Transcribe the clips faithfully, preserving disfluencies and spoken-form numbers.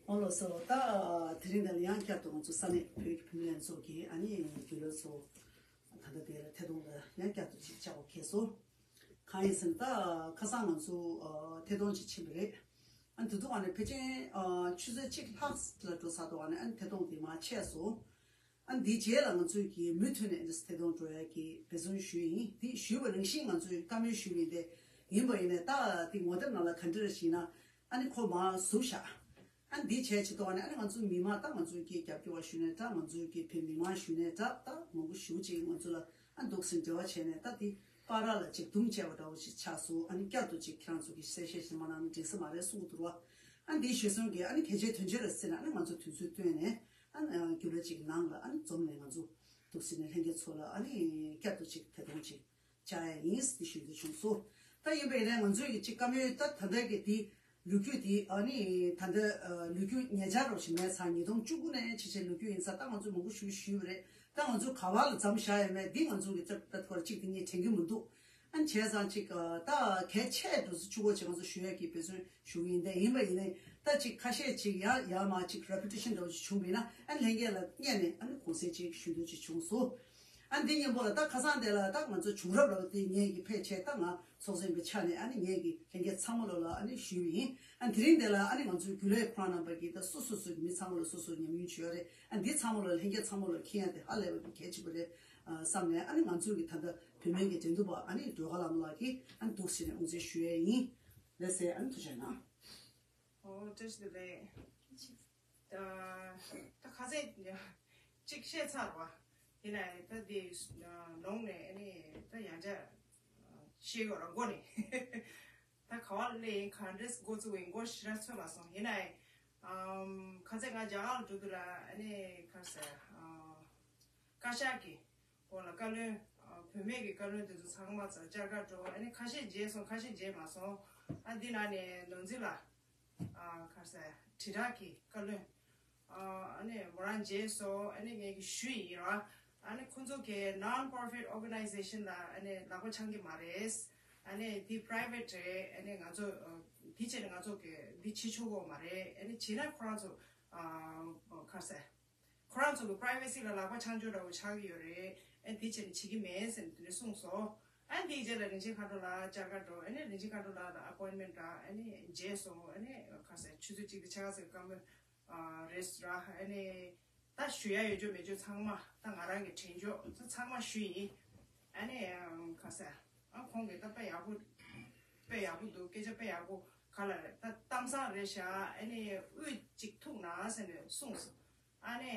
ཨོ་ལགས་སོ། ད་དེ་རིང་འདི་ལ་ཡང་བསྐྱར་དུ་ང་ཚོ་ས་གནས་བོད་ཀྱི་བུད་མེད་ལྷན་ཚོགས་ཀྱི་ཨ་ནི་རྒྱུན་ལས་ཚོ་ད་ལྟ་དེ་ལ་ཐད་གཏོང་ལ་ཡང་བསྐྱར་དུ་ཅིག་བཅར་བ་ཁེལ་སོང་། གང་ཡིན་ཟེར་ན་ད་ཁ་སང་ང་ཚོ་ཐད་གཏོང་ཅིག་ཕྱིན་པ་རེད། ཨ་ནི་དེ་དུས་ཨ་ནི་ཕལ་ཆེར་ཆུ་ཚོད་གཅིག་ལྷག་ལ་འགྲོ་ཚར་འདུག་ཨ་ནི་ཨ་ནི་ཐད་གཏོང་དེ་མར་ཆད་སོང་། ཨ་ནི་དེའི་རྗེས་ལ་ང་ཚོས་ཀྱི་མུ་མཐུད་ནས་འདི་ཐད་གཏོང་འགྲོ་ཡ་གི་འབད་བརྩོན་ཞུས་ཡིན། དེ་ཞུས་པ་རང་བཞིན་ང་ཚོས་བཀའ་མོལ་ཞུས་ཡིན་ཏེ། ཡིན་པ་ཡིན་ནའི་ད་དེ་ངོ་དེབ་ནང་ལ་ག་འདྲ་རེད་ཞེ་ན། ཨ་ནི་ཁོ་མར་ཟུག་བཞག་ཨ་ནི་འདི་བྱས་བྱེད་དོ་ཨ་ནི་ཨ་ནི་ང་ཚོའི་མི་མང་ད་ང་ཚོའི་གི་རྒྱབ་སྐྱོར་བ་ཞུས་ནའི་འདྲ། ང་ཚོའི་གི་བོད་མི་མང་ཞུས་ནའི་འདྲ། ད་མང་པོ་ཞེ་པོ་ཅིག་ང་ཚོ་ལ་ཨ་འདུག་སེ་འབྲེལ་བ་བྱས་ནས། ད་དེ་བར་ལ་ཅིག་དུམ་བཅད་པ་འདྲ་བོ་ཞིག་ཆགས་སོང་། ཨ་ནི་བསྐྱར་དུ་ཅིག་ཁྱེད་རང་ཚོ་གི་གསལ་བཤད་ཞིག་མ་གནང་ན་འགྲིག་ས་མ་རེད་གསུང་གི་འདུག་ར། ཨ་ནི་འདི་ཞུས་སོང་གི་ཨ་ནི་གལ་ཆེའི་དོན་ཆེན་ལ་བརྩིས་ནས་ཨ་ནི་ང་ཚོ་དུས་ཚོད་བཏོན་ནས་ཨ་ནི་འཛོམས་ནས་ང་ཚོ་འདུག་སེ་ནས་ང་ཚོ་འདུག་སེ་ནས་ལྷན་རྒྱས་ཚོ་ལ་ཨ་ནི་བསྐྱར་དུ་ཅིག་ཐད་གཏོང་ཅིག་བཅར་ཡ་ཡིན་ཟེར་ཞུ་འདོད་བྱུང་སོང་། ད་ཡིན་པ་ཡིན་ན་ང་ཚོའི་གི་ཅིག་བཀའ་མོལ་ད་ད་ལྟ་གི་དེ་ལོ་རྒྱུས་དེ་ཨ་ནི་ད་ལྟ་ལོ་རྒྱུས་ཉེ་ཆར་རོ་ཞིག་མེད་ཚར། ཉིས་སྟོང་བཅུ་དགུ་ནས་ཕྱི་ཕྱིར་ལོ་རྒྱུས་ཡིན་ཚར། ད་ང་ཚོས་མང་པོ་ཞུ་ཞུས་པ་རེད། ད་ང་ཚོ་ག་བ་ལ་མཚམས་བཞག་ཡོད་མེད་འདི་ང་ཚོ་གི་ད་ད་ཁོ་ར་གཅིག་དེ་ངས་དྲན་གི་མི་འདུག་ཨ་ནི་བྱས་ཙང་ཅིག་ད་གལ་ཆེ་འགྲོ་ཚུལ་ཆུ་བོ་ཅིག་ང་ཚོ་ཞུ་ཡ་གི་འབད་བརྩོན་ཞུ་གི་ཡིན། དེ་ཡིན་པ་ཡིན་ནའི་ད་ཅིག་ཁ་ཤས་ཅིག་ཡ་ཡ་མ་ཅིག་རེ་པི་ཊི་ཤན་འདྲ་བོ་ཅིག་བྱུང་བ་ཡིན་ན་ཨ་ནི་ལྷན་རྒྱས་ལ་བསྙད་ནས་ཨ་ནི་དགོངས་སེལ་ཅིག་ཞུ་འདོད་ཅིག་བྱུང་སོང་། ཨ་འདི་མཉམ་པོ་ལ་ད་ཁ་སང་དེ་ལ་ད་ང་ཚོ་བྱུང་རབས་ལ་དེ་ངེད་ཀྱི་ཕལ་ཆེར་ད་ང་ཚོགས་གཙོ་ཡིན་པའི་ཆ་ནས་ཨ་ནི་ངེད་ཀྱི་ལྷན་རྒྱས་ཚང་མ་ལོ་ལ་ཨ་ནི་ཞུས་པ་ཡིན། ཨ་དེ་རིང་དེ་ལ་ཨ་ནི་ང་ཚོའི་རྒྱུན་ལས་ཁོ་རང་རྣམ་པ་གིས་ད་སོ་སོ་སོའི་མི་ཚང་མ་ལ་སོ་སོའི་ཉམས་མྱོང་བྱོས་རེད། ཨ་འདི་ཚང་མ་ལོ་ལྷན་རྒྱས་ཚང་མ་ལོ་མཁྱེན་ཡ་དེ་ཧ་ལས་པའི་གལ་ཆེན་པོ་རེད་བསམ་ནས། ཨ་ནི་ང་ཚོའི་གི་ད་ལྟ་བུད་མེད་ཀྱི་འགྲན་བསྡུར་བ་ཨ་ནི་སྒྲོལ་དཀར་ལྷ་མོ་ལགས་ཀྱིས་ཨ་ནི་འདུག་སེ་ནས་དབུ་འཛུགས་ཞུ་ཡས་ཡིན། ལགས་སེ། ཨ་ནི་ཐུགས་རྗེ་གནང་། ཨོ་བཀྲ་ཤིས་བདེ་ལེགས། ད་ད་ཁ་སང་གཅིག་བཤད་ཚར་བ། ཡིན་ནའི་ད་དེ་ནང་ནས་ཨ་ནི་ད་ཡང་བསྐྱར་བཤད་ཡོད་ར་མགོ་ནས། ད་ག་བ་ལས་ག་འདྲས་འགོ་བཙུགས་པའི་མགོ་ཞེ་དྲག་ཚོད་མ་སོང་། ཡིན་ནའི་ཁ་སང་ང་རྒྱ་གར་ལ་འགྲོ་དུས་ལ་ཨ་ནི་ག་རེ་ཟེར། བཀའ་ཤག་གི་སྐོར་ལ་བཀའ་བློན། བུད་མེད་ཀྱི་བཀའ་བློན་དེ་ཚོ་ཚང་མ་བཅར་ག་འགྲོ། ཨ་ནི་ཁ་ཤས་མཇལ་སོང་། ཁ་ཤས་མཇལ་མ་སོང་། ཨ་འདི་ནང་ནས་ནོར་འཛིན་ལགས། ཨ་ག་རེ་ཟེར། དྲིལ་བསྒྲགས་ཀྱི་བཀའ་བློན། ཨ་ནི་མོ་རང་མཇལ་སོང་། ཨ་ནི་ངས་ཀྱི་ཞུས་ཡིན་ར། ཨ་ནི་ཁོང་ཚོ་གི་non-profit organization ལ་ཨ་ནི་ལག་པ་འཆང་གི་མ་རེད། ཨ་ནི་འདི་private རེད། ཨ་ནི་ང་ཚོ་འདི་བྱས་ནས་ང་ཚོ་གི་འདི་བྱེད་ཆོག་གི་མ་རེད། ཨ་ནི་བྱས་ན་ཁོ་རང་ཚོ་ཨ་ག་རེ་ཟེར། ཁོ་རང་ཚོ་གི་privacy ལ་ལག་པ་འཆང་ཆོག་འདྲ་བོ་ཆགས་ཀྱི་ཡོད་རེད། ཨ་འདི་བྱས་ནས་བྱེད་ཀྱི་མེད་ཟེར་ནས་དེ་འདྲ་གསུངས་སོང་། ཨ་འདིའི་རྗེས་ལ་རིན་ཆེན་མཁའ་འགྲོ་ལགས་བཅར་ག་འགྲོ། ཨ་ནི་རིན་ཆེན་མཁའ་འགྲོ་ལགས་དང་appointment རག་ཨ་ནི་མཇལ་སོང་། ཨ་ནི་ག་རེ་ཟེར། ཆུ་ཚོད་གཅིག་དང་ཕྱེད་ཀ་ཙམ་བཀའ་མོལ་རེད་ར། ཨ་ནི་ད་ཞུ་ཡ་ཡོད་ཅོག་མེད་ཅོག་ཚང་མ་ད་ང་རང་གི་དྲན་ཅོག་ཚང་མ་ཞུས་ཡིན། ཨ་ནི་ག་རེ་ཟེར། ཨ་ཁོང་གིས་ད་དཔེ་ཡག་པོ་དཔེ་ཡག་པོ་འདུག་སྐད་ཆ་དཔེ་ཡག་པོ་ག་ལ་རེད། ད་གཏམ་བཟང་རེད་ཤག་ཨ་ནི་དབུས་གཅིག་ཐུག་ན་ཟེར་ནས་གསུངས་སོང་། ཨ་ནི་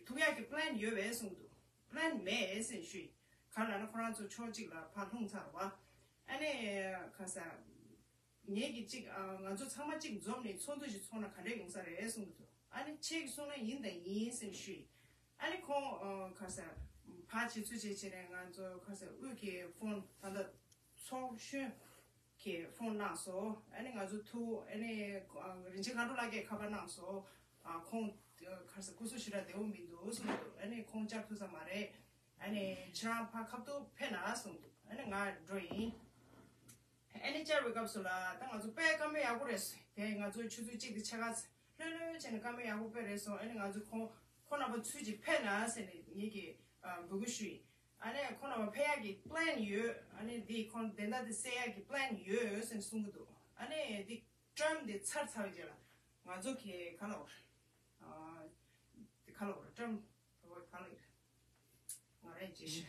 ཐུག་ཡག་གི་plan ཡོད་པས་གསུངས་འདུག plan མེད་ཟེར་ཞུས། ག་ལ་ན་ཁོ་རང་ཚོ་ཕྱོགས་གཅིག་ལ་ཕར་ལྷུང་ཚར་བ། ཨ་ནི་ག་ས། ངེད་ཀྱི་གཅིག་ཨ་ང་ཚོ་ཚང་མ་གཅིག་འཛོམས་ནས་ཚོགས་འདུ་ཞིག་ཚོགས་ན་ག་འདྲས་ཡོང་ས་རེད་གསུངས་འདུག་ཨ་ནི་ཁྱེད་ཀྱིས་གསུངས་ན་ཡིན་དང་ཡིན་ཟེར་ཞུས། ཨ་ནི་ཁོང་ཨ་ག་ས། ཕར་བྱེད་ཚུར་བྱེད་བྱས་ནས་ང་ཚོ་ག་ས་དབུས་ཀྱི་ཕོན་ད་ལྟ་ཚོགས་གཞོན་གྱིས་ཕོན་གནང་སོང་། ཨ་ནི་ང་ཚོ་ཐུག་ཨ་ནི་ཨ་རིན་ཆེན་མཁའ་འགྲོ་ལགས་ཀྱིས་ཁ་པར་གནང་སོང་། ཨ་ཁོང་ཨ་ག་རེ་ཟེར་སྐུ་གཟུགས་ཞེ་དྲག་བདེ་པོ་མི་འདུག་གསུངས་འདུག་ཨ་ནི་ཁོང་བཅར་ཐུབ་ས་མ་རེད། ཨ་ནི་ཁྱེད་རང་ཕར་ཁ་ཐུག་ཕེབས་ན་གསུངས་འདུག་ཨ་ནི་ང་འགྲོ་ཡིན། ཨ་ནི་བཅར་བའི་སྐབས་སུ་ལ་ད་ང་ཚོ་དཔེ་བཀའ་མོལ་ཡག་པོ་རེད་ཟེར། དེ་ང་ཚོ་ཆུ་ཚོད་གཅིག་དང་ཕྱེད་ཀ་ལྷོད་ལྷོད་བྱས་ནས་བཀའ་མོལ་ཡག་པོ་དཔེ་རེད་སོང་། ཨ་ནི་ང་ཚོ་ཁོང་ཁོང་རྣམ་པ་ཚུར་ཅིག་ཕེབས་ན་ཟེར་ནས་ངེད་ཀྱིས་འབོད་སྐུལ་ཞུས་ཡིན། ཨ་ནི་ཁོང་རྣམ་པ་ཕེབས་ཡག་གི་plan ཡོད། ཨ་ནི་འདི་ཁོང་བདེན་མཐའ་དེ་གསལ་ཡག་གི་plan ཡོད་ཟེར་ནས་གསུང་གི་འདུག་ཨ་ནི་འདི་term དེ་ཚར་ཚར་བའི་རྗེས་ལ་ང་ཚོ་གི་ག་ལ་བར་ཨ་དེ་ག་ལ་བར་term དེ་བར་ག་ལ་ཡོད། ང་རང་ཅི་ཞིག་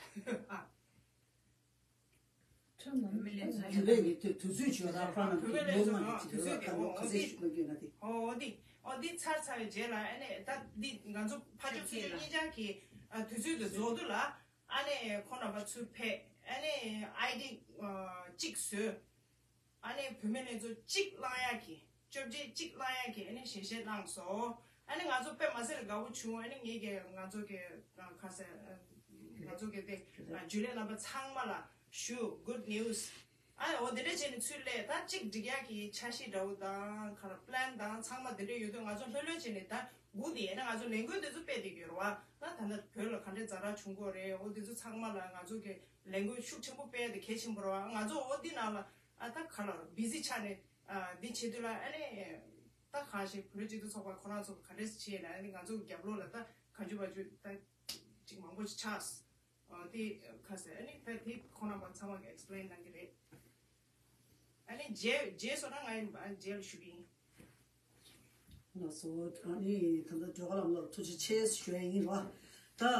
ཨ། ཁྲིམས་ལ་མི་ལས་ཚོགས་རྒྱུན་ལས་ཀྱི་དུས་དུས་ཚོད་བྱོས་དང་ཁོ་རང་གི་བུད་མེད་ལོ་ལྔ་ལས་ཚོགས་གི་དུས་ཚོད་དེ་ཁ་ལོ་ཁ་ཤས་ཤིག་ལོ་རྒྱུས་ན་དེ། ཨོ་འདི་ཨོ་འདི་ཚར་ཚར་བའི་རྗེས་ལ་ཨ་ནི་ད་འདི་ང་ཚོ་ཕ་ཕྱོགས་ཚོ་ཕྱོགས་གཉིས་ཆར་གྱི་ཨ་དུས་ཚོད་དུ་རྫོགས་དུས་ལ་ཨ་ནི་ཁོང་རྣམ་པ་ཚུར་ཕེབས། ཨ་ནི་ཨའི་ཌི་ཨ་གཅིག་བཟོས། ཨ་ནི་བུད་མེད་ལས་ཚོགས་གཅིག་བླང་ཡག་གི་བཅོ་བརྒྱད་གཅིག་བླང་ཡག་གི་ཨ་ནི་ཞལ་བཞེས་གནང་སོང་། ཨ་ནི་ང་ཚོ་དཔེ་མ་སྲིད་ལ་དགའ་བོ་བྱུང་། ཨ་ནི་ངེད་ཀྱི་ང་ཚོ་གི་ཨ་ག་ཟེར་ཨ་ང་ཚོ་གི་དེ་ཨ་རྒྱུན་ལས་རྣམ་པ་ཚང་མ་ལ་ཞུ་good news། ཨ་འོ་དེ་འདྲ་བྱས་ནས་ཚུར་སླེབས། ད་གཅིག་སྒྲིག་ཡག་གི་འཆར་གཞི་འདྲ་བོ་དང་ག་རེ་plan དང་ཚང་མ་དེ་འདྲ་ཡོད་དུས་ང་ཚོ་ལྷོད་ལྷོད་བྱས་ནས་ད་སྒུག་བསྡད་ཡིན་ན་ང་ཚོ་ལས་འགུལ་དེ་ཚོ་སྤེལ་བསྡད་ཀྱི་ཡོད་རེད་བ། ད་ད་ལྟ་བོད་ལ་ག་འདྲའི་ཛ་དྲག་བྱུང་གི་ཡོད་རེད། འོ་དེ་ཚོ་ཚང་མ་ལ་ང་ཚོ་གི་ལས་འགུལ་ཤུགས་ཆེན་པོ་སྤེལ་ཡ་དེ་གལ་ཆེན་པོ་རེད་བ། ང་ཚོ་འོ་འདི་ནང་ལ་ཨ་ད་ག་ལ་བི་ཟི་ཆགས་ནས་ཨ་འདི་བྱེད་དུས་ལ་ཨ་ནི་ ད་གང་ཞིག་བོད་རིགས་སྤྱི་མཐུན་ཚོགས་པ་ཁོ་རང་ཚོ་ག་འདྲས་བྱས་ན་ཨ་ནི་ང་ཚོ་གི་རྒྱབ་ལོགས་ལ་ད་ག་ཅུ་བ་ཅུ་ད་ཅིག་མང་པོ་ཞིག་ཆགས། ཨ་དེ་ཁ་ཟེར་ཨ་ནི་ད་དེ་ཁོ་རང་པ་ཚང་མ་གི་ཨེག་སི་པི་ལེན་གནང་གི་རེད། ཨ་ནི་རྗེས་རྗེས་སོ་ན་ང་ཡིན་པ་རྗེས་ལ་ཞུ་གི་ཡིན། ལགས་སོ། ཨ་ནི་ད་ལྟ་སྒྲོལ་དཀར་ལགས་ལ་ཐུགས་རྗེ་ཆེ་ཞུ་ཡ་ཡིན་རོ། ད་ཨ་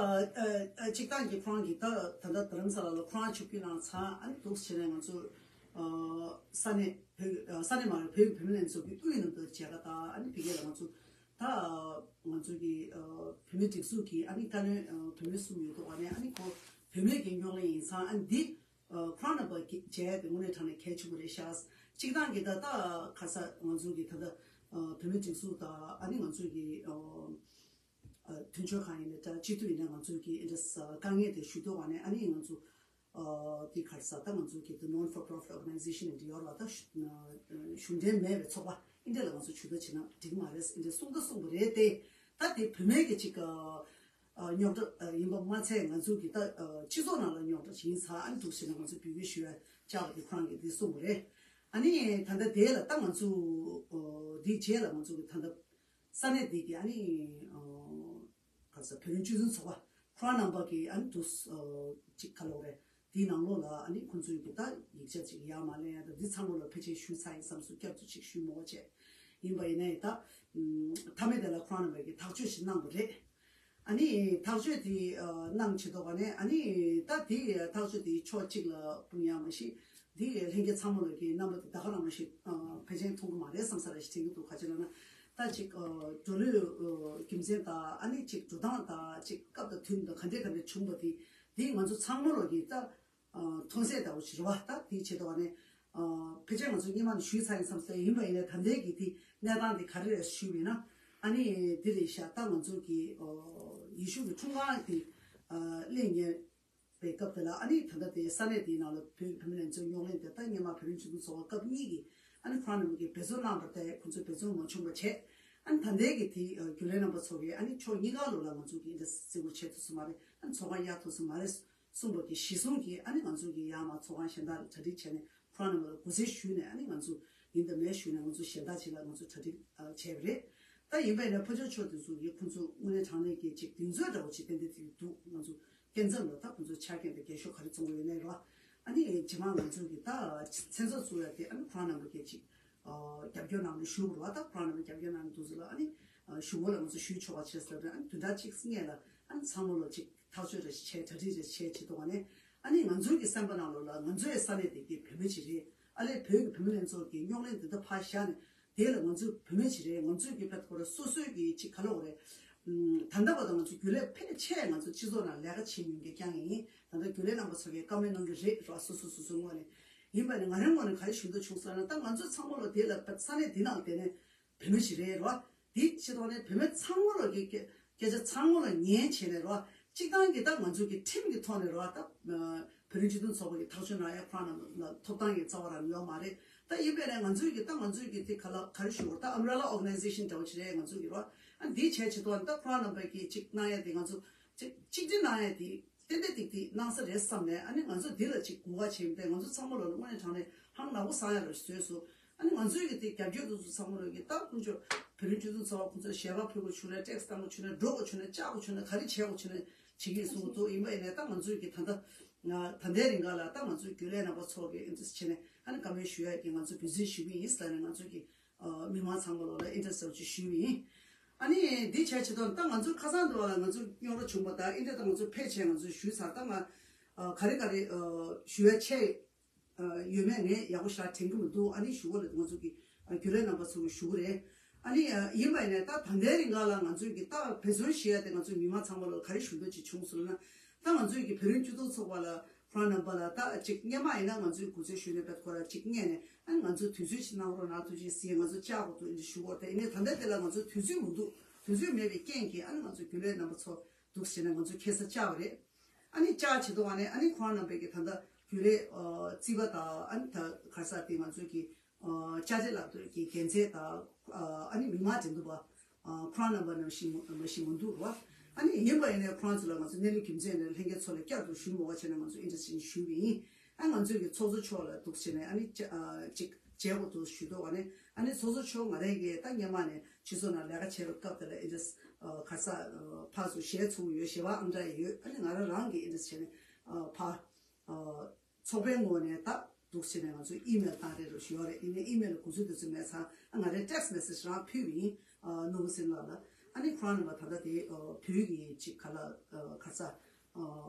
ཨ་སྤྱིར་བཏང་གི་ཁོ་རང་གི་ད་ད་ལྟ་རྡ་རམ་ས་ལ་ལ་ཁོ་རང་ཆིབས་བསྒྱུར་གནང་ཚར། ཨ་ནི་འདུག་བྱས་ནས་ང་ཚོ་ཨ་ས་གནས་བོད་ཨ་ས་གནས་མ་རེད། བོད་ཀྱི་བུད་མེད་ལྷན་ཚོགས་ཀྱི་དབུས་ནང་དུ་མཇལ་ཁ་དང་ཨ་ནི་དེ་གས་ལ་ང་ཚོ་ད་ང་ཚོ་གི་ཨ་བུད་མེད་སྒྲིག་འཛུགས་ཀྱི་ཨ་ནི་བཀའ་བློན་ཨ་བུད་མེད་གསུམ་ཡོད་འདུག་བ་ནས་ཨ་ནི་ཁོ་བུད་མེད་ཀྱི་རྙོག་གླེང་ཡིན་ཙང་ཨ་ནི་འདི་ཨ་ཁོ་རང་རྣམ་པ་གི་མཇལ་ཡ་དེ་དངོས་གནས་དྲང་གནས་གལ་ཆེན་པོ་རེད་ཤག་སྤྱིར་བཏང་གི་ད་ལྟ་ཁ་ས་ང་ཚོ་གི་ད་ལྟ་ཨ་བུད་མེད་སྒྲིག་འཛུགས་དང་ཨ་ནི་ང་ཚོ་གི་ཨ་ཨ་མཐུན་ཕྱོགས་ཁང་ཡིན་ནའི་འདྲ་སྤྱི་འཐུས་ཡིན་ནའི་ང་ཚོ་གི་ཨེ་འདྲ་ས་དཀའ་ངལ་དེ་ཞུ་དོགས་བ་ནས་ཨ་ནི་ང་ཚོ་ཨ་དེ་ག་རེ་ཟ་ད་ང་ཚོ་གི་The Non-for-Profit Organization ཨེ་འདྲ་ཡོད་ར་ད་གཞུང་འབྲེལ་མེད་པའི་ཚོགས་པ་ཨེ་འདྲ་ལ་ང་ཚོ་ཇུས་གཏོགས་བྱེད་ན་འགྲིག་མ་རེད་ཨེ་འདྲ་གསུང་ད་གསུངས་པ་རེད་དེ། ད་དེ་བུད་མེད་ཀྱི་ཅིག་ཨ་རྙོག་དྲ་ཡིན་པ་མ་ཚད་ང་ཚོ་གི་ད་སྤྱི་ཚོགས་ནང་ལ་རྙོག་དྲ་ཞིག་ཡིན་ཙང་ཨ་ནི་འདུག་ཟེར་ན་ང་ཚོ་འབོད་སྐུལ་ཞུ་ཡ་བཅར་བ་དེ་ཁོ་རང་གིས་དེ་གསུངས་པ་རེད། ཨ་ནི་ད་ལྟ་དེ་ལ་ད་ང་ཚོ་འདིའི་རྗེས་ལ་ང་ཚོ་གི་ད་ལྟ་ས་གནས་འདི་གི་ཨ་ནི་ག་ས་བོད་རིགས་སྤྱི་མཐུན་ཚོགས་པ་ཁོ་རང་རྣམ་པ་གི་ཨ་ནི་འདུག་ཅིག་ག་ལོག་རེད། དེའི་ནང་ལོགས་ལ་ཨ་ནི་ཁོང་ཚོའི་གི་ད་ཡིག་ཆ་ཅིག་ཡར་མར་ལེན་ཡ་ད་འདི་ཚང་མ་ལ་ཕལ་ཆེར་ཞུས་ཚར་ཡིན་བསམ་སོང་། བསྐྱར་དུ་ཅིག་ཞུས་མོ་བྱས་ཡིན་པ་ཡིན་ནའི་ད་མཐའ་མའི་དེ་ལ་ཁོ་རང་རྣམ་པ་གི་ཐག་གཅོད་ཞིག་གནང་བ་རེད། ཨ་ནི་ཐག་གཅོད་དེ་ཨ་གནང་བྱེད་དོ་ག་ནས་ཨ་ནི་ད་དེ་ཐག་གཅོད་དེ་ཕྱོགས་གཅིག་ལ་སྤུངས་ཡ་མ་གཞི་དེ་ལྷན་རྒྱས་ཚང་མ་ལ་གི་རྣམ་པ་དེ་ད་ག་རང་མ་ཞིག་ཨ་ཕལ་ཆེར་མཐོང་གི་མ་རེད་བསམ་ས་ར་ཞིག་དྲན་གི་འདུག་ག་ཅི་ལ་ན་ད་ཅིག་ཨ་འགྲོ་ལུགས་ཨ་རྒྱུ་མཚན་དང་ཨ་ནི་ཅིག་འགྲོ་སྟངས་དང་ཅིག་སྐབས་དང་དུས་དང་ག་འདྲས་ག་འདྲས་བྱུང་བ་དེ་དེ་ང་ཚོ་ཚང་མ་ལ་གི་ད་ཨ་མཐོང་གསལ་ལྟ་བུ་ཞིག་རེད་བ། ད་དེ་བྱེད་དོ་ག་ནས་ཨ་ཕལ་ཆེར་ང་ཚོ་སྔོན་མ་ནས་ཞུས་ཚར་ཡིན་བསམ་སོང་། ཡིན་པ་ཡིན་ན་ད་ལྟའི་གི་དེ་གནས་སྟངས་དེ་ག་རེ་རེད་ཞུས་པ་ཡིན་ན་ཨ་ནི་འདི་རེད་ཤག་ད་ང་ཚོ་གི་ཨ་ཡེ་ཤུ་གི་འཁྲུངས་སྐར་དེ་ཨ་གླེང་ཉན་པའི་སྐབས་དེ་ལ་ཨ་ནི་ད་ལྟ་དེ་ས་གནས་དེའི་ནང་ལ་བོད་བུད་མེད་ལྷན་ཚོགས་རྙོག་གླེང་དེ་ད་སྔོན་མ་བོད་རིགས་སྤྱི་མཐུན་ཚོགས་པ་སྐབས་གཉིས་ཀྱི་ཨ་ནི་ཁོ་རང་རྣམས་ཀྱིས་འབད་བརྩོན་གནང་བ་དེ་ཁོང་ཚོས་འབད་བརྩོན་མ་བྱུང་བ་བྱས། ཨ་ནི་ད་ལྟའི་གི་དེ་ཨ་རྒྱུན་ལས་རྣམ་པ་ཚོ་གིས་ཨ་ནི་ཕྱོགས་གཉིས་ཀ་ལོགས་ལ་ང་ཚོ་གིས་འདི་འདྲ་བརྩི་བཀུར་བྱེད་ཐུབ་ས་མ་རེད། ཨ་ནི་ཚོགས་ཁང་གཡར་ཐུབ་ས་མ་རེད་གསུངས་པ་གི་གཞི་བཟུང་གིས་ཨ་ནི་ང་ཚོ་གིས་ཡར་མར་ཚོགས་ཁང་གཞན་དག་ལ་གྲ་སྒྲིག་བྱས་ནས་ཁོ་རང་རྣམས་ལ་དགོངས་སེལ་ཞུས་ནས་ཨ་ནི་ང་ཚོ་ཡིན་དང་མིན་ཞུས་ནས་ང་ཚོ་གཞན་དག་ཅིག་ལ་ང་ཚོ་གྲ་སྒྲིག་བྱས་པ་རེད། ད་ཡིན་པས་ན་ཕར་ཕྱོགས་ཕྱོགས་དེ་ཚོ་གིས་ཁོང་ཚོ་དངོས་གནས་དྲང་གནས་ཀྱི་ཅིག་གདེང་ཚོད་འདྲ་བོ་ཅིག་ཏན་ཏན་དེ་འདུག་ང་ཚོ་སྐྱབས་མཚམས་ལ་ད་ཁོང་ཚོ་ཆ་རྐྱེན་དང་རྒྱན་ཤོག་ག་རེ་བཙོང་གི་ཡོད་ནའི་རོ། ཨ་ནི་རྗེས་མ་ང་ཚོ་གི་ད་མཚན་ཚོགས་བཙུགས་ཡ་དེ་ཨ་ནི་ཁོ་རང་རྣམ་པ་གིས་ཅིག་རྒྱབ་སྐྱོར་གནང་ནས་ཞུ་དགོས་རེད་བ། ད་ཁོ་རང་རྣམ་པ་རྒྱབ་སྐྱོར་གནང་ནས་འདུག་ཟེར་ལ་ཨ་ནི་ཞུ་སྒོ་ལ་ང་ཚོ་ཞུས་ཆོག་པ་བྱས་ཟེར་ཏེ་ཨ་ནི་བདུན་ཕྲག་གཅིག་སྔོན་ལ་ཨ་ནི་ཚང་མ་ལ་ཅིག་ཐག་གཅོད་རེ་བྱས་གྲ་སྒྲིག་རེ་བྱས་བྱེད་དོ་ག་ནས་ཨ་ནི་ང་ཚོའི་གི་སེམས་པ་ནང་ལོགས་ལ་ང་ཚོའི་ས་གནས་དེ་གི་བུད་མེད་ཅིག་རེད། ཨ་ལས་བོད་ཀྱི་བུད་མེད་ལྷན་ཚོགས་ཀྱི་རྙོག་གླེང་འདི་འདྲ་ཕར་བཞག་ནས་དེ་ལ་ང་ཚོ་བུད་མེད་ཅིག་རེད། ང་ཚོའི་གི་བེད་ཁོ་ར་སོ་སོའི་གི་ཅིག་ག་ལོག་རེད། ད་ལྟ་བར་དུ་ང་ཚོ་རྒྱུན་ལས་ཕལ་ཆེར་ང་ཚོ་སྤྱི་ཚོགས་ནང་ལས་ཀ་བྱེད་མྱོང་མཁན་རྐྱང་ཡིན། ད་ལྟ་རྒྱུན་ལས་རྣམ་པ་ཚོ་གིས་བཀའ་མོལ་གནང་གི་རེད་ར། སོ་སོ་སོ་སོའི་ངོས་ནས་ཡིན་པ་ནི་ང་རའི་ངོས་ནས་ག་རེ་ཞུ་འདོད་བྱུང་ཟེར་ན་ད་ང་ཚོ་ཚང་མ་ལ་དེ་ལ་ས་གནས་འདི་ནང་བསྡད་ནས་བུད་མེད་ཞིག་རེད་རོ། དེ་ཕྱི་ཐོག་ནས་བུད་མེད་ཚང་མ་ལ་གི་སྐད་སྐད་ཆ་ཚང་མ་ལ་ཉན་བྱས་ནས་རོ། གཅིག་ཐང་གི་ད་ང་ཚོ་གི་ཁྲིམས་ཀྱི་ཐོག་ནས་རོ། ད་བོད་རིགས་སྤྱི་མཐུན་ཚོགས་པ་གི་ཐག་གཅོད་གནང་ཡ་ཁོ་རང་རྣམས་ལ་ཐོབ་ཐང་གི་རྩ་བ་རང་ཡོད་མ་རེད། ད་ཡིན་པས་ན་ང་ཚོའི་གི་ད་ང་ཚོའི་གི་དེ་ག་ལ་ག་རེ་ཞུ་དགོས་ད་Umbrella Organization འདྲ་བོ་ཅིག་རེད་ང་ཚོའི་གི་རོ། ཨ་འདི་བྱས་བྱེད་དོ་ད་ཁོ་རང་རྣམ་པས་གི་གཅིག་གནང་ཡ་དེ་ང་ཚོ་གཅིག་གཅིག་སྒྲིལ་གནང་ཡ་དེ། ཏན་ཏན་ཏིག་ཏིག་གནང་ས་རེད་བསམ་ནས་ཨ་ནི་ང་ཚོ་འདི་ལ་ཅིག་གོ་བ་བྱས་མི་འདུག་ང་ཚོ་ཚང་མ་ལོ་ལ་དངོས་གནས་དྲང་གནས་ཧང་ནག་པོ་ཟ་ཡ་རེད་བཟོས་སོང་། ཨ་ནི་ང་ཚོའི་གི་དེ་རྒྱབ་སྐྱོར་དེ་ཚོ་ཚང་མ་ལོ་གི་ད་ཁོང་ཚོ་བོད་རིགས་སྤྱི་མཐུན་ཚོགས་པ་ཁོང་ཚོ་ཞལ་པར་ཕུལ་དགོས་བྱུང་ན་ཊེག་སི་བཏང་དགོས་བྱུང་ན་འགྲོ་དགོས་བྱུང་ན་བཅར་དགོས་བྱུང་ན་ག་རེ་བྱེད་དགོས་བྱུང་ན་བྱེད་ཀྱི་ཡིན་གསུངས་འདུག་ཡིན་པ་ཡིན་ནའི་ད་ང་ཚོའི་གི་ད་ལྟ་ང་ད་ལྟའི་རིང་ག་ལ་ད་ང་ཚོའི་རྒྱུན་ལས་རྣམ་པ་ཚོ་གི་ཨིན་ཊི་རེ་སི་བྱས་ནས་ཨ་ནི་བཀའ་མོལ་ཞུ་ཡ་གི་ང་ཚོ་འབད་བརྩོན་ཞུ་གི་ཡིན་ཟེར་ནས་ང་ཚོ་གི་མི་མང་ཚང་མ་ལོ་ལ་ཨིན་ཊི་རེ་སི་ཞུས་པ་ཡིན། ཨ་ནི་འདི་བྱས་བྱེད་དོན་ད་ང་ཚོ་ཁ་སང་དུ་བ་ལ་ང་ཚོ་རྙོག་དྲ་བྱུང་བ་དང་ཨིན་ཊི་རེ་ད་ང་ཚོ་ཕལ་ཆེར་ང་ཚོ་ཞུས་ཚར། ད་ང་ག་རེ་ག་རེ་ཞུ་ཡ་ཆེ་ཡོད་མེད་ངས་ཡག་པོ་ཞེ་དྲན་གི་མི་འདུག་ཨ་ནི་ཞུ་བ་ལ་ང་ཚོ་གི་རྒྱུན་ལས་རྣམ་པ་ཚོ་གི་ཞུ་གི་རེད། ཨ་ནི་ཡིན་པ་ཡིན་ནའི་ད་ད་ལྟའི་རིང་ག་ལ་ང་ཚོ་གི་ད་འབད་བརྩོན་བྱེད་ཡ་དེ་ང་ཚོ་མི་མང་ཚང་མ་ལ་ག་རེ་ཞུ་འདོད་ཅིག་བྱུང་སོང་ལབ་ན་ད་ང་ཚོ་གི་བོད་རིགས་སྤྱི་མཐུན་ཚོགས་པ་ལ། ཁོ་རང་རྣམ་པ་ལ་ད་ཅིག་སྔོན་མ་ཡིན་ན་ང་ཚོའི་སྐུ་ཚེ་ཞུས་ནས་བེད་ཁོ་ར་ཅིག་སྔོན་ནས་ཨ་ནི་ང་ཚོ་དུས་ཚོད་ཅིག་གནང་རོགས་གནང་ཐུགས་རྗེ་ཆེ་ང་ཚོ་བཅར་དགོས་འདུག་ཨིན་ཅི་ཞུ་བར་ཏེ་ཨིན་ནས་ད་ལྟ་དེ་ལ་ང་ཚོ་དུས་ཚོད་མི་འདུག་དུས་ཚོད་མེད་པའི་རྐྱེན་གྱིས་ཨ་ནི་ང་ཚོ་རྒྱུན་ལས་རྣམ་པ་ཚོ་འདུག་ཟེར་ནས་ང་ཚོ་ཁ་སང་བཅར་བ་རེད། ཨ་ནི་བཅར་བྱེད་དུས་ཨ་ནི་ཨ་ནི་ཁོ་རང་རྣམ་པས་ཀྱི་ད་ལྟ་རྒྱུན་ལས་རྩིས་པ་དང་ཨ་ནི་ད་ག་ས་དེ་ང་ཚོའི་གི་ཨ་ཅ་ཆས་ལག་དོད་ཀྱི་འགན་འཛིན་དང་ཨ་ཨ་ནི་མི་མང་འགྲན་བསྡུར་པ་ཨ་ཁོ་རང་རྣམ་པ་ནང་བཞིན་མ་བཞིན་མི་འདུག་རོ། ཨ་ནི་ཡིན་པ་ཡིན་ནའི་ཁོ་རང་ཚོ་ལ་ང་ཚོ་གནས་ལུགས་རྒྱུ་མཚན་ནས་ལྷན་རྒྱས་ཚོ་ལ་བསྐྱར་དུ་ཞུ་མི་དགོས་བྱས་ནས་ང་ཚོ་ཨིན་ཊི་རེ་སི་ཞུས་པ་ཡིན། ཨ་ང་ཚོས་ཀྱི་ཚོགས་གཙོ་མཆོག་ལ་འདུག་བྱས་ནས་ཨ་ནི་ཅ་ཨ་ཅིག་ བྱེད་དགོས་འདུག་ཞུ་འདུག་བ་ནི། ཨ་ནི་སོ་སོ་ཆོ་ང་རང་གིས་ད་སྔོན་མ་ནས་སྤྱི་ཚོགས་ནང་ལས་ཀ་བྱེད་པའི་སྐབས་དེ་ལ་ཨེ་འདྲས་ཁ་ས་ཕར་ཚུར་ཞལ་ཚུགས་ཡོད། ཞལ་པར་ཨང་གྲངས་ཡོད། ཨ་ནི་ང་རང་རང་གིས་ཨེ་འདྲས་བྱས་ནས་ཕར་ཚོགས་པའི་ངོས་ནས་ད་འདུག་བྱས་ནས་ང་ཚོས་ཨི་མེལ་བཏང་རེད་རོགས་ཞུ་ཡོད་རེད། ཡིན་ནའི་ཨི་མེལ་ལ་གོ་ཚུལ་དེ་ཚོ་མེད་ཙང་ཨ་ང་རས་ཊེག་སི་མེ་སེ་ཇི་རང་ཕུལ་བ་ཡིན། ནོར་བུ་སེང་ལགས་ལ། ཨ་ནི་ཁོ་རང་རྣམ་པ་ད་ལྟ་དེ་བོད་ཀྱི་ཅིག་ག་ལ་ཁ་ས་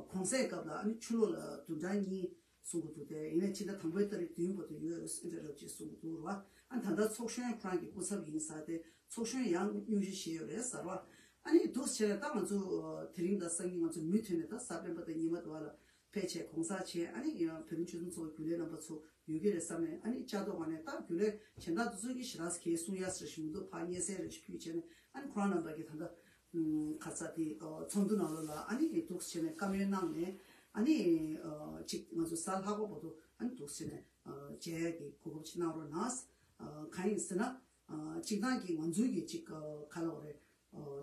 གུང་སེང་སྐབས་ལ་ཨ་ནི་ཕྱི་ལོགས་ལ་བདུན་ཕྲག་གཉིས་གསུང་གི་འདུག་དེ་ཡིན་ན་ཕྱི་ཟླ་དང་པོའི་ཏ་རིག་བདུན་བར་དུ་ཡོད་ཟེར་འདྲ་རབ་ཅེས་གསུང་གི་འདུག་ར། ཨ་ད་ལྟ་ཚོགས་གཞོན་ཁོ་རང་གི་སྐུ་ཚབ་ཡིན་ཟེར་ཏེ་ཚོགས་གཞོན་ཡང་སྙུང་གཞི་བཞེས་ཡོད་རེད་ཟེར་བ། ཨ་ནི་འདུག་བྱས་ད་ང་ཚོ་དེ་རིང་ད་སང་ཉིན་ང་ཚོ་མུ་མཐུད་ནས་ད་གཟའ་སྤེན་པ་དང་ཉི་མ་དུ་བ་ལ་ཕལ་ཆེར་གུང་སེང་བྱས། ཨ་ནི་བོད་མི་སྤྱི་མཐུན་ཚོགས་རྒྱུན་ལས་རྣམ་པ་ཚོ་ཡོད་ཀྱི་རེད་བསམ་ནས། ཨ་ནི་བཅར་ཐོག་ནས་ད་རྒྱུན་ལས་གཞན་དག་དེ་ཚོ་གི་ཞེ་དྲག་གས་གསུང་ཡ་ཟེར་ཞུ་འདུག་ཕར་སྙན་སེང་རེ་ཞིག་ཕུལ་བྱས་ནས། ཨ་ནི་ཁོ་རང་རྣམ་པ་གི་ད་ལྟ་ཁ་ཚ་དེ་ཚོགས་འདུ་ནང་ལོགས་ལ་ཨ་ནི་འདུག་བྱས་ནས་བཀའ་མོལ་གནང་ནས། ཨ་ནི་ཅིག་ང་ཚོ་གཟའ་ལྷག་པ་བར་དུ་ཨ་ནི་འདུག་བྱས་ནས་མཇལ་ཡ་གི་གོ་སྐབས་ཅིག་གནང་རོགས་གནང་། གང་ཡིན་ཟེར་ན་སྤྱིར་བཏང་གི་ང་ཚོའི་གི་ཅིག་ག་ལ་བ་རེད།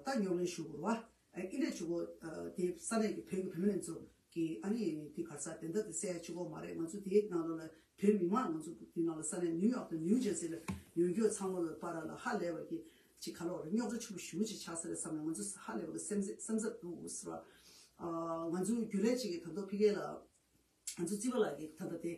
ད་རྙོག་གླེང་ཞུ་དགོས་རེད་བ། ཨིན་འདྲ་ཞུ་དགོས། དེ་ས་གནས་ཀྱི་བོད་ཀྱི་བུད་མེད་ལྷན་ཚོགས་ཀྱི་ཨ་ནི་དེ་ག་ས་དེ་འདྲ་དེ་གསལ་ཆོག་གི་མ་རེད། ང་ཚོ་དེའི་ནང་ལོགས་ལ་བོད་མི་མང་ང་ཚོ་དེ་ནང་ལ་ས་གནས་ནིའུ་ཡོག་དང་ནིའུ་ཇར་སི་ལ་ཡོད་མཁན་ཚང་མ་ལ་བར་ལ་ཧ་ལས་པ་གི་ཅིག་ག་ལ་བ་རེད། རྙོག་དྲ་ཆེན་པོ་ཞེ་པོ་ཅིག་ཆགས་ས་རེད་བསམ་ནས་ང་ཚོ་ཧ་ལས་པ་གི་སེམས་སེམས་འཚབ་འདུག་ཟེར་བ། ང་ཚོའི་རྒྱུན་ལས་ཅིག་གིས་ད་དུང་ཕ་གི་ལ། ང་ཚོ་རྩིས་པ་ལགས་ཀྱིས་ད་ལྟ་དེ་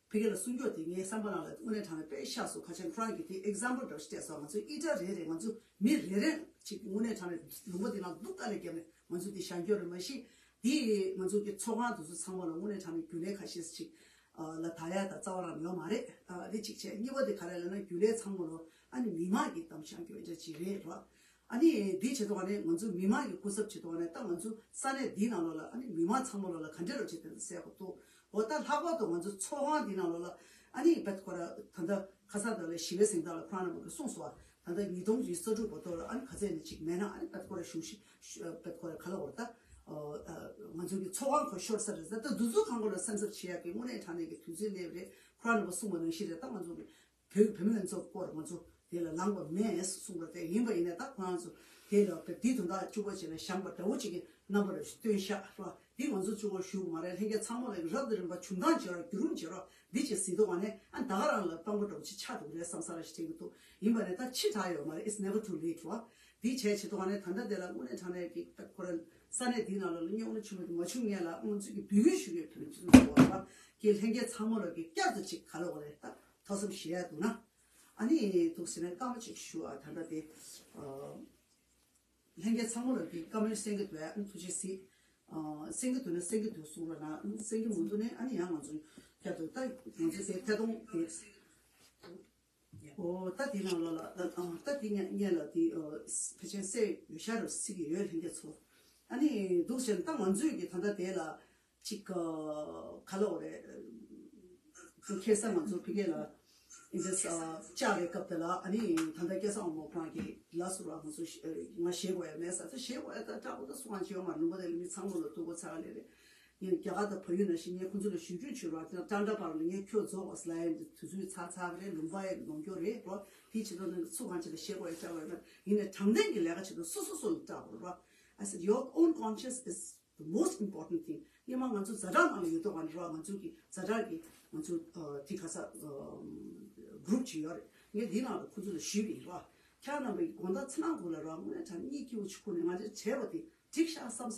ཕ་གི་ལ་གསུང་སྐྱོར་དེ་ངའི་བསམ་པ་ནང་ལ་དངོས་གནས་དྲང་གནས་དཔེ་ཤག་སོང་། ཁ་ཆེན་ཁོ་རང་གིས་དེ་ཨེག་ཛམ་པལ་འདྲ་ཞིག་སྤྲད་སོང་། ང་ཚོ་ཨི་ཊ་རེ་རེ་ང་ཚོ་མི་རེ་རེ་ཅིག་དངོས་གནས་དྲང་གནས་ལུང་པ་དེ་ནང་སྡུག་དཀའ་ལས་བརྒྱབ་ནས་ང་ཚོ་དེ་བཞེངས་སྐྱོར་རེ་མ་གཞི་དེ་ང་ཚོ་གི་ཚོགས་ཁང་དེ་ཚོ་ཚང་མ་ལ་དངོས་གནས་དྲང་གནས་རྒྱུན་ལས་ཁ་ཤས་ཅིག་ལ་ད་ཡ་ད་རྩ་བ་རང་ཡོད་མ་རེད། དེ་གཅིག་བྱས། གཉིས་པ་དེ་ག་རེ་ལབ་ན་རྒྱུན་ལས་ཚང་མ་ལོ་ཨ་ནི་མི་མང་གི་གཏམ་བཤད་སྐྱོ་འདྲ་ཅིག་རེད་རོ། ཨ་ནི་འདི་བྱེད་དོ་ནས་ང་ཚོ་མི་མང་གི་སྐུ་ཚབ་བྱེད་དོ་ནས་ད་ང་ཚོ་ས་གནས་འདི་ནང་ལོགས་ལ་ཨ་ནི་མི་མང་ཚང་མ་ལོགས་ལ་ག་འདྲ་རོ་བྱེད་དེ་གསལ་པོ་འདུག་འོ་ད་ལྷག་པར་དུ་ང་ཚོ་ཚོགས་ཁང་འདི་ནང་ལོགས་ལ་ཨ་ནི་བེད་ཁོ་ར་ད་ལྟ་ཁ་སང་དེ་ལ་ཞི་བའི་གཟེངས་རྟགས་ལ་ཁོ་རང་རྣམ་པ་གིས་གསུངས་སོང་བ། ད་ལྟ་ཉིས་སྟོང་བཅུ་རྩ་དྲུག་བར་དུ་ལ་ཨ་ནི་ག་ཚད་ནས་ཅིག་མེད་ན་ཨ་ནི་བེད་ཁོ་ར་ཞུ་ཞིག་བེད་ཁོ་ར་ག་ལ་འོར་ད་ང་ཚོ་གི་ཚོགས་ཁང་ཁོ་ཤོར་ས་རེད། ད་འདུ་འཛོམས་ཁང་ཁོ་ལ་སེམས་འཚབ་བྱེད་ཡག་གི་དངོས་གནས་དྲང་གནས་ཀྱི་དུས་ཚོད་སླེབས་རེད། ཁོ་རང་རྣམ་པ་གསུངས་པ་ནང་བཞིན་རེད། ད་ང་ཚོ་གི་བོད་བུད་མེད་ལྷན་ཚོགས་སྐོར་ང་ཚོ་དེ་ལ་ལངས་པ་མེད་གསུངས་པ་དེ་ཡིན་པ་ཡིན་ན། ད་ཁོ་རང་ཚོ་དེ་ལ་བོད་འདི་དོན་དག་བཅུ་པ་ཅིག་ལ་བཞེངས་པ་འདྲ་བོ་ཅིག་གི་རྣམ་པ་རེ་ཞིག་སྟོན་ཤག་ར། འདི་ང་ཚོ་བཅུ་པ་ཞུ་གི་མ་རེད། ལྷན་རྒྱས་ཚང་མ་ལ་རབ་དང་རིམ་པ་བྱུང་སྟངས་བྱེད་རོགས། བརྒྱུད་རིམ་བྱེད་རོགས། འདི་ཅིག་གཟིགས་དུས་ནས་ཨ་ད་ག་རང་ལ་དཔང་པོ་འདྲ་བོ་ཅིག་ཆགས་འདུག་རེད་བསམ་ས་ར་ཞིག་དྲན་གྱི་འདུག་ཡིན་པ་ནས་ད་ཕྱི་དྲགས་ཡོད་མ་རེད། It's never too late ར། འདི་བྱས་བྱེད་དུས་ནས་ད་ལྟ་དེ་ལ་དངོས་གནས་དྲང་གནས་ཀྱི་ཁོ་ར་ས་གནས་འདིའི་ནང་ལ་རྙོག་གླེང་ཆེན་པོ་དེ་མ་བྱུང་སྔོན་ལ་ང་ཚོས་ཀྱི་འབོད་སྐུལ་ཞུ་ཡོད། བོད་མི་སྤྱི་འཐུས་ཚོགས་པ་ར་གི་ལྷན་རྒྱས་ཚང་མ་ལ་གི་བསྐྱར་དུ་ཅིག་ག་ལ་འོ་རེད། ད་ཐུགས་བསམ་བཞེས་ཡ་འདུག་ན། ཨ་ནི་འདུག་ཟེར་ནས་སྐར་མ་གཅིག་ཞུ་ཨ། ད་ལྟ་དེ་ལྷན་རྒྱས་ཚང་མ་ལ་གི་བཀའ་མོལ་གསན་གྱི་འདུག་ཨ། ཐུགས་རྗེ་གཟིགས། གསན་གྱི་འདུག་ན་གསན་གྱི་འདུག་གསུང་རོགས་གནང་། གསན་གྱི་མི་འདུག་ན་ཨ་ནི་ཡང་ང་ཚོ་བསྐྱར་དུ་ད་ང་ཚོ་དེ་ཐད་གཏོང་དེ། ཨོ་ད་དེ་ནང་ལོགས་ལ་ད་ད་དེ་སྔོན་ལ་དེ་ཕལ་ཆེར་གསལ་ཡོད་ཤག་རེད་ཟེར་གྱི་ཡོད། ལྷན་རྒྱས་ཚོ་ཨ་ནི་འདུག་ཟེར་ན་ད་ང་ཚོས་ཀྱི་ད་ལྟ་དེ་ལ་ཅིག་ག་ལ་འོ་རེད། ཁ་སང་ང་ཚོ་ཕ་གི་ལ་ཨིན་ཇི་བཅར་བའི་སྐབས་དེ་ལ་ཨ་ནི་ད་ལྟ་སྐལ་བཟང་དབང་མོ་ཁོ་རང་གིས་ལབ་སོང་ར། ང་ཚོ་ང་ཞེད་དགོས་ཡ་མེད་ས། ད་ཞེད་དགོས་ཡ་ད་སྐྲག་པོ་ད་གསུང་བ་བྱེད་ཡོད་མ་རེད། ལུང་པ་དེ་ལ་མི་ཚང་མ་ལ་སྡུག་པོ་ཚ་ག་ལེ་རེད། ངས་རྒྱ་གར་དང་བལ་ཡུལ་ནང་བཞིན་ངས་ཁོང་ཚོ་ལ་ཞུ་རྒྱུ་བྱོས་རོགས། ད་ཀྲང་ཀྲ་པ་ལ་ངས་ཁྱོད་རྫོགས་པ་ཟེར་ལབ་ཡ་དེ་དུས་ཚོད་ཚར་ཚར་བ་རེད། ལུང་པ་ཡ་ནོར་འཁྱོག་རེད་རོ། དེའི་ཆེད་དུ་ནང་སུ་གང་ཅིག་ལ་ཞེད་དགོས་ཡ་སྐྲག་པ་ཡོད་མ་རེད། ཡིན་ནའི་དྲང་བདེན་གྱི་ལས་ཀ་བྱེད་དུས་སོ་སོ་སོ་ལ་སྐྲག་དགོས་རེད་རོ། I said your own conscience is the most important thing. སྔོན་མ་ང་ཚོ་ཛ་དྲག་ནང་ལ་ཡོད་དུས་ག་ནས་རོ། ང་ཚོ་གི་ཛ་དྲག་གི་ང་ཚོ་དེ་ག་ས་གུ་རུབ་ཅིག་ཡོད་རེད། ངས་དེའི་ནང་ལ་ཁོང་ཚོ་ལ་ཞུས་པ་ཡིན་རོ། ཁྱེད་རྣམ་པའི་དགོངས་དག་ཚ་ནང་དགོས་ལ་རོ། དངོས་གནས་དྲང་གཉིད་སྐྱིད་པོ་ཅིག་ཁུག་ནས་ང་ཚོས་བྱས་པ་དེ་འགྲིག་ཤག་བསམ་སེམས་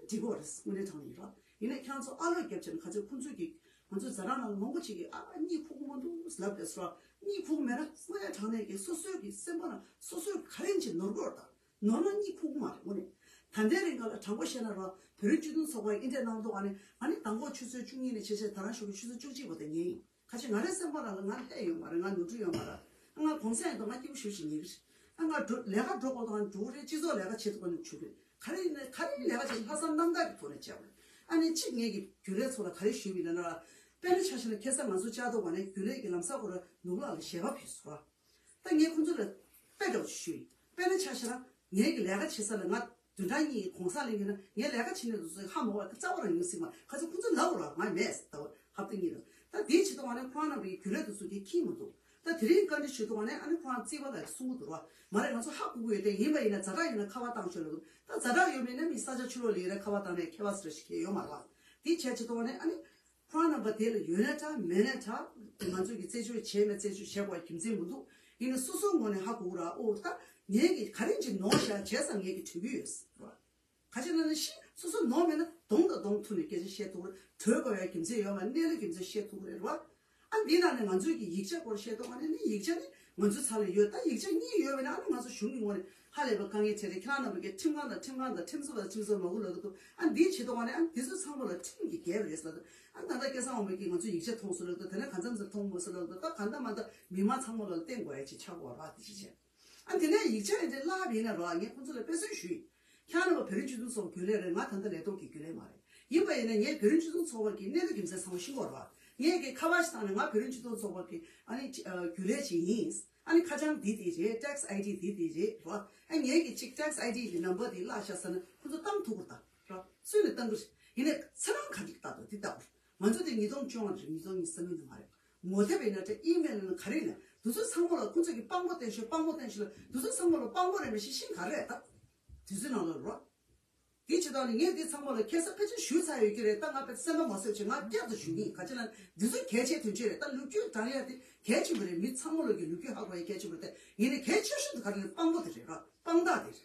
འགྲིག་གོ་རེད། དངོས་གནས་དྲང་ཡིན་རོ། ཡིན་ནའི་ཁྱེད་ཚོ་ཨ་ལོ་རྒྱབ་བྱས་ནས་ག་ཚོད་ཁོང་ཚོས་ཀྱི་ང་ཚོ་ཛ་དྲག་ནང་ལ་མང་པོ་ཅིག་གིས་ཨ་གཉིད་ཁུག་གི་མི་འདུག་ལབ་པས་རོ། གཉིད་ཁུག་མེད་ན་དངོས་གནས་དྲང་གནས་ཀྱི་སོ་སོའི་གི་སེམས་པ་ལ་སོ་སོའི་ག་རེ་ཡིན་ཅིག་ནོར་གོ་ར། ད་ནོར་ན་གཉིད་ཁུག་མ་རེད། དངོས་གནས་ད་ལྟའི་རིང་ག་ལ་དྲང་པོ་བཤད་ན་རོ། བོད་རིགས་སྤྱི་མཐུན་ཚོགས་པ་ཨིན་འདྲས་གནང་འདུག་ཨ་ནི་ཨ་ནི་མདང་དགོང་ཆུ་ཚོད་བཅུ་གཉིས་ནས་བྱས་བྱས་ད་རང་ཞོགས་པའི་ཆུ་ཚོད་བཅུ་གཅིག་བར་དུ་ཉལ་ཡིན། ཁ་ཅིག་ང་རའི་སེམས་པ་ལ་ང་ལྷད་ཡོད་མ་རེད། ང་ནོར་འཁྲུལ་ཡོད་མ་རེད། ང་གུང་སེང་ཡིན་དུས་ང་སྐྱིད་པོ་ཞེ་པོ་ཅིག་ཉལ་གི་རེད། ང་འགྲོ་ལས་ཀ་འགྲོ་དགོས་དང་འགྲོ་གི་རེད། སྤྱི་ཚོགས་ལས་ཀ་བྱེད་དགོས་ན་བྱེད་དགོས། ག་རེ་ཡིན་ན་ག་རེ་ལས་ཀ་བྱེད་ན་ལྷག་བསམ་རྣམ་དག་གི་ཐོག་ནས་བྱས་པ་རེད། ཨ་ནི་གཅིག་ངས་ཀྱི་རྒྱུན་ལས་ཚོ་ལ་ག་རེ་ཞུས་པ་ཡིན་ན་ར། དཔེར་ན་ཆ་བཞག་ན་ཁ་སང་ང་ཚོ་བཅར་དུས་ནས་རྒྱུན་ལས་ཀྱི་ལམ་སང་ཁོ་ར་ནུབ་ལག་ལ་ཞལ་པར་ཕུལ་སོང་ར། ད་ངས་ཁོང་ཚོ་ལ་དཔེ་འདྲ་བོ་ཞིག་ཞུས་ཡིན། དཔེར་ན་ཆ་བཞག་ན་ངའི་གི་ལས་ཀ་བྱེད་ས་ལ་ང་བདུན་ཕྲག་གཉིས་གུང་སེང་ལེན་གྱི་ན་ངའི་ལས་ཀ་བྱེད་ནས་དུ་ཚོད་ཧ་མ་གོ་བ་ད་རྩ་བ་རང་ཡིན་སྲིད་མ། ཁ་ཚོ་ཁོང་ཚོ་ལབ་ར་ང་མེད་ཟེར། ད་ཧབ་ཏ་གཉིས་ལ་ད་དེའི་ཆེད་དུ་ང་ནས་ཁོང་རྣམ་པའི་རྒྱུན་ལས་དུ་ཚོད་ཀྱི་ཁྱིམ་མི་འདུག་ད་དེ་རིང་བཀའ་འདྲི་ཞུ་དུས་ང་ནས་ཨ་ནི་ཁོང་རྩིས་པ་ལ་གསུང་གི་འདུག་ར། མ་རེད། ང་ཚོ་ཧ་གོ་གི་ཡོད་དེ། ཡིན་པ་ཡིན་ན་ཛ་དྲག་ཡིན་ན་ཁ་པར་བཏང་ཆོག་ལབ་འདུག་ད་ཛ་དྲག་ཡོད་མེད་ན་མི་ས་ཆ་ཕྱི་ལོགས་ལ་ཡོད་ན་ཁ་པར་བཏང་ནས་ཁྱད་པར་ཟེར་ཞིག་ཡོད་མ་རེད། དེའི་ཆེད་ཆེད་དུ་ང་ནས་ཨ་ནི། ཕོན་ནམ་པར་དེ་ལ་ཡོད་ན་འདྲ་མེད་ན་འདྲ། ང་ཚོ་གི་རྩད་གཅོད་བྱས་མེད་རྩད་གཅོད་བྱས་དགོས་རྒྱུ་མཚན་མི་འདུག་ཡིན་ན་སོ་སོའི་ངོས་ནས་ཧ་གོ་གི་ར། ཨོ་ད་ངས་གི་ག་རེ་ཅིག་ནོར་བཞག་བྱས་ཙང་ངས་གི་དྲན་གི་ཡོད་ར། ག་ཅི་ལབ་ན་ཤི་སོ་སོ་ནོར་མེད་ན་གདོང་དང་གདོང་ཐུག་ནས་སྐད་ཆ་བཤད་ཐུབ་རེད། གྲོས་དགོས་ཡ་རྒྱུ་མཚན་ཡོད་མ་རེད། གནས་ལུགས་རྒྱུ་མཚན་བཤད་ཐུབ་རེད་ར། ཨ་འདི་ནང་ནས་ང་ཚོའི་གི་ཡིག་ཆ་སྐོར་བཤད་ཐུབ་པ་ནི་ནི་ཡིག་ཆ་ནི་ང་ཚོའི་ཚབ་ལ་ཡོད། ད་ཡིག་ཆ་གཉིས་ཡོད་པ་ན་ཨ་ནི་ང་ཚོ་གཞུང་གི་ངོས་ནས་ཧ་ལས་པ་དཀའ་ངལ་འཕྲད་རེད། ཁྱེད་རང་རྣམ་པ་གི་ཁྲིམས་ཁང་དང་ཁྲིམས་ཁང་དང་ཁྲིམས་བཟོ་དང་ཁྲིམས་བཟོ་མ་དགོས་ལབ་གི་འདུག་ཨ་འདིའི་ཆེད་དུ་བ་ནི་ཨ་འདི་ཚོ་ཚང་མ་ལ་ཁྲིམས་ཀྱི་འགལ་བ་རེད་ཟེར་ལབ་འདུག་ཨ་ད་ལྟ་སྐལ་བཟང་དབང་མོས་ཀྱིས་ང་ཚོ་ཡིག་ཆ་མཐོང་སོང་ལབ་འདུག་དེ་ནས་གང་འཚམ་ཚོ་མཐོང་མ་སོང་ལབ་འདུག་ད་གང་ལྟར་མ་ལྟར་མི་མང་ཚང་མ་ལ་བསྟན་དགོས་ཡ་ཅིག་ཆགས་དགོས་ར། དེ་ཅིག་བྱས། ཨ་དེ་ནས་ཡིག་ཆ་ཡིན་དེ་བརླག་པ་ཡིན་ན་རོགས། ངས་ཁོང་ཚོ་ལ་དཔེ་མཚོན་ཞུས་ཡིན། ཁྱེད་རང་ལ་བོད་རིགས་སྤྱི་མཐུན་ཚོགས་རྒྱུན་ལས་རེད། ང་ད་ལྟ་ལས་ཐོག་གི་རྒྱུན་ལས་མ་རེད། ཡིན་པ་ཡིན་ན་ངས་བོད་རིགས་སྤྱི་མཐུན་ཚོགས་པ་གི་གནས་ལུགས་རྒྱུ་མཚན་ཚང་མ་ཤེས་དགོས་རེད་བ། ངས་གི་ཁ་པར་ཞིག་བཏང་ནས་ང་བོད་རིགས་སྤྱི་མཐུན་ཚོགས་པ་གི་ཨ་ནི་ཅི་ཨ་རྒྱུན་ལས་ཅིག་ཡིན། ཨ་ནི་ཁ་བྱང་འདི་འདི་རེད། tax ID འདི་འདི་རེད་རོ། ཨ་ངས་གི་ཅིག་tax ID གི་number འདི་བརླག་ཤག་ཟེར་ན་ཁོ་ཚོ་བཏང་ཐུབ་ཀྱི་རེད་ད་རོ། སུས་ནས་བཏང་གི་རེད། ཡིན་ནའི་ཚེ་རང་ག་འདྲ་ལྟ་དང་འདི་ལྟ་བུ་རེད། ང་ཚོ་དེ་ཉིས་སྟོང་བཅོ་ལྔ་རེད། ཉིས་སྟོང་ཉི་ཤུ་རྩ་གཉིས་ནས་མ་རེད། ངོ་དེབ་ཡིན་ན་འདྲ། ཨི་མེལ་ཡིན་ན་ག་རེ་ཡིན་ན་དེ་ཚོ་ཚང་མ་ལ་ཁོ་ཚོ་གི་དཔང་པོ་བསྟན་ཤོག་དཔང་པོ་བསྟན་ཤོག་ལ་དེ་ཚོ་ཚང་མ་ལ་དཔང་པོ་རེད་མི་ཤེས་ཤིང་ག་རེ་རེད་ད། དུས་ཚོད་ནང་ལ་རོ། དེ་བྱེད་སྟངས་ནི་ངས་འདི་ཚང་མ་ལ་ཁ་སང་ཕལ་ཆེར་ཞུས་ཚར་ཡོད་ཀྱི་རེད། ད་ང་དཔེ་སེམས་པ་མ་བཟོད་བྱས་ང་བསྐྱར་དུ་ཞུ་གི་ཡིན། ག་ཅི་ལ་འདི་ཚོ་གལ་ཆེ་དོན་ཆེ་རེད། ད་ལོ་རྒྱུས་དྲང་ཡ་དེ་གལ་ཆེན་པོ་རེད། མི་ཚང་མ་ལོ་གི་ལོ་རྒྱུས་ཧ་གོ་ཡ་གལ་ཆེན་པོ་རེད། ད་ཡིན་ནའི་གལ་ཆེ་ཤོས་དེ་ག་རེ་ལ་དཔང་པོ་དེ་རེད་ར། དཔང་རྟགས་དེ་རེད།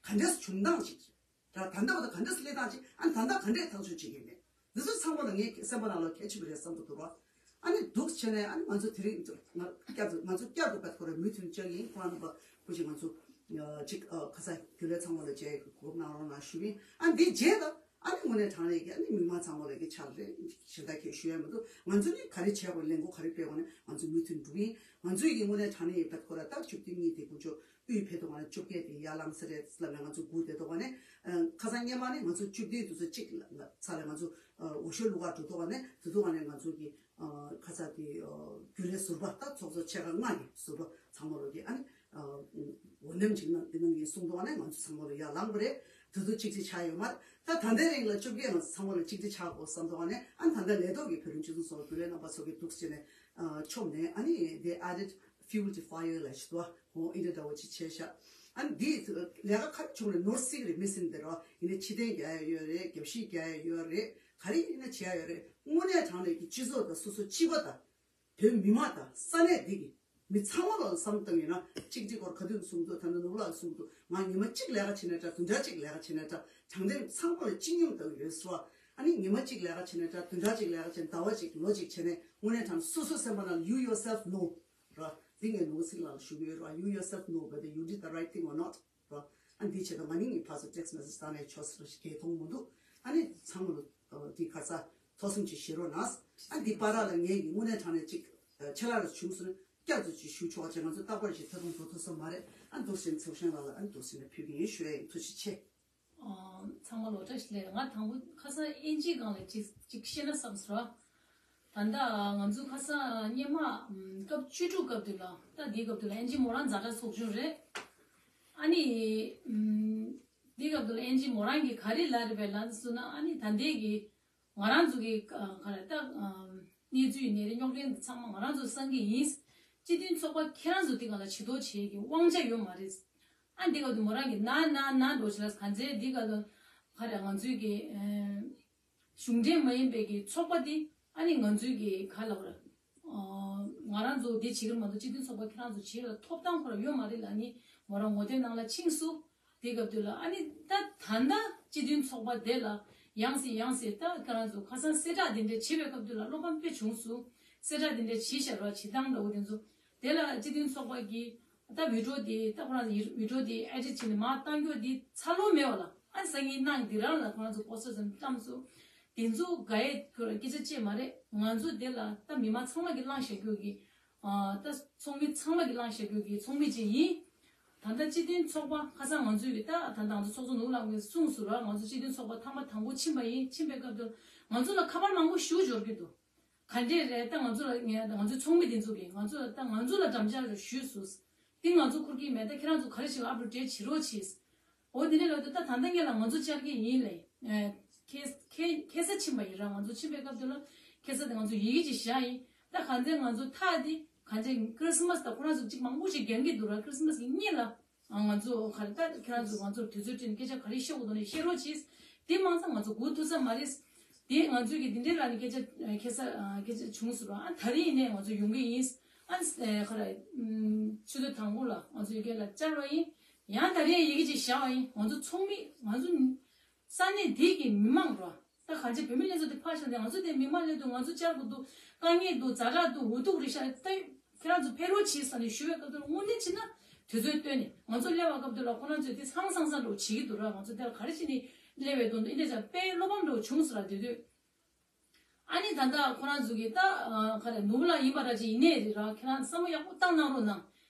ག་འདྲས་བྱུང་སྟངས་ཅིག་རེད་ར། ད་ལྟ་བར་དུ་ག་འདྲས་སླེབས་སྟངས་ཅིག་ཨ་ད་ལྟ་ག་འདྲས་ཐག་གཅོད་བྱེད་ཀྱི་ཡིན་མེད། འདི་ཚོ་ཚང་མ་ལ་ངས་སེམས་པ་ནང་ལ་གལ་ཆེན་པོ་རེད་བསམ་གྱི་འདུག་ར། ཨ་ནི་འདུག་བྱས་ནས་ཨ་ནི་ང་ཚོ་དེ་རིང་ང་བསྐྱར་དུ་ང་ཚོ་བསྐྱར་དུ་བེད་ཁོ་ར་མུ་མཐུད་བཅར་གྱི་ཡིན། ཁོ་རང་རྣམ་པ་སྐུ་མཁྱེན་ང་ཚོ་གཅིག་ཁ་སང་རྒྱུན་ལས་ཚང་མ་ལ་མཇལ་དགོས་གནང་རོགས་གནང་ཞུ་གི་ཡིན། ཨ་འདི་རྗེས་ལ་ཨ་ནི་དངོས་གནས་དྲང་གནས་ཀྱི་ཨ་ནི་མི་མང་ཚང་མ་ལ་གི་ཕྱག་ལས་གཞན་དག་གིས་ཞུ་ཡ་མི་འདུག་ང་ཚོ་ནི་ག་རེ་བྱས་དགོས་ལས་འགུལ་ག་རེ་སྤེལ་དགོས་ནས་ང་ཚོ་མུ་མཐུད་འགྲོ་གི་ཡིན། ང་ཚོ་ཡི་དངོས་གནས་དྲང་གནས་ཡི་བེད་ཁོ་ར་ད་བཅུ་བདུན་གཉིས་དེ་དགུ་ཅོ་དབུས་ཕེབས་དུས་ང་ལ་བཅོ་བརྒྱད་དེ་ཡར་ལངས་ས་རེད་ལབ་ནས་ང་ཚོ་སྒུག་བསྡད་དུས་ནས། ཁ་སང་སྔོན་མ་ནས་ང་ཚོ་བཅུ་བདུན་དུས་ཚོད་གཅིག་ལ་ལ་ཚ་ལ་ང་ཚོ་འོས་ཤོག་བླུག་གར་འགྲོ་དུས་ནས། དེ་དུས་ནས་ང་ཚོ་གི་ཁ་ཚ་དེ་རྒྱུན་ལས་ཟུར་པ་ད་ཚོགས་གཙོ་ཆེ་ཁག་ལྔ་གི་ཟུར་པ་ཚང་མ་ལོ་གི་ཨ་ནི་འོས་འདེམས་ཅིག་གནང་འདི་གནང་གི་གསུངས་དུས་ནས་ང་ཚོ་ཚང་མ་ལོ་ཡར་ལངས་པ་རེད། དེ་དུས་གཅིག་གཅིག་ཆགས་ཡོད་མ་རེད། ད་ད་ལྟའི་རིང་ལ་བཅོ་བརྒྱད་ང་ཚོ་ཚང་མ་ལོ་གཅིག་གཅིག་ཆགས་དགོས་བསམ་དུས་ནས། ཨ་ནི་ད་ལྟ་ལས་ཐོག་གི་བོད་རིགས་སྤྱི་མཐུན་ཚོགས་རྒྱུན་ལས་རྣམ་པ་ཚོ་གི་འདུག་ཟེར་ནས་ཆོབ་ནས་ཨ་ནི་they added fuel to fire ལ་ཞིག་ཏུ་ཨོ་ཨིན་འདྲ་འདྲ་བོ་ཅིག་བྱས་ཤག་ཨ་ནི་འདིས་ལས་ཀ་ག་རེ་བྱུང་རེད། ནོར་སྲིད་རེད། མི་སེམས་དེ་རོ་ཡིན་ནའི་ཕྱི་རྟེན་རྒྱག་ཡ་ཡོད་རེད། རྒྱབ་བཤིག་རྒྱག་ཡ་ཡོད་རེད། ག་རེ་ཡིན་ན་བྱེད་ཡ་ཡོད་རེད། དངོས་གནས་དྲང་གནས་ཀྱི་སྤྱི་ཚོགས་དང་སོ་སོ་སྤྱི་པ་དང་བོད་མི་མང་དང་ས་གནས་འདི་གི་མི་ཚང་མ་ལ་བསམ་བཏང་ཡོད་ན་གཅིག་གཅིག་སྐོར་ག་དུས་གསུང་དུས་ད་ནི་ནུབ་ལ་གསུང་དུས་ང་ཉི་མ་གཅིག་ལས་ཀ་བྱེད་ན་འདྲ། བདུན་ཕྲག་གཅིག་ལས་ཀ་བྱེད་ན་འདྲ། དྲང་བདེན་ཚང་མ་ལ་སྤྱི་སྙོམས་བཏང་ཡོད་སོ། ཨ་ནི་ཉི་མ་གཅིག་ལས་ཀ་བྱེད་ན་འདྲ། བདུན་ཕྲག་གཅིག་ལས་ཀ་བྱེད་ཟླ་བ་གཅིག་ལོ་གཅིག་བྱས་ནས་དངོས་གནས་དྲང་སོ་སོ་སེམས་པ་ནང་you yourself know ར། འདི་ངས་ནོར་སྲིད་ལ་ཞུ་གི་ཡོད་ར། you yourself know whether you did the right thing or not ར། ཨ་འདི་བྱེད་དང་མ་ནིང་ངས་ཕར་ཚུར་text message བཏང་ནས་ཆོག་ཟེར་ཞིག་གས་མཐོང་མི་འདུག་ཨ་ནི་ཚང་མ་ལ་འདི་ཁ་ཚ་ཐོག་སེམས་ཀྱི་བཞེས་རོགས་གནང་། ཨ་འདི་བར་ལ་ངས་ཀྱི་དངོས་གནས་དྲང་གནས་ཅིག་ཆེ་ལ་ར་བྱུང་སོང་ན་བསྐྱར་དུ་ཅིག་ཞུ་ཆོག་ཅེས་ང་ཚོ་རྟག་པར་ཞིག་ཐབས་ལམ་འགྲོ་ཐུབ་ས་མ་རེད། ཨ་འདུག་སེ་ཚེ་བཤན་ལགས་ལ་ཨ་འདུག་སེ་ནས་ཕུལ་གྱི་ཡིན་ཞུ་ཡ་ཡིན། ཐུགས་རྗེ་ཆེ། ཨ་ཚང་མ་ལོ་བཀྲ་ཤིས་བདེ་ལེགས། ང་དང་པོ་ཁ་སང་དབྱིན་ཇིའི་སྒང་ལ་ཅིག་ཅིག་བཤད་ན་བསམ་སོང་ར། ད་ལྟ་ང་ཚོ་ཁ་སང་སྔོན་མ་ཨམ་སྐབས་བཅུ་དྲུག་སྐབས་དུས་ལ་ད་འདིའི་སྐབས་དུས་ལ་དབྱིན་ཇི་མོ་རང་ཛ་དྲག་ཚོགས་ཆུང་རེད། ཨ་ནི་ཨམ་འདིའི་སྐབས་དུས་ལ་དབྱིན་ཇི་མོ་རང་གིས་ག་རེ་ལབ་རེད་པས་ལབ་སོང་ན། ཨ་ནི་ད་ལྟའི་གི་ང་རང་ཚོ་གི་ཨ་ག་རེ་ད་ཨམ་གནས་ཚུལ་ཡིན་ནའི་རེད། རྙོག་དྲ་ཚང་མ་ང་རང་ཚོ་བསམ་གི་ཡིན། སྤྱི་མཐུན་ཚོགས་པ་ཁྱེད་རང་ཚོ་འདི་སྒང་ལ་ཇུས་གཏོགས་བྱེད་ཀྱི་དབང་ཆ་ཡོད་མ་རེད། ཨ་འདི་སྐབས་དུས་མོ་རང་གིས་ན་ན་ན་འགྲོ་བྱེད་ལ་ག་ཚད་འདི་སྐབས་དུས་ག་རེ་ང་ཚོའི་གི་ཨེ་གཞུང་འབྲེལ་མ་ཡིན་པའི་གི་ཚོགས་པ་འདི་ཨ་ནི་ང་ཚོའི་གི་ག་ལབ་ར། ཨ་ང་རང་ཚོ་འདི་བྱེད་ཀྱི་མ་གཏོགས་སྤྱི་མཐུན་ཚོགས་པ་ཁྱེད་རང་ཚོ་བྱེད་ལ་ཐོབ་ཐང་ཁོ་ར་ཡོད་མ་རེད་ལབ་ནི་མོ་རང་ངོ་དེབ་ནང་ལ་ཕྱིན་སོང་། དེ་སྐབས་དུས་ལ་ཨ་ནི་ད་ད་ལྟ་སྤྱི་མཐུན་ཚོགས་པ་དེ་ལ་ཡང་སེ་ཡང་སེ་ད་ཁྱེད་རང་ཚོ་ཁ་སང་གསལ་བསྒྲགས་དེ་འདྲ་བྱེད་པའི་སྐབས་དུས་ལ་བློ་ཕམ་དཔེ་བྱུང་སོང་། གསལ་བསྒྲགས་དེ་འདྲ་བྱེད་བཞག་ར་བྱེད་སྟངས་འདྲ་བོ་དེ་ཚོ་དེ་ལ་སྤྱི་མཐུན་ཚོགས་པ་གིས་ད་video དེ་ད་ཁོ་རང་ཚོ་video དེ་edit བྱས་ནས་མར་བཏང་རྒྱུ་དེ་འཚར་ལོངས་མེད་པ་ལ་ཨ་སང་ཉིན་གནངས་དེ་རང་ལ་ཁོ་རང་ཚོ་poster ཙམ་བཀྲམ་སོང་། དེ་ཚོ་ག་ཡེ་ཁོ་ར་སྐད་ཆ་བཅད་མ་རེད། ང་ཚོ་དེ་ལ་ད་མི་མང་ཚང་མ་གིས་བླངས་བཞག་རྒྱུ་གི་ཨ་ད་ཚོགས་མི་ཚང་མ་གིས་བླངས་བཞག་རྒྱུ་གི་ཚོགས་མི་ཅིག་ཡིན། ད་ལྟ་སྤྱི་མཐུན་ཚོགས་པ་ཁ་སང་ང་ཚོས་ཀྱི་ད་ད་ལྟ་ང་ཚོ་ཚོགས་གཙོ་ནོར་བུ་ལགས་ཀྱིས་གསུངས་སོང་ར། ང་ཚོ་སྤྱི་མཐུན་ཚོགས་པ་ཐེངས་མ་དང་པོ་ཕྱིན་པ་ཡིན། ཕྱིན་པའི་སྐབས་དུ་ང་ཚོ་ལ་ཁ་པར་མང་པོ་ཞུ་འབྱོར་གྱི་འདུག་ག་འདྲས་རེད། ད་ང་ཚོ་ལ་ངས་ང་ཚོའི་ཚོགས་མི་དེ་ཚོ་གིས་ང་ཚོ་ལ་ད་ང་ཚོ་ལ་འགྲམ་ལྕག་རེ་ཞུས་སོང་། དེ་ང་ཚོ་འཁུར་གྱི་མེད། ད་ཁྱེད་རང་ཚོ་ག་རེ་ཞིག་ལ་ཨབ་ལོཌ་བྱེད་རོགས་གྱིས། འོ་དེ་ནས་ལབ་དུས་ད་ད་ལྟ་ངེད་ལ་ང་ཚོ་བཅར་གྱི་ཡིན་ལབ། ཁ་ཁ་ཁ་སང་ཕྱིན་པ་ཡིན་ར། ང་ཚོ་ཕྱིན་པའི་སྐབས་དེ་ལ་ཁ་སང་དེ་ང་ཚོ་ཡི་གེ་ཅིག་བཞག་ཡིན། ད་གང་ཚེ་ང་ཚོ་ཐག་དེ་གང་ཚེ་ཁྲིས་མས་ད་ཁོ་རང་ཚོ་ཅིག་མང་པོ་ཅིག་རྒྱག་གི་འདུག་ར། ཁྲིས་མས་གི་སྔོན་ལ་ང་ཚོ་ག་རེ་ད་ཁྱེད་རང་ཚོ་ང་ཚོར་དུས་ཚོད་སྤྲད་ནས་སྐད་ཆ་ག་རེ་བཤད་དགོས་འདུག་ནས་བཤད་རོགས་གྱིས། དེ་མ་ཚད་ང་ཚོ་སྒུག་ཐུབ་ས་མ་རེད། དེ་ང་ཚོས་ཀྱི་འདི་འདྲའི་ལ་ནི་སྐད་ཆ་ཁ་ས་སྐད་ཆ་བྱུང་ཟེར་བ། ཨ་ད་རིང་ཡིན་ནའི་ང་ཚོ་ཡོང་གི་ཡིན། ཨ་ཁ་ར་ཆུ་ཚོད་དང་པོ་ལ་ང་ཚོ་ཡི་གེ་ལ་བཅར་བ་ཡིན། ཡང་ད་རིང་ཡི་གེ་ཅིག་བཞག་པ་ཡིན། ང་ཚོ་ཚོགས་མི་ང་ཚོ་ས་གནས་འདི་གི་མི་མང་ར། ད་གང་ཅི་བོད་མི་ལྷན་ཚོགས་དེ་ཕར་བཞག་ནས་ང་ཚོ་དེ་མི་མང་ལས་དུ་ང་ཚོ་བཅར་དགོས་འདུག་དཀའ་ངལ་འདུག་ཛ་དྲག་འདུག་འུ་ཐུག་རེད་ཤག་ད་ཁྱེད་རང་ཚོ་ཕེབས་རོགས་བྱེད་ཟེར་ནས་ཞུ་བའི་སྐབས་དུ་དངོས་གནས་བྱས་ན་དུས་ཚོད་བཏོན་ནས་ང་ཚོ་སླེབས་པའི་སྐབས་དུ་ལ་ཁོ་རང་ཚོས་དེ་ཚང་ཚང་ཚང་འགྲོ་བྱེད་ཀྱི་འདུག་ར། ང་ཚོ་དེ་ལ་ག་རེ་བྱས་ནས་སླེབས་པའི་དོན་དུ་ཨིན་དེ་ཙང་དཔེ་བློ་ཕམ་འགྲོ་བྱུང་ཟེར་ར། དེ་དུས་ཨ་ནི་ད་ལྟ་ཁོ་རང་ཚོ་གིས་ད་ག་རེ་ནུབ་ལ་ཡིན་པ་ར་ཅིག་ཡིན་ནའི་རེད་ར། ཁྱེད་རང་བསམ་བློ་ཡག་པོ་བཏང་གནང་རོགས་གནང་།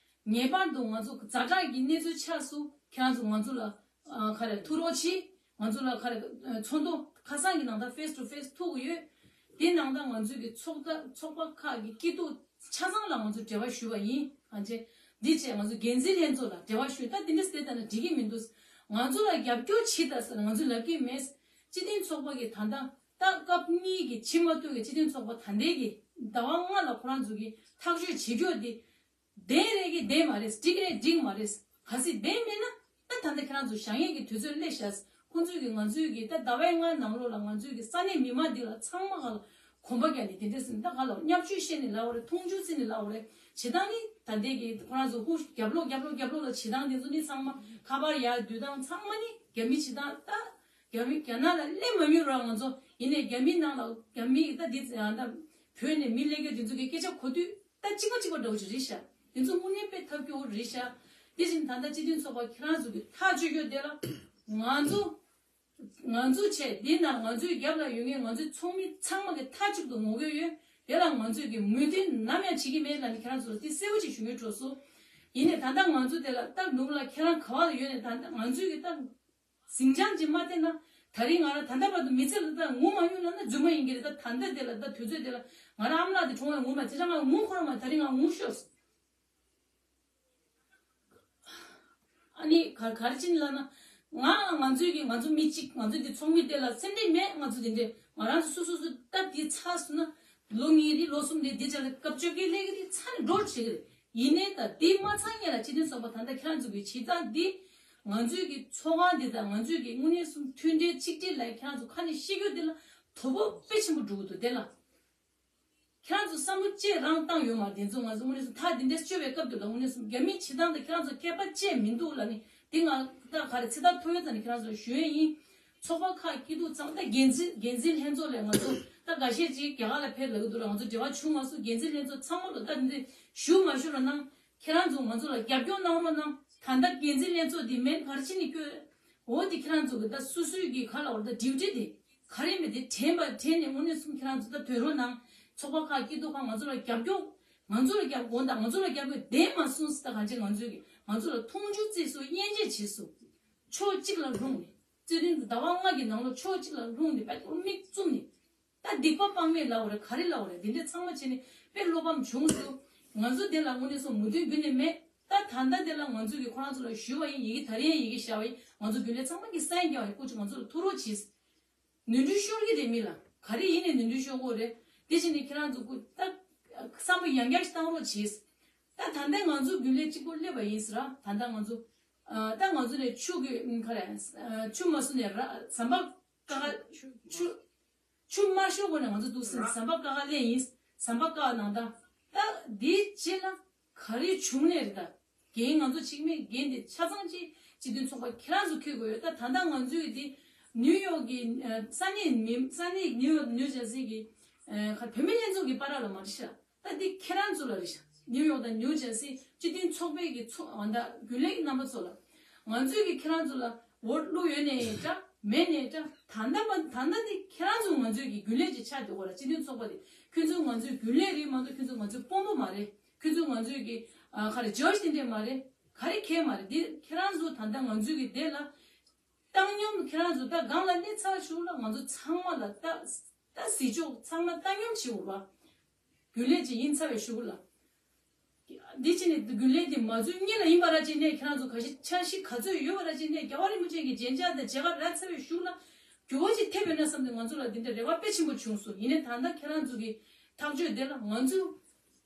ངེས་པར་དུ་ང་ཚོ་ཛ་དྲག་གི་གནས་ཚུལ་ཆགས་སུ་ཁྱེད་རང་ཚོ་ང་ཚོ་ལ་ཨ་ག་རེ་ཐུག་རོགས་གྱིས། ང་ཚོ་ལ་ག་རེ་ཨ་ཚོགས་འདུ་ཁ་སང་གི་ནང་ད་face to face་ཐུག་གི་ཡོད། དེ་ནང་ད་ང་ཚོའི་གི་ཚོགས་ད་ཚོགས་པ་ཁག་གི་སྐྱིད་སྡུག་ཆ་ཚང་ལ་ང་ཚོ་འབྲེལ་བ་ཞུས་པ་ཡིན། གང་བྱས་འདི་བྱས་ང་ཚོ་འགན་འཛིན་ལྷན་ཚོགས་ལ་འབྲེལ་བ་ཞུས། ད་དེ་འདྲ་སྟེ་ད་ན་འགྲིག་གི་མི་འདུག་ང་ཚོ་ལ་རྒྱབ་སྐྱོར་བྱེད་ད་ཟེར་ང་ཚོ་ལབ་ཀྱི་མེད། སྤྱི་མཐུན་ཚོགས་པ་གི་ད་ད་ད་སྐབས་གཉིས་ཀྱི་ཕྱི་མ་གཏོགས་ཀྱི་སྤྱི་མཐུན་ཚོགས་པ་ད་ལྟའི་གི་ཟླ་བ་ལྔ་ལ་ཁོ་རང་ཚོ་གི་ཐག་གཅོད་བྱེད་རྒྱུ་དེ། བདེན་རེད་ཀྱི་བདེན་མ་རེད། འགྲིག་རེད་འགྲིག་མ་རེད། གལ་སྲིད་བདེན་མེད་ན་ད་ད་ལྟ་ཁྱེད་རང་ཚོ་བཞག་ཡས་ཀྱི་དུས་ཚོད་སླེབས་ཤག་ཁོང་ཚོས་ཀྱི་ང་ཚོས་ཀྱི་ད་ཟླ་བའི་ལྔ་ནང་ལོགས་ལ་ང་ཚོས་ཀྱི་ས་གནས་མི་མང་འདི་ལ་ཚང་མ་ག་ལ་གོམ་པ་རྒྱག་ནས་དེ་འདྲ་ཟེར་ནས་ད་ག་ལ་བརྙས་བཅོས་བཤད་ནས་ལབ་པ་རེད། མཐོང་ཆུང་བྱས་ནས་ལབ་པ་རེད། བྱེད་སྟངས་ནི་ད་ལྟའི་གི་ཁོ་རང་ཚོ་ཧུ་རྒྱབ་ལོག་རྒྱབ་ལོག་རྒྱབ་ལོག་ལ་བྱེད་སྟངས་དེ་ཚོ་ནི་ཚང་མ་ཁ་པར་ཡར་བསྡུས་སྟངས་ཚང་མ་ནི་རྒྱ་མི་བྱེད་སྟངས། ད་རྒྱ་མི་རྒྱ་ནག་ལ་སླེབས་མ་མྱོང་ར། ང་ཚོ་ཡིན་ནའི་རྒྱ་མི་ནང་ལ་རྒྱ་མི་ད་འདི་ད་བོད་ནས་མི་སླེབས་མཁན་དེ་ཚོ་གི་སྐད་ཆ་གོ་དུས། ད་གཅིག་པ་གཅིག་པ་འདྲ་བོ་ཅིག་རེད་ཤག་དེ་ཚོ་དངོས་གནས་དཔེ་ཐབས་སྐྱོ་བོ་རེད་ཤག་དེ་བཞིན་ད་ལྟ་སྤྱི་མཐུན་ཚོགས་པ་ཁྱེད་རང་ཚོ་གི་ཐག་གཅོད་རྒྱུ་དེ་ལ་ང་ཚོ་ང་ཚོ་བྱས། དེ་ན་ང་ཚོའི་རྒྱབ་ལ་ཡོད་མཁན་ང་ཚོའི་ཚོགས་མི་ཚང་མ་གི་མཐའ་གཅིག་ཏུ་ངོ་རྒོལ་ཡོད། དེ་ལ་ང་ཚོས་ཀྱི་མོས་མཐུན་ནམ་ཡང་བྱེད་ཀྱི་མེད་ལབ་ནས་ཁྱེད་རང་ཚོ་ལ་དེ་གསལ་པོ་ཅིག་ཞུ་སྙིང་འདོད་སོང་། ཡིན་ནའི་ད་ལྟ་ང་ཚོ་དེ་ལ་སྟབས་ནུབ་ལ་ཁྱེད་རང་ག་བ་ལ་ཡོད་ནས་ད་ལྟ་ང་ཚོས་ཀྱི་ད། ཟིང་ཆ་ཅིག་མ་བལྟས་ན། ད་རིང་ང་རང་ད་ལྟ་བར་དུ་མི་ཚེ་ལ་ད་ངུ་མ་མྱོང་ལབ་ན་རྫུན་མ་ཡིན་གྱི་རེད། ད་ད་ལྟ་དེ་ལ་ད་དུས་ཚོད་དེ་ལ་ང་རང་ཨ་མ་ལགས་དེ་གྲོངས་པའི་ངུ་མ་ཅི་རང་ང་ངུ་ཁོ་རང་མ་ད་རིང་ང་ངུ་ཤོར་སོང་། ཨ་ནི་ག་ག་རེ་ཅིག་ལབ་ན། ང་ང་ཚོའི་གི་ང་ཚོ་མི་གཅིག་ང་ཚོ་འདི་ཚོགས་མི་དེ་ལ་སེམས་ཁྲལ་མེད། ང་ཚོ་དེ་འདྲས་ང་རང་ཚོ་སོ་སོ་སོ་སྟབས་དེ་ཚ་སོང་ན། ལོ་གཉིས་རེད་ལོ་གསུམ་རེད་འདི་ཅག་ལ་སྐབས་བཅོ་བརྒྱད་སླེབས་ཀྱི་རེད། ཚ་ནས་འགྲོ་བྱེད་ཀྱི་རེད། ཡིན་ནའི་ད་དེ་མ་ཚང་ཡས་ལ་སྤྱི་མཐུན་ཚོགས་པ་ད་ལྟ་ཁྱེད་རང་ཚོ་གི་བྱེད་སྟངས་འདི། ང་ཚོའི་གི་ཚོགས་ཁང་འདི་དང་ང་ཚོའི་གི་དངོས་གནས་སུ་མཐུན་སྒྲིལ་གཅིག་སྒྲིལ་ལ་ཁྱེད་རང་ཚོ་ཁ་ནས་བཤད་རྒྱུ་འདི་ལ་དོ་ཕོག་དཔེ་ཆེན་པོ་འགྲོ་གི་འདུག་དེ་ལ། ཁྱེད་རང་ཚོ་བསམ་བློ་ཅིག་རང་བཏང་ཡོད་མ་རེད། དེ་ཚོ་ང་ཚོ་དངོས་གནས་སུ་ཐག་འདི་འདྲས་གཅོད་པའི་སྐབས་དུ་ལ་དངོས་གནས་སུ་རྒྱ་མིའི་བྱེད་སྟངས་དང་ཁྱེད་རང་ཚོ་ཁྱད་པར་ཅིག་མི་འདུག་ལབ་ནས་འདི་ང་ད་ག་རེ་ཚེ་ཐར་ཐོ་ཡོད་ཙམ་ནས་ཁྱེད་རང་ཚོ་ཞུ་ཡས་ཡིན། ཚོགས་པ་ཁག་སྐྱིད་སྡུག་ཚང་ད་འགན་འཛིན་འགན་འཛིན་ལྷན་ཚོགས་ལས་ང་ཚོ་ད་འགའ་ཤས་ཅིག་རྒྱ་གར་ལ་ཕེབས་ལབ་ཀྱི་འདུག་ལ་ང་ཚོ་འབྲེལ་བ་བྱུང་མ་སོང་། འགན་འཛིན་ལྷན་ཚོགས་ཚང་མ་ལ་ད་འདི་ཞུ་མ་ཞུ་རོགས་གནང་། ཁྱེད་རང་ཚོ་ང་ཚོ་ལ་རྒྱབ་སྐྱོར་གནང་རོགས་གནང་། ད་ལྟ་འགན་འཛིན་ལྷན་ཚོགས་འདི་མེད་ག་རེ་བྱས་ནས་བསྐྱོད། འོ་དེ་ཁྱེད་རང་ཚོ་གི་ད་སོ་སོའི་གི་ག་ལ་འོ་ད་ཌིའུ་ཊི་དེ་ག་རེ་མེད་དེ་དྲན་པ་དྲན་ནས་དངོས་གནས་སུ་ཁྱེད་རང་ཚོ་ད་དོན་རོགས་གནང་། ཚོགས་པ་ཁག་སྐྱིད་སྡུག་ཁག་ང་ཚོ་ལ་རྒྱབ་སྐྱོར་ང་ཚོ་ལ་རྒྱབ་དགོངས་དག་ང་ཚོ་ལ་རྒྱབ་སྐྱོར་བདེན་མ་སོང་ཟེར་ད་གང་བྱས་ང་ཚོས་གི་ང་ཚོ་ལ་མཐོང་ཆུང་བརྩེགས་སོང་དབྱེ་འབྱེད་བྱས་སོང་། ཕྱོགས་གཅིག་ལ་ལྷུང་ནས་རྩོད་དོན་དུ་ཟླ་བ་ལྔ་གི་ནང་ལོགས་ཕྱོགས་གཅིག་ལ་ལྷུང་ནས་དཔེ་མིག་བཙུམ་ནས། ད་སྡིག་པ་དཔག་མེད་ལབ་དགོས་རེད་ག་རེ་ལབ་དགོས་རེད་འདི་འདྲས་ཚང་མ་བྱས་ནས་དཔེ་བློ་ཕམ་བྱུང་སོང་། ང་ཚོ་དེ་ལ་དངོས་གནས་སོང་མོས་མཐུན་རྒྱུན་ནས་མེད། ད་ད་ལྟ་དེ་ལ་ང་ཚོ་གིས་ཁོ་རང་ཚོ་ལ་ཞུས་པ་ཡིན། ཡི་གེ་ད་རེས་ཡང་ཡི་གེ་བཞག་པ་ཡིན། ང་ཚོ་རྒྱུན་ལས་ཚང་མ་གིས་སའིན་རྒྱག་པ་ཡིན། སྐུ་མཁྱེན་ང་ཚོ་ལ་ཐུགས་རོགས་གྱིས། ནོར་འཁྲུལ་ཤོར་གྱི་རེད་མི་ལ་ག་རེ་ཡིན་ནས་ནོར་འཁྲུལ་ཤོར་གྱི་རེད། དེ་བཞིན་ནས་ཁྱེད་རང་ཚོ་སྐུ་ད་བསམ་བློ་ཡང་བསྐྱར་ཞིག་བཏང་རོགས་གྱིས། ད་ད་ལྟ་ང་ཚོ་རྒྱུན་ལས་གཅིག་པོ་སླེབས་པ་ཡིན་ཟེར་ར། ད་ལྟ་ང་ཚོ་ཨ་ད་ང་ཚོ་ནས་ཆུ་གི་ཁ་རེ་ཆུ་མ་སུ་ནས་ར་ཟམ་པ་ཀ་ཁ་ཆུ། ཆུ་མ་ཤོར་གོང་ནས་ང་ཚོ་འདུག་སེ་ཟམ་པ་ཀ་ཁ་ལེན་ཡིན། ཟམ་པ་ཀ་ནང་ད། ད་འདིའི་རྗེས་ལ་ག་རེ་བྱུང་ནས་རེད་ད། འགན་ང་ཚོ་གཅིག་མེད་འགན་དེ་ཆ་ཚང་གཅིག་སྤྱི་མཐུན་ཚོགས་པ་ཁྱེད་རང་ཚོ་འཁྱེར་དགོས་ཡོད། ད་ད་ལྟ་ང་ཚོས་དེ་ནིའུ་ཡོག་གི་ས་གནས་མི་ས་གནས་ནིའུ་ཡོག་ནིའུ་ཇར་སི་གི་ཁ་བོད་མི་ལྷན་ཚོགས་ཀྱི་བར་ལ་མ་རེད་ཤག་ད་འདི་ཁྱེད་རང་ཚོ་ལ་རེད་ཤག་ནིའུ་ཡོག་དང་ནིའུ་ཇར་སི་སྤྱི་མཐུན་ཚོགས་པའི་གི་ཚོགས་ཨ་ད་རྒྱུན་ལས་ཀྱི་རྣམ་པ་ཚོ་ལ། ང་ཚོས་ཀྱི་ཁྱེད་རང་ཚོ་ལ་འོ་བླུག་ཡོད་ནའི་འདྲ་མེད་ནའི་འདྲ་ད་ལྟ་མ་ད་ལྟ་འདི་ཁྱེད་རང་ཚོ་ང་ཚོའི་གི་རྒྱུན་ལས་ཀྱི་ཆ་དེ་གོ་ལ་སྤྱི་མཐུན་ཚོགས་པ་དེ་ཁྱོད་ཚོ་ང་ཚོའི་རྒྱུན་ལས་རེད་མ་གཏོགས་ཁྱོད་ཚོ་ང་ཚོའི་དཔོན་པོ་མ་རེད། ཁྱོད་ཚོ་ང་ཚོའི་གི་ཨ་ག་རེ་ཇོར་ཇི་དེ་འདྲས་མ་རེད། ག་རེ་ཁྱད་མ་རེད། འདི་ཁྱེད་རང་ཚོ་ད་ལྟ་ང་ཚོའི་གི་དེ་ལ་བཏང་སྙོམས་ཁྱེད་རང་ཚོ་ད་སྒང་ལ་གནས་ཚར་ཞུགས་ལ་ང་ཚོ་ཚང་མ་ལ་ད་ད་གཟིགས་ཕྱོགས་ཚང་མ་བཏང་སྙོམས་བྱེད་འོ་བ། རྒྱུན་ལས་ཅིག་ཡིན་ཚར་བའི་གཞུག་ལ། འདི་ཕྱི་ནས་རྒྱུན་ལས་དེ་མ་འཛུལ་སྔོན་ལ་ཡིན་པ་ར་ཅིག་ནས་ཁྱེད་རང་ཚོ་ག་ཤེད་འཆར་གཞི་ག་ཚོད་ཡོད་པ་ར་ཅིག་ནས་རྒྱལ་བ་རིན་པོ་ཆེ་གི་མཇལ་བཅར་དང་མཇལ་ཁ་རག་ཚར་བའི་གཞུག་ལ་འགྱུར་བ་ཅིག་ཐེབས་ཡོད་ན་བསམ་སྟེ་ང་ཚོ་ལ་འདི་འདྲ་རེ་བ་དཔེ་ཆེན་པོ་བྱུང་སོང་། ཡིན་ནའི་ད་ལྟ་ཁྱེད་རང་ཚོ་གི་ཐག་གཅོད་དེ་ལ་ང་ཚོ་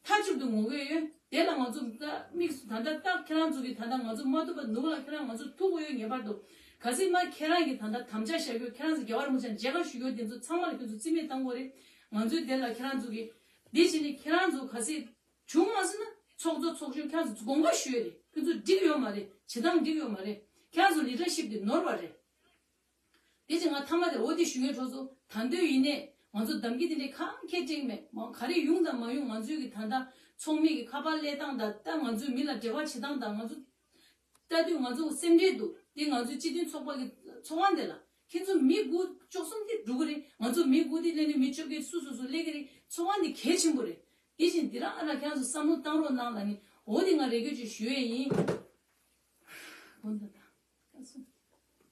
མཐའ་གཅིག་ཏུ་ངོ་རྒོལ་ཡོད། དེ་ལ་ང་ཚོ་ད་དམིགས་སུ་ད་ལྟ་ད་ཁྱེད་རང་ཚོ་གི་ད་ལྟ་ང་ཚོ་མ་ཐུབ་པ་ནུབ་ལ་ཁྱེད་རང་ང་ཚོ་ཐུག་དགོས་ཡོད། ངེས་པར་དུ་ གལ་སྲིད་མ་ཁྱེད་རང་གིས་ད་ལྟ་དམ་བཅའ་བཞག་རྒྱུ། ཁྱེད་རང་ཚོ་རྒྱལ་བ་རིན་པོ་ཆེ་མཇལ་ཁ་ཞུ་རྒྱུ་དེ་ཚོ་ཚང་མ་ལ་ཁྱོད་ཚོ་རྩིས་མེད་བཏང་དགོས་རེད། ང་ཚོའི་དེ་ལ་ཁྱེད་རང་ཚོ་གིས་འདི་བྱས་ནས་ཁྱེད་རང་ཚོ་གལ་སྲིད་བྱུང་མ་སོང་ན། ཚོགས་གཙོ་ཚོགས་གཞོན་ཁྱེད་རང་ཚོ་དགོངས་པ་ཞུས་རེད། ཁྱོད་ཚོ་འགྲིག་ཡོད་མ་རེད། བྱེད་སྟངས་འགྲིག་ཡོད་མ་རེད། ཁྱེད་རང་ཚོ་ལི་ཌར་ཤིབ་དེ་ནོར་བ་རེད། དེ་བཞིན་ང་མཐའ་མ་དེ་འོ་དེ་ཞུ་མཁན་གྲོགས་ཚོ། ད་འདོད་ཡིན་ནས་ང་ཚོ་གདམ་གྱི་དེ་འདྲའི་གང་གས་སྤྲད་མེད། མ་ག་རེ་ཡོང་དང་མ་ཡོང་། ང་ཚོའི་གི་ད་ལྟ་ཚོགས་མི་གི་ཁ་པར་སླེབས་སྟངས་དང་། ད་ང་ཚོའི་མི་ལ་འབྲེལ་བ་བྱེད་སྟངས་དང་། ང་ཚོ་ལྟ་དུས་ང་ཚོ་སེམས་ཁྲལ་འདུག་དེ་ང་ཚོའི་སྤྱི་མཐུན་ཚོགས་པ་གི་ཚོགས་ཁང་དེ་ལ་ཁྱེད་ཚོ་མི་དགུ་བཅུ་གསུམ་དེ་འགྲོ་གི་རེད། ང་ཚོ་མི་དགུ་དེ་སླེབས་ནས་མི་བཅོ་བརྒྱད་སུ་སུ་སུ་སླེབས་ཀྱི་རེད། ཚོགས་ཁང་དེ་གལ་ཆེན་པོ་རེད། དེ་བཞིན་འདི་རང་ཨ་ར་ཁྱེད་ཚོ་བསམ་བློ་བཏང་རོགས་གནང་ལབ་ནས། འོ་དེ་ང་རེ་སྐུལ་ཅིག་ཞུ་ཡས་ཡིན།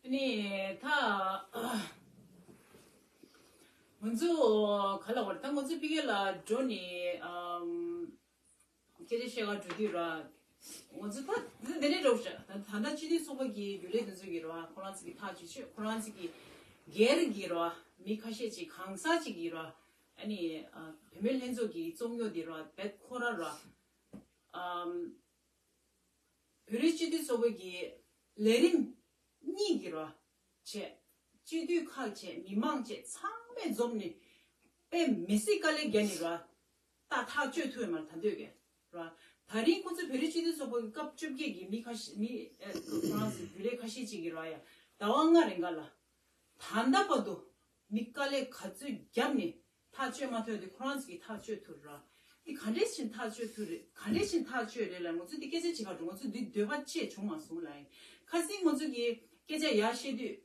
ཨ་ནི་ད་ང་ཚོ་ག་ལ་བར་ད་ང་ཚོ་ཕ་གི་ལ་འགྲོ་ནས་ཨམ་སྐད་ཆ་བཤད་ག་འགྲོ་དུས་ར། ང་ཚོ་ད་འདི་འདི་ནས་འགྲོ་བྱ། ད་ད་ལྟ་སྤྱི་འཐུས་ཚོགས་པ་གི་རྒྱུན་ལས་དེ་ཚོ་གི་ར། ཁོ་རང་ཚོ་གི་ཐག་གཅོད་བྱེད། ཁོ་རང་ཚོ་གི་སྒེར་གྱི་ར། མི་ཁ་ཤས་ཅིག་གང་ཟག་ཅིག་གི་ར། ཨ་ནི་ཨ་བུད་མེད་ལྷན་ཚོགས་ཀྱི་རྩོམ་ཉོ་དེ་ར། བེད་ཁོ་ར་ར། ཨམ། བོད་རིགས་སྤྱི་འཐུས་ཚོགས་པའི་གི་ལས་རིམ་གཉིས་ཀྱི་ར་བྱས། སྤྱི་འཐུས་ཁག་བྱས། མི་མང་བྱས། ཚང་མས་འཛོམས་ནས་དཔེ་མི་སྲིད་དཀའ་ལས་བརྒྱབ་ནས་ར། ད་ཐག་གཅོད་ཐུབ་ཡོད་མ་རེད་ད་ལྟོས་ཀྱི་ར། ད་རིང་ཁོ་ཚོ་བོད་རིགས་སྤྱི་འཐུས་ཚོགས་པའི་སྐབས་བཅོ་བརྒྱད་ཀྱི་མི་ཁ་ཤས། མི་ཨ་ཁོ་རང་ཚོའི་རྒྱུན་ལས་ཁ་ཤས་ཅིག་གིས་ར་ཡ། ཟླ་བ་ལྔ་རིང་ག་ལ། ད་ལྟ་བར་དུ་མི་དཀའ་ལས་ག་ཚོད་བརྒྱབ་ནས་ཐག་གཅོད་མ་ཐུབ་དེ་ཁོ་རང་ཚོ་གིས་ཐག་གཅོད་ཐུབ་ར། དེ་ག་འདྲས་ཕྱིན་ཐག་གཅོད་ཐུབ་རེད། ག་འདྲས་ཕྱིན་ཐག་གཅོད་རེད་ལ། ང་ཚོ་འདི་སྐད་ཆ་བྱེད་ག་འགྲོ། ང་ཚོ་འདི་འདོད་པ་ཅིག་བྱུང་མ་སོང་ལ་ཡིན། ཁ་སང་ང་ཚོ་གིས་སྐད་ཆ་ཡར་བཤད་དུས།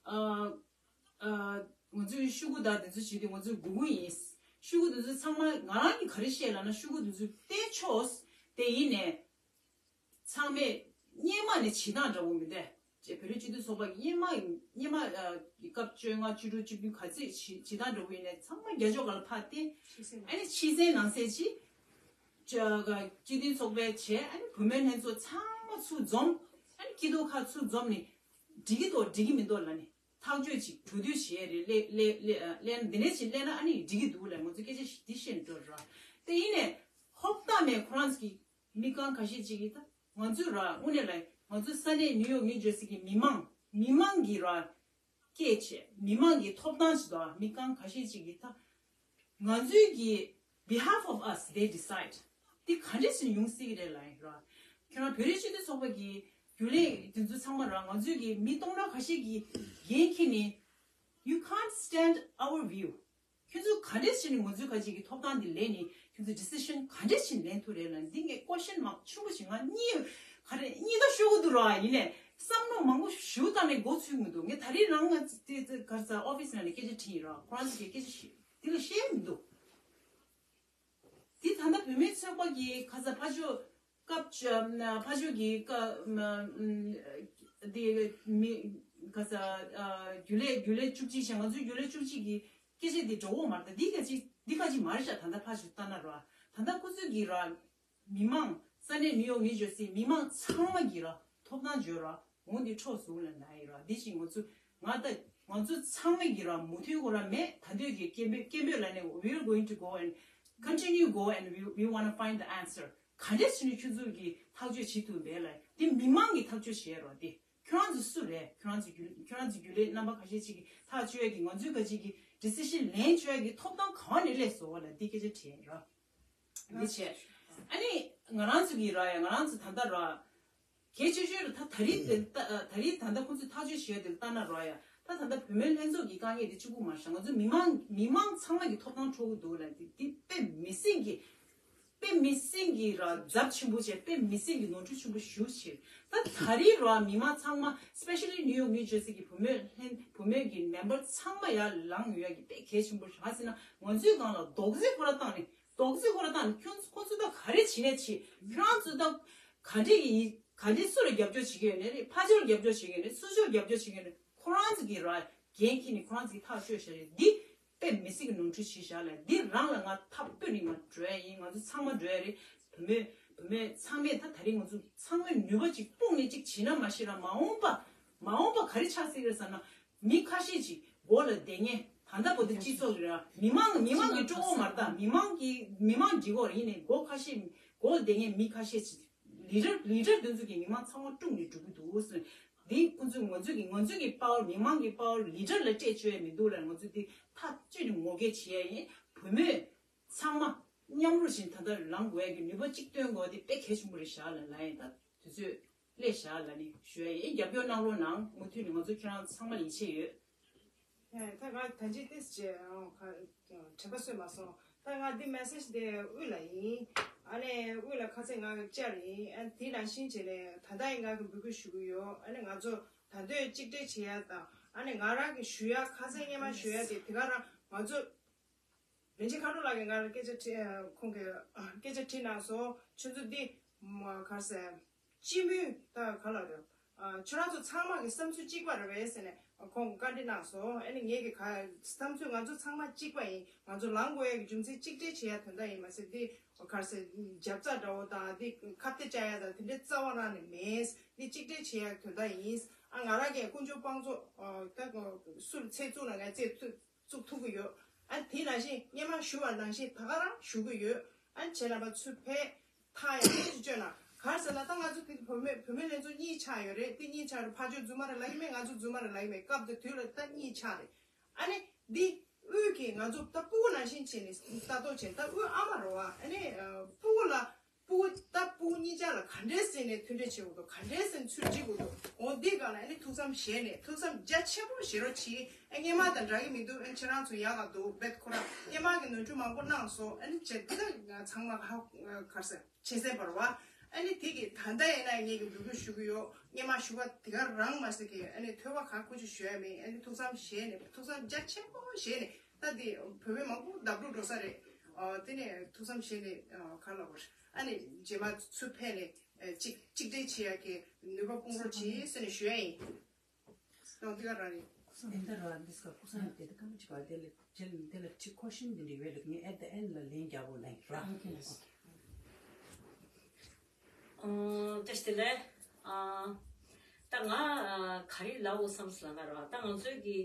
ཨ་ཨ་ང་ཚོའི་ཤོག་གུ་དང་དེ་ཚོ་བྱེད་དུས་ང་ཚོ་སྒུག་གི་ཡིན། ཤོག་གུ་དེ་ཚོ་ཚང་མ་ང་རང་གིས་ག་རེ་བཤད་ལབ་ན། ཤོག་གུ་དེ་ཚོ་བལྟས་ཆོག་དེ་ཡིན་ནས། ཚང་མས་སྔོན་མ་ནས་བྱེད་སྟངས་འདྲ་བོ་མི་འདུག་ཅེས། བོད་རིགས་སྤྱི་འཐུས་ཚོགས་པ་གི་སྔོན་མ་སྔོན་མ་ཨ་སྐབས་བཅོ་ལྔ། བཅུ་དྲུག་བཅུ་བདུན་ག་ཚོད་བྱེད་བྱེད་སྟངས་འདྲ་བོ་ཡིན་ནའི་ཚང་མ་རྒྱ་ཕྱོགས་སྒང་ལ་ཕར་བལྟས། ཕྱི་གསལ་ནང་ཨ་ནི་ཕྱི་གསལ་ནང་གསལ་ཅིག་ཅ་ག་སྤྱི་འཐུས་ཚོགས་པའི་བྱས། ཨ་ནི་བུད་མེད་ལྷན་ཚོགས་ཚང་མ་ཚུར་འཛོམས། ཨ་ནི་སྐྱིད་སྡུག་ཁག་ཚུར་འཛོམས་ནས་འགྲིག་གི་འདུག་འགྲིག་གི་མི་འདུག་ལབ་ནས་ཐག་གཅོད་ཅིག་གྲོས་བསྡུར་བྱས་རེད། ལས་ལས་ལས་ཨ་ལས་འདི་འདྲ་ཅིག་ལས་ན་ཨ་ནི་འགྲིག་གི་འདུག་ལབ། ང་ཚོ་སྐད་ཆ་ཞིག་འདི་བཤད་འགྲོ་ར། དེ་ཡིན་ནས་ཧོབ་ཏ་མེད་ཁོ་རང་ཚོ་གི་མི་རྐང་ཁ་ཤས་ཅིག་གིས་ད་ང་ཚོས་ར་དངོས་གནས་ལ་ང་ཚོ་ས་གནས་ནིའུ་ཡོག་ནིའུ་ཇར་སི་གི་མི་མང་མི་མང་གི་ར་སྐད་ཆ། མི་མང་གི་ཐོབ་ཐང་ཞིག་དང་། མི་རྐང་ཁ་ཤས་ཅིག་གིས་ད་ང་ཚོའི་གི་behalf of us they decide དེ་ག་འདྲས་ཞིག་ཡོང་སྲིད་ཀྱི་རེད་ལབ་ཡིན་ར། ཁྱེད་རང་བོད་རིགས་སྤྱི་འཐུས་ཚོགས་པ་གི་རྒྱུན་ལས་དེ་ཚོ་ཚང་མ་ར་ང་ཚོའི་གི་མི་སྟོང་ཕྲག་ཁ་ཤས་ཀྱི་འགན་འཁྱེར་ནས། you can't stand our view. ཁྱོད་ཚོ་ག་འདྲས་བྱས་ནས་ང་ཚོའི་ཁ་ཅིག་གི་ཐོབ་ཐང་འདི་ལེན་ནས། ཁྱོད་ཚོ་decision ག་འདྲས་བྱས་ནས་ལེན་ཐུབ་རེད་ལབ། འདི་ངས་question mark ཆེན་པོ་ཞིག་ང་གཉིད་ག་རེ་གཉིད་ད་ཤོར་གི་འདུག་ར། ཡིན་ནས་བསམ་བློ་མང་པོ་ཞིག་བཏང་ནས་མགོ་ཚོས་མི་འདུག་ངས་ད་རེས་རང་ང་དེ་དེ་ག་རེ་ཟ་ཨོ་ཕི་སི་ནང་ནས་སྐད་ཆ་དྲིས་ཡིན་ར། ཁོ་རང་ཚོ་གིས་སྐད་ཆ་ཞིག་འདི་ལ་བཤད་མི་འདུག་འདི་ད་ལྟ་བུད་མེད་ཚོགས་པ་གི་ཁ་ས་ཕ་ཕྱོགས་སྐབས་ཕ་ཕྱོགས་ཀྱི་སྐབས་འདི་མི་ཁ་ས་རྒྱུན་ལས་རྒྱུན་ལས་བཅུ་གཅིག་བྱས། ང་ཚོའི་རྒྱུན་ལས་བཅུ་གཅིག་གི་སྐད་ཆ་འདི་འགྲོ་འོང་མ་རེད། ད་འདི་ག་ཅིག་འདི་ག་ཅིག་མ་རེད་ཤག་ད་ལྟ་ཕ་ཕྱོགས་ལྟ་ན་ར། ད་ལྟ་ཁོ་ཚོས་གི་ར་མི་མང་ས་གནས་ནིའུ་ཡོག་ནིའུ་ཇར་སི་མི་མང་ཚང་མ་གི་ར་ཐོབ་ཐང་འཇོག་ར། འོང་འདི་འཕྲོག་བཟོ་ལ་ན་ཡི་ར། འདི་ཞིག་ང་ཚོ་ང་ད་ང་ཚོ་ཚང་མ་གི་ར་མུ་མཐུད་གོ་ར་མེད། ད་འདོད་ཀྱི་སྐད་འབོད་སྐད་འབོད་ལ་ནས། we're going to go and continue go and we we wanna find the answer. ག་འདྲས་ཕྱིན་ནས་ཁྱོད་ཚོ་གི་ཐག་གཅོད་བྱེད་ཐུབ་མེད་ལ། འདི་མི་མང་གི་ཐག་གཅོད་བྱེད་རོགས། འདི་ཁྱོད་རང་ཚོ་སུ་རེད། ཁྱོད་རང་ཚོ་རྒྱུ་ཁྱོད་རང་ཚོ་རྒྱུན་ལས་རྣམ་པ་ཁ་ཤས་ཅིག་གི་ཐག་གཅོད་ཡ་གི། ང་ཚོའི་ཁ་ཅིག་གི་decision ལེན་བྱེད་ཡ་གི་ཐོབ་ཐང་གང་ནས་སླེབས་སོང་བ་ལ་འདི་སྐད་ཆ་དྲིས་ར། འདི་བྱས། ཨ་ནི་ང་རང་ཚོ་གི་ར་ཡ། ང་རང་ཚོ་ད་ལྟ་ར་གལ་ཆེ་ཤོས་ར། ད་ད་རེས་ད་ད་རེས་ད་ལྟ་ཁོང་ཚོས་ཐག་གཅོད་བྱས་དེ་ལྟ་ན་ར་ཡ། ད་ད་ལྟ་བུད་མེད་ལྷན་ཚོགས་ཀྱི་དཀའ་ངལ་དེ་གཅིག་པུ་མ་རེད་ཤག་ང་ཚོ་མི་མང་མི་མང་ཚང་མ་གི་ཐོབ་ཐང་འཕྲོག་གི་འདུག་ལ། འདི་འདི་དཔེ་མི་སྲིད་ཀྱི་དཔེ་མི་སྲིད་ཀྱི་ར་ཚབས་ཆེན་པོ་བྱས། དཔེ་མི་སྲིད་ཀྱི་ནོར་འཁྲུལ་ཆེན་པོ་ཞེ་པོ་བྱས། ད་ད་རེས་ར་མི་མང་ཚང་མ་especially New York New Jersey གི་བུད་མེད་ལྷན་བུད་མེད་ཀྱི་མེམ་བར་ཚང་མ་ཡར་ལངས་ཡོད་ཡ་གི་དཔེ་གལ་ཆེན་པོ་རེད། ག་ཟེར་ན་ང་ཚོའི་སྒང་ལ་རྡོག་རྫིས་ཁོ་ར་བཏང་ནས། རྡོག་རྫིས་ཁོ་ར་བཏང་ནས་ཁྱོད་ཁོ་ཚོ་ད་ག་རེ་བྱེད་ནས་བྱེད། ཁྱོད་རང་ཚོ་ད་ག་འདྲས་ཀྱི་ག་འདྲས་སུ་ལ་རྒྱབ་སྐྱོར་བྱེད་ཀྱི་ཡོད་ནས་རེད། ཕར་ཕྱོགས་ལ་རྒྱབ་སྐྱོར་བྱེད་ཀྱི་ཡོད་ནས། ཚུར་ཕྱོགས་ལ་རྒྱབ་སྐྱོར་བྱེད་ཀྱི་ཡོད་ནས། ཁོ་རང་ཚོ་གི་ར་འགན་འཁྱེར་ནས་ཁོ་རང་ཚོ་གི་ཐག་གཅོད་བྱས་རེད། འདི་དཔེ་མི་སྲིད་ཀྱི་ནོར་འཁྲུལ་བྱས་བཞག་ལ། འདི་རང་ལ་ང་ཐག་པོ་ནས་ང་འགྲོ་ཡ་ཡིན། ང་ཚོ་ཚང་མ་འགྲོ་ཡ་རེད། བུད་མེད་བུད་མེད་ཚང་མས་ད་ད་རིང་ང་ཚོ་ཚང་མས་ནུས་པ་ཅིག་སྤུངས་ནས་ཅིག་བྱེད་ན་མ་ཤེས་ར། མ་འོངས་པ་མ་འོངས་པ་ག་རེ་ཆགས་སྲིད་རེད་ཟེར་ན། མི་ཁ་ཤས་ཅིག་མགོ་ལ་བསྡད་མཁན། ད་ལྟ་བར་དུ་སྤྱི་ཚོགས་རེད་ར། མི་མང་མི་མང་གིས་དཀྲུག་འོང་མ་རེད། ད་མི་མང་གིས་མི་མང་འགྲིག་གོ་རེད། ཡིན་ནའི་མགོ་ཁ་ཤས་མགོ་ལ་བསྡད་མཁན་མི་ཁ་ཤས་ཅིག་ལི་ཌར་ལི་ཌར་དེ་ཚོ་གིས་མི་མང་ཚང་མ་དཀྲུགས་ནས་འགྲོ་གི་འདུག་ཟེར། འདི་ཁོང་ཚོས་ང་ཚོས་ཀྱི་ང་ཚོས་ཀྱི་པ་ཝར་མི་མང་གི་པ་ཝར་ལི་ཌར་ལ་སྤྲད་བཅུག་ཡ་མི་འདུག་ལ། ང་ཚོས་འདི་ཐག་གཅོད་ནས་ངོ་རྒོལ་བྱེད་ཡ་ཡིན། བུད་མེད་ཚང་མ་མཉམ་རུབ་བཞིན་ད་ལྟ་ལངས་དགོས་ཡ་གི་ནུས་པ་གཅིག་བཏོན་དགོས་པ་དེ་དཔེ་གལ་ཆེན་པོ་རེད་བཞག་ལ་ལ་ཡིན། ད་དུས་ཚོད་སླེབས་བཞག་ལ་ནི་ཞུ་ཡ་ཡིན། རྒྱབ་སྐྱོར་གནང་རོགས་གནང་། མུ་མཐུད་ནས་ང་ཚོ་ཁྱེད་རང་ཚང་མ་ལ་ཡིད་ཆེས་ཡོད། ཡ་ད་ང་ད་ཅི་ཏིས་ཅེ་ཨང་ཁ་དྲན་པ་གསོས་མ་སོང་། ད་ང་འདི་མེ་སེ་ཇི་དེ་དབུས་ལ་ཡིན། ཨ་ནི་དབུས་ལ་ཁ་ཚིག་ང་བཅར་ཡིན། ཨ་དེ་ནང་བཞིན་བྱས་ནས་ད་ལྟ་ཡིན་ང་གི་འབོད་སྐུལ་ཞུ་གི་ཡོད། ཨ་ནི་ང་ཚོ་ད་འདོད་གཅིག་སྒྲིལ་བྱེད་ཡ་དང་། ཨ་ནི་ང་རང་གི་ཞུ་ཡ་ཁ་སང་སྔོན་མ་ཞུ་ཡ་དེ་དེ་ག་རང་ང་ཚོ་རིན་ཆེན་མཁའ་འགྲོ་ལགས་ཀྱིས་ང་ལ་སྐད་ཆ་དྲིས། ཁོང་གིས་སྐད་ཆ་དྲིས་གནང་སོང་། ཁྱོད་ཚོ་འདི་ག་རེ་ཟེར། སྤྱི་མོས་ད་ག་ལ་རེད། ཨ་ཁྱོད་རང་ཚོ་ཚང་མ་གི་བསམ་ཚུལ་གཅིག་པ་རེད་པས་ཟེར་ནས་ཁོང་བཀའ་འདྲི་གནང་སོང་། ཨ་ནི་ངས་ཀྱི་ག་བསམ་ཚུལ་ང་ཚོ་ཚང་མ་གཅིག་པ་ཡིན། ང་ཚོ་ལངས་དགོས་ཡ་གི་རྒྱུ་མཚན་གཅིག་སྒྲིལ་བྱེད་ཡ་དོན་དག་ཡིན། མ་ཟད་འདི་ག་རེ་ཟེར་རྒྱབ་རྩ་འདྲ་བོ་དང་འདི་ཁ་གཏད་བཅག་ཡ་དང་དེ་འདྲའི་རྩ་བ་རང་ནས་མེད། འདི་གཅིག་སྒྲིལ་བྱེད་ཡ་དོན་དག་ཡིན། ཨ་ང་རང་གིས་དཀོན་མཆོག་དཔང་ཚོགས་ད་སུ་ལ་ཚེ་བཙུགས་ན་ངས་ཚེ་བཙུགས་བཙུགས་ཐུབ་ཀྱི་ཡོད། ཨ་དེ་ནང་བཞིན་སྔོན་མ་ཞུ་བ་ནང་བཞིན་ད་ག་རང་ཞུ་གི་ཡོད། ཨ་བྱས་ན་པ་ཚུར་ཕེབས་ཐག་ཡང་ལན་ཅིག་གཅོད་ན། ག་རེ་ཟེར་ན་ད་ང་ཚོ་དེ་བུད་མེད་བུད་མེད་ལྷན་ཚོགས་གཉིས་ཆགས་ཡོད་རེད། དེ་གཉིས་ཆགས་རེད། ཕར་ཕྱོགས་རྫུན་མ་རེད་ལབ་ཀྱི་མེད། ང་ཚོ་རྫུན་མ་རེད་ལབ་ཀྱི་མེད། སྐབས་དེ་དུས་ལ་ད་གཉིས་ཆགས་རེད། ཨ་ནི་འདི་དབུས་ཀྱི་ང་ཚོ་ད་སྤུ་གུ་ནང་བཞིན་བྱས་ནས་ལྟ་རྟོག་བྱས། ད་དབུས་ཨ་མ་རེད་བ། ཨ་ནི་སྤུ་གུ་ལ་སྤུ་གུ་ད་སྤུ་གུ་གཉིས་ཆ་ལ་ག་འདྲས་ཟེར་ནས་མཐུན་འབྲེལ་བྱེད་དགོས་འདུག་ག་འདྲས་ཟེར་ནས་ཚུར་འགྲིག་དགོས་འདུག་འོ་འདི་སྒང་ལ་ཨ་ནི་ཐུགས་བསམ་བཞེས་ནས་ཐུགས་བསམ་རྒྱ་ཆེན་པོ་བཞེས་རོགས་གྱིས། ཨ་སྔོན་མ་དང་འདྲ་གི་མི་འདུག་ཨ་ཁྱེད་རང་ཚོ་ཡག་ག་འདུག་རྦད་ཁོ་རང་སྔོན་མ་གི་ནོར་འཁྲུལ་མང་པོ་གནང་སོང་། ཨ་ནི་བྱས་འདི་ད་ཚང་མ་ཧ་ག་རེ་ཟེར་ཆེ་སེ་བར་བ། ཨ་ནི་དེ་གི་ད་ལྟ་ཡིན་ན་ངེད་ཀྱི་འབོད་སྐུལ་ཞུ་གི་ཡོད། སྔོན་མ་ཞུ་བ་དེ་ག་རང་མ་ཟེར་གི་ཨ་ནི་ཐོས་པ་ག་ཁུ་ཆུ་ཞུ་ཡ་མེད། ཨ་ནི་ཐུགས་བསམ་བཞེས་ནས་ཐུགས་བསམ་རྒྱ་ཆེན་པོ་བཞེས་ནས། ད་འདི་བོད་པའི་མང་པོ་བརྡབ་འགྲོ་འགྲོ་ས་རེད། ཨ་དེ་ནས་ཐུགས་བསམ་བཞེས་ནས་ཨ་ག་ལ་བར་ཨ་ནི་རྗེས་མ་ཚུར་ཕེབས་ནས་ཨ་གཅིག་གཅིག་སྒྲིལ་བྱེད་ཡ་གི་ནུས་པ་སྤུངས་རོགས་གྱིས་ཟེར་ནས་ཞུ་ཡ་ཡིན། ཨ་འདི་ག་རང་རེད། ཁུ་སང་འདི་ལྟར་ར་འདི་སྐབས་ཁུ་སང་དེ་དག་སྐར་མ་གཅིག་པ་དེ་ལ་དེ་ལ་དེ་ལ་ཁྲི་ཁོ་ཤིན་འདི་འདྲི་བས་ལ་ངས་at the end ལ་ལན་རྒྱག་དགོས་ལན་ར། Okay. ཨང་། བཀྲ་ཤིས་བདེ་ལེགས། ཨ་ད་ང་ཨ་ག་རེ་ལབ་དགོས་བསམ་སོང་ལབ་ན་ར། ད་ང་ཚོའི་གི་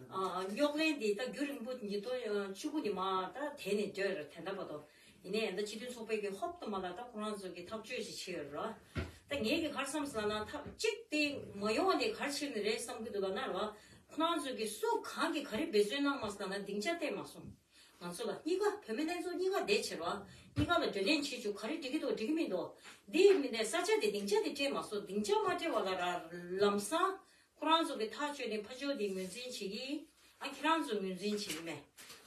ཨ་རྙོག་གླེང་འདི་ད་རྒྱུན་རིང་པོ་ཉིས་སྟོང་བཅུ་དགུ་ནས་མར་ད་དེད་ནས་སྡོད་ར། དེ་འདྲ་བར་དུ་ཡིན་ནའི་ད་སྤྱི་མཐུན་ཚོགས་པའི་གི་ཧོབ་ཏེ་མར་ལ་ད་ཁོ་རང་ཚོ་གི་ཐག་གཅོད་ཅིག་བྱས་ཡོད་ར། ད་ངས་གི་ག་རེ་བསམ་སོང་ལབ་ན་ཐབས་གཅིག་དེ་མ་ཡོང་བ་ནས་ག་རེ་བྱས་ནས་རེད་བསམ་གི་འདུག་ལབ་ན་ར། ཁོ་རང་ཚོ་གི་སུ་གང་གི་ག་རེ་འབད་བརྩོན་གནང་མ་སོང་ལབ་ན་སྡིངས་ཆ་སྟེར་མ་སོང་། ང་ཚོ་ལ་གཉིས་ཀ་བུད་མེད་ལྷན་ཚོགས་གཉིས་ཀ་བསྡད་བྱས་ར། གཉིས་ཀ་ལ་བགྲོ་གླེང་བྱེད་རྒྱུ་ག་རེ་འགྲིག་གི་འདུག་འགྲིག་གི་མི་འདུག་འདི་མི་འདྲ་ས་ཆ་དེ་སྡིངས་ཆ་དེ་སྤྲད་མ་སོང་། སྡིངས་ཆ་མ་སྤྲད་པ་ལ་ར་ལམ་སང་ཁོ་རང་ཚོ་གི་ཐག་གཅོད་ནས་ཕར་ཕྱོགས་དེ་ངོས་འཛིན་བྱེད་ཀྱི་ཡིན། ཨ་ཁྱེད་རང་ཚོ་ངོས་འཛིན་བྱེད་ཀྱི་མེད།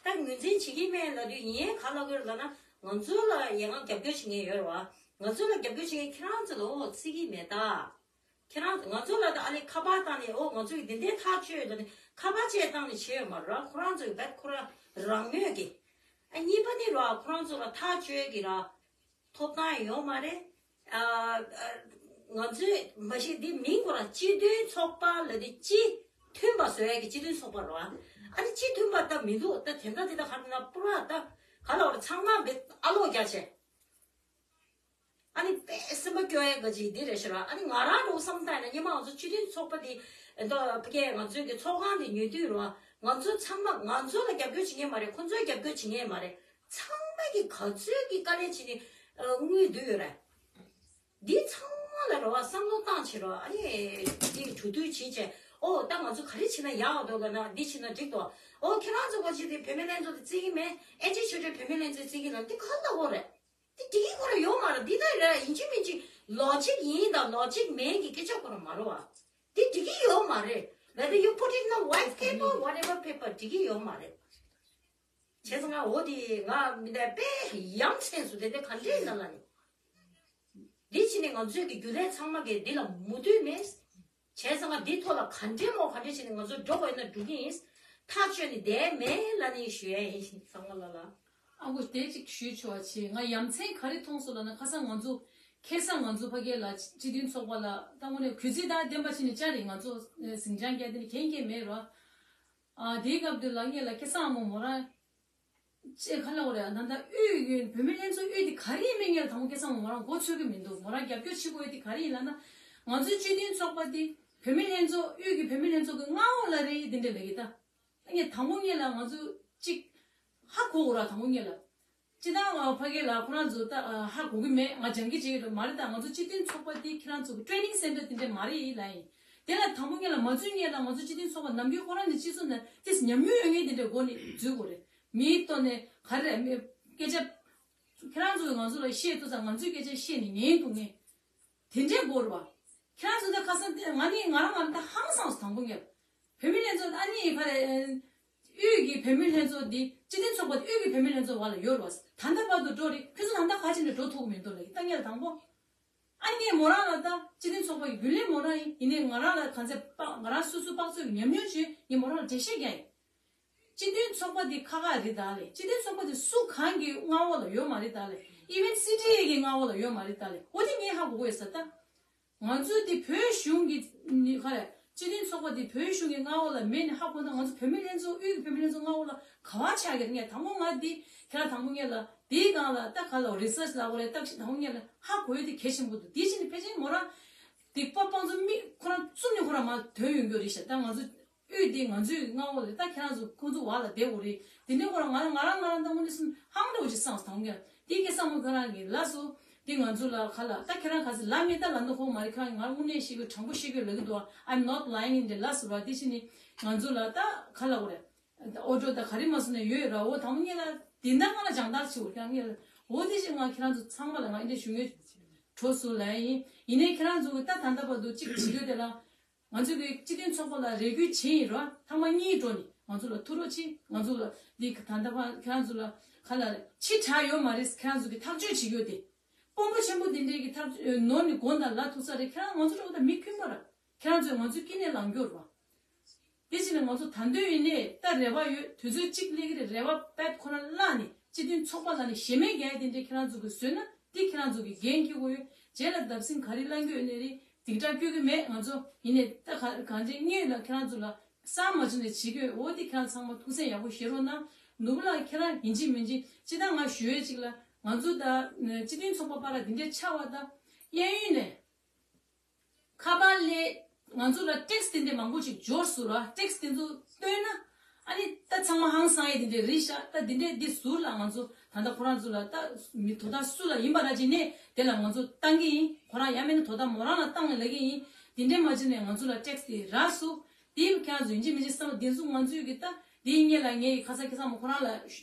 ད་ངོས་འཛིན་བྱེད་ཀྱི་མེད་ལབ་དུས་ཡིན་ག་ལབ་དགོས་རེད་ལབ་ན། ང་ཚོ་ལ་ཡང་རྒྱབ་སྐྱོར་བྱེད་མཁན་ཡོད་རེད་བ། ང་ཚོ་ལ་རྒྱབ་སྐྱོར་བྱེད་མཁན་ཁྱེད་རང་ཚོ་ལ་འོ་བརྩི་གི་མེད་ད། ཁྱེད་རང་ང་ཚོ་ལ་ད་ཨ་ལས་ཁ་པར་བཏང་ནས་འོ་ང་ཚོ་གི་འདི་འདྲའི་ཐག་གཅོད་ཡོད་ད་ནི་ཁ་པར་བཅས་བཏང་ནས་བྱས་ཡོད་མ་རེད་ར། ཁོ་རང་ཚོ་གི་བད་ཁོ་རང་རང་མོས་ཀྱི། ཨ་གཉིས་པ་ནི་ར་ཁོ་རང་ཚོ་ལ་ཐག་གཅོད་ཀྱི་ར་ཐོབ་ཐང་ཡོད་མ་རེད། ཨ་ཨ་ང་ཚོས་མ་གཞི་འདི་མིང་ཁོ་རང་སྤྱི་མཐུན་ཚོགས་པ་ལ་འདི་སྤྱི་མཐུན་པ་བཟོ་ཡ་གི་སྤྱི་མཐུན་ཚོགས་པ་རེད་བ། ཨ་ནི་སྤྱི་མཐུན་པ་ད་མི་འདུག་ད་དེ་འདྲ་དེ་ད་ག་རེ་ན་པུ་ར་ད་ག་ལ་བར་ཚང་མ་འབད་ཨ་ལོག་རྒྱག་བྱས། ཨ་ནི་དཔེ་སེམས་པ་སྐྱོ་ཡ་ག་ཅིག་འདི་རེད་ཤག་ར། ཨ་ནི་ང་རང་འདྲ་བོ་བསམ་བཏང་ན་སྔོན་མ་ང་ཚོ་སྤྱི་མཐུན་ཚོགས་པ་འདི་ཨ་ཕ་གིའི་ང་ཚོའི་གི་ཚོགས་ཁང་འདི་ཉོ་དུས་ར་ང་ཚོ་ཚང་མ་ང་ཚོ་ལ་རྒྱབ་སྐྱོར་བྱེད་མཁན་མ་རེད། ཁོ་ཚོས་རྒྱབ་སྐྱོར་བྱེད་མཁན་མ་རེད། ཚང་མ་གི་ག་ཚོད་ཀྱི་དཀའ་ལས་བྱས་ནས་དངུལ་བསྡུས་ཡོད་རེད། འདི་ཚང་མ་ལ་ར་བ་བསམ་བློ་བཏང་བྱས་ར། ཨ་ནི་འདི་གྲོས་བསྡུར་བྱས་བྱས་ཨོ་ད་ང་ཚོ་ག་རེ་བྱས་ན་ཡག་འདུག་ལབ་ན་འདི་བྱས་ན་འགྲིག་འདུག་ཨོ་ཁྱེད་རང་ཚོ་ག་ཅིག་དེ་བུད་མེད་ལྷན་ཚོགས་དེ་བརྩི་གི་མེད། ཨེ་ཅེ་ཆོས་སྒྲོན་བུད་མེད་ལྷན་ཚོགས་བརྩི་གི་ལབ་འདི་ག་ལ་འོ་རེད། དེ་འགྲིག་གི་ཁོ་རང་ཡོད་མ་རེད། འདི་ལྟར་རེད་ཡིན་གཅིག་མིན་གཅིག་ལོ་ཇིག་ཡིན་དང་ལོ་ཇིག་མིན་གྱི་སྐད་ཆ་ཁོ་རང་མ་རེད་བ། འདི་འགྲིག་གི་ཡོད་མ་རེད། Whether you put it in a white paper, whatever paper འགྲིག་གི་ཡོད་མ་རེད། བྱས་ཙང་ང་འོ་དེ་ང་མི་འདྲ་དཔེ་ཡ་མཚན་སོང་། དེ་འདྲ་ག་འདྲས་ཡིན་ན་ལ་ནི། འདི་ཕྱི་ནས་ང་ཚོའི་གི་རྒྱུན་ལས་ཚང་མ་གི་འདི་ལ་མོས་མཐུན་མེད། བྱས་ཙང་ང་འདི་ཐོག་ལ་ག་འདྲས་མོ་ག་འདྲས་བྱས་ནས་ང་ཚོ་འགྲོ་དགོས་ན་འགྲོ་གི་ཡིན། ཐག་ཆོད་ནས་བསྡད་མེད་ལབ་ནས་ཞུ་ཡ་ཡིན། བསམ་ངོ་ལ་ལ། ཨ་ཁུ་དེ་གཅིག་ཞུས་ཆོག་པ་བྱས། ང་ཡ་མཚན་ག་རེ་མཐོང་སོང་ལབ་ན། ཁ་སང་ང་ཚོ་ཁ་སང་ང་ཚོ་ཕ་གི་ལ་སྤྱི་མཐུན་ཚོགས་པ་ལ་ད་དངོས་གནས་གུས་བརྩི་དང་ལྡན་པ་བྱས་ནས་བཅར་རེད། ང་ཚོ་ཟིང་ཆ་རྒྱག་དེ་ནི་གན་གན་མེད་རོ། ཨ་དེའི་སྐབས་དུ་ལ་ངས་ལ་ཁ་སང་མོ་མོ་རང་ཅེས་ཁ་ལ་འོ་རེད། ད་ལྟ་དབུས་ཡོད་བུད་མེད་ལྷན་ཚོགས་དབུས་དེ་ག་རེ་ཡིན་མིན་ངས་ལ་དང་པོ་ཁ་སང་མོ་རང་མགོ་ཚོས་གི་མི་འདུག་མོ་རང་རྒྱབ་སྐྱོར་བྱེད་དགོས་དེ་ག་རེ་ཡིན་ལབ་ན། ང་ཚོའི་སྤྱི་མཐུན་ཚོགས་པ་དེ་བུད་མེད་ལྷན་ཚོགས་དབུས་ཀྱི་བུད་མེད་ལྷན་ཚོགས་ཀྱི་མངའ་འོག་ལ་རེད་དེ་འདྲ་ལབ་ཀྱི་ད། ངས་དང་པོ་ངས་ལ་ང་ཚོ་གཅིག་ཧ་གོ་གོ་ར། དང་པོ་ངས་ལ་སྤྱི་བཏང་ང་ཕ་གི་ལ་ཁོ་རང་ཚོ་ད་ཧ་གོ་གི་མེད། ང་སྦྱང་གི་བྱེད་ཀྱི་འགྲོ་མ་རེད། ད་ང་ཚོ་སྤྱི་མཐུན་ཚོགས་པ་དེ་ཁྱེད་རང་ཚོ་གི་ཊེ་ནིང་སེན་ཊར་དེ་འདྲ་མ་རེད་ལབ་ཡིན། དེ་ལ་དང་པོ་ངེད་ལ་མ་འཛུལ་སྔོན་ལ་ང་ཚོ་སྤྱི་མཐུན་ཚོགས་པ་ནམ་རྒྱུན་ཁོ་རང་ནས་སྤྱི་ཚོགས་ནང་དེ་ཉམས་མྱོང་ཡོད་མཁན་དེ་འདྲའི་སྒོ་ནས་འཛུལ་དགོས་རེད། མིའི་ཐོག་ནས་ག་རེ་རེད། མི་སྐད་ཆ་ཁྱེད་རང་ཚོས་ང་ཚོ་ལ་བཤད་ཐུབ་ཙང་ང་ཚོས་སྐད་ཆ་བཤད་ནས་ཉན་ཐུབ་མཁན་དེ་འདྲའི་སྒོ་རེད་བ། ཁྱེད་རང་ཚོ་ད་ཁ་སང་དེ་ང་ནི་ང་རང་ང་ད་ཧང་སངས་སོང་། དང་པོ་ངེད་བུད་མེད་ལྷན་ཚོགས་ཨ་ནི་ག་རེ་དབུས་ཀྱི་བུད་མེད་ལྷན་ཚོགས་འདི་སྤྱི་མཐུན་ཚོགས་པ་དབུས་ཀྱི་བུད་མེད་ལྷན་ཚོགས་བར་ལ་ཡོད་རེད་བ། ད་ལྟ་བར་དུ་འགྲོ་རེད། ཁྱོད་ཚོ་ད་ལྟ་ག་བྱས་ནས་འགྲོ་ཐུབ་ཀྱི་མི་འདུག་ལབ་ཀྱི་ད་ངེད་ལ་དང་པོ། ཨ་ནི་མོ་རང་ལ་ད་སྤྱི་མཐུན་ཚོགས་པ་ཡི་རྒྱུན་ལས་མོ་རང་ཡིན། ཡིན་ནའི་ང་རང་ལ་གང་ཚེ་དཔག་ང་རང་སོ་སོ་དཔག་ཚོད་ཀྱི་ཉམས་མྱོང་བྱས་ངས་མོ་རང་ལ་འགྲེལ་བཤད་རྒྱག་ཡིན། སྤྱི་མཐུན་ཚོགས་པ་འདི་ཁག་ཁག་རེད་ད་ལས། སྤྱི་མཐུན་ཚོགས་པ་འདི་སུ་གང་གི་མངའ་འོག་ལ་ཡོད་མ་རེད་ད་ལས། ཨི་ཝན་སི་ཊི་ཨེ་གི་མངའ་འོག་ལ་ཡོད་མ་རེད་ད་ལས། འོ་དེ་ངས་ཧ་གོ་གི་ཡོད་ས་ད། ང་ཚོ་འདི་བོད་གཞུང་གི་ནི་ག་རེ་སྤྱི་མཐུན་ཚོགས་པ་འདི་བོད་གཞུང་གི་མངའ་འོག་ལ་མེད་ནས་ཧ་གོ་ན་ང་ཚོ་བུད་མེད་ལྷན་ཚོགས་དབུས་ཀྱི་བུད་མེད་ལྷན་ཚོགས་མངའ་འོག་ལ་ག་བ་ཆགས་ཀྱི་རེད། ངས་དང་པོ་ང་འདི་ཁྱེད་རང་དང་པོ་ངས་ལ་དེའི་སྒང་ལ་ད་ག་ལ་རི་སར་ཆི་ལབ་དགོས་རེད། ད་དང་པོ་ངས་ལ་ཧ་གོ་ཡོད་དེ་གལ་ཆེན་པོ་འདུག་དེ་བཞིན་ཕལ་ཆེར་མོ་རང་སྡིག་པ་སྤང་ཚོ་མི་ཁོ་རང་བཙུམ་ནས་ཁོ་རང་མར་ཐོན་ཡོང་རྒྱུ་རེད་ཤག་ད་ང་ཚོ་དབུས་དེ་ང་ཚོའི་མངའ་འོག་ལ་ད་ཁྱེད་རང་ཚོ་ཁོང་ཚོ་བར་ལ་བསྡད་དགོས་རེད། དེ་འདྲའི་ཁོ་རང་ང་ང་རང་ང་རང་ད་དངོས་གནས་སེམས་ཧང་འདྲ་བོ་ཅིག་སངས་སོང་། དེ་སྐད་བསམ་བློ་ཁྱོད་རང་གིས་ལབ་སོང་། དེ་ང་ཚོ་ལ་ག་ལ་ད་ཁྱེད་རང་ག་ཚོད་ལབ་མེད་ད་ལབ་མདོག་ཁོག་མ་རེད། ཁྱེད་རང་ང་དངོས་གནས་བཤད་དགོས། དྲང་པོ་བཤད་དགོས་ལབ་ཀྱི་འདུག I'm not lying in the last ར། དེ་བཞིན་ནི་ང་ཚོ་ལ་ད་ག་ལབ་དགོས་རེད། ཨོ་ཌོ་ད་ག་རེ་མ་སོང་ནས་ཡོད་ར། འོ་དང་པོ་ངེད་ལ་དེ་འདྲ་ང་ལ་སྦྱང་བརྡར་བྱེད་འོ་ཀྱང་ངེད་ལ་འོ་དེ་བཞིན་ང་ཁྱེད་རང་ཚོ་ཚང་མ་ལ་ང་འདི་འདྲ་ཞུ་ངེས་གྲོགས་སུ་ལ་ཡིན། ཡིན་ནའི་ཁྱེད་རང་ཚོ་གི་ད་ད་ལྟ་བར་དུ་གཅིག་བྱེད་རྒྱུ་དེ་ལ། ང་ཚོ་གི་སྤྱི་མཐུན་ཚོགས་པ་ལ་རེ་སྐུལ་བྱེད་ཡིན་རོ། ཐེངས་མ་གཉིས་འགྲོ་ནི་ང་ཚོ་ལ་ཐུག་རོགས་བྱེད། ང་ཚོ་ལ་འདི་ད་ལྟ་བར་ཁྱེད་རང་ཚོ་ལ་ག་ལ་ཕྱི་དྲགས་ཡོད་མ་རེད། ཁྱེད་རང་ཚོ་གི་ཐག་གཅོད་བྱེད་རྒྱུ་དེ་དཔོན་པོ་ཆེན་པོ་འདི་འདྲའི་གི་ཐག་གཅོད་ནོར་ནི་དགོངས་དག་ལ་ཐུག་ས་རེད། ཁྱེད་རང་ང་ཚོ་འགྲོ་ད་མི་ཁུན་པ་ར། ཁྱེད་རང་ཚོས་ང་ཚོ་སྐྱིད་ནས་ལངས་རྒྱུ་རོ། དེ་བཞིན་ང་ཚོ་ད་འདོད་ཡིན་ནས་ད་རེ་བ་ཡོད། དུས་ཚོད་གཅིག་སླེབས་ཀྱི་རེད། རེ་བ་དཔེ་ཁོ་རང་བརླག་ནས་སྤྱི་མཐུན་ཚོགས་པ་ལ་ནི་གཞན་མའི་འགན་དེ་འདྲས་ཁྱེད་རང་ཚོ་གིས་བཟོས་ན་དེ་ཁྱེད་རང་ཚོ་གི་འགན་འཁྱེར་དགོས་ཡོད། རྗེས་ལ་བརྡབ་གསིག་ག་རེ་བསླང་རྒྱུ་ཡོད་ནའི་རེད། སྡིག་སྒྲ་སྐྱོན་གྱི་མེད། ང་ཚོ་ཡིན་ནས་ད་ག་གང་ཅི་སྔོན་ལ་ཁྱེད་རང་ཚོ་ལ་གསར་མ་བྱུང་ནས་བྱེད་ཀྱི་ཡོད། འོ་དེ་ཁྱེད་རང་ཚང་མ་ཐུགས་སེམས་ཡག་པོ་བཞེས་རོགས་གནང་། ནོར་བུ་ལགས་ཁྱེད་རང་ཡིན་གཅིག་མིན་གཅིག་ཅི་ད་ང་ཞུ་ཡས་གཅིག་ལ་ང་ཚོ་ད་སྤྱི་མཐུན་ཚོགས་པ་པར་འདི་འདྲས་ཆགས་པ་ད་གཡས་གཡོན་ནས། ཁ་པར་ལས་ང་ཚོ་ལ་ཊེག་སི་དེ་འདྲ་མང་པོ་ཅིག་འབྱོར་སོང་ར། ཊེག་སི་དེ་ཚོ་བཏོན་ན་ཨ་ནི་ད་ཚང་མ་ཧང་སང་ཡས་དེ་འདྲ་རེད་ཤག་ད་དེ་འདྲ་འདི་ཟུར་ལ་ང་ཚོ་ད་ལྟ་ཁོ་རང་ཚོ་ལ་ད་མི་དོ་བདག་སུ་ལ་ཡིན་པ་ར་ཅིག་ནས་དེ་ལ་ང་ཚོ་བཏང་གི་ཡིན། ཁོ་རང་ཡང་མིན་ན་དོ་བདག་མོ་རང་ལ་བཏང་ལབ་གི་ཡིན། དེ་འདྲ་མ་བྱས་ནས་ང་ཚོ་ལ་ཊེག་སི་དེ་རག་སོང་། དེ་ཁྱེད་རང་ཚོ་ཡིན་གཅིག་མིན་གཅིག་བསམ་བློ་དེ་ཚོ་ང་ཚོས་གི་ད་དེའི་སྔོན་ལ་ངའི་ཁ་སང་ཁ་སང་མོ་ཁོ་རང་ལ་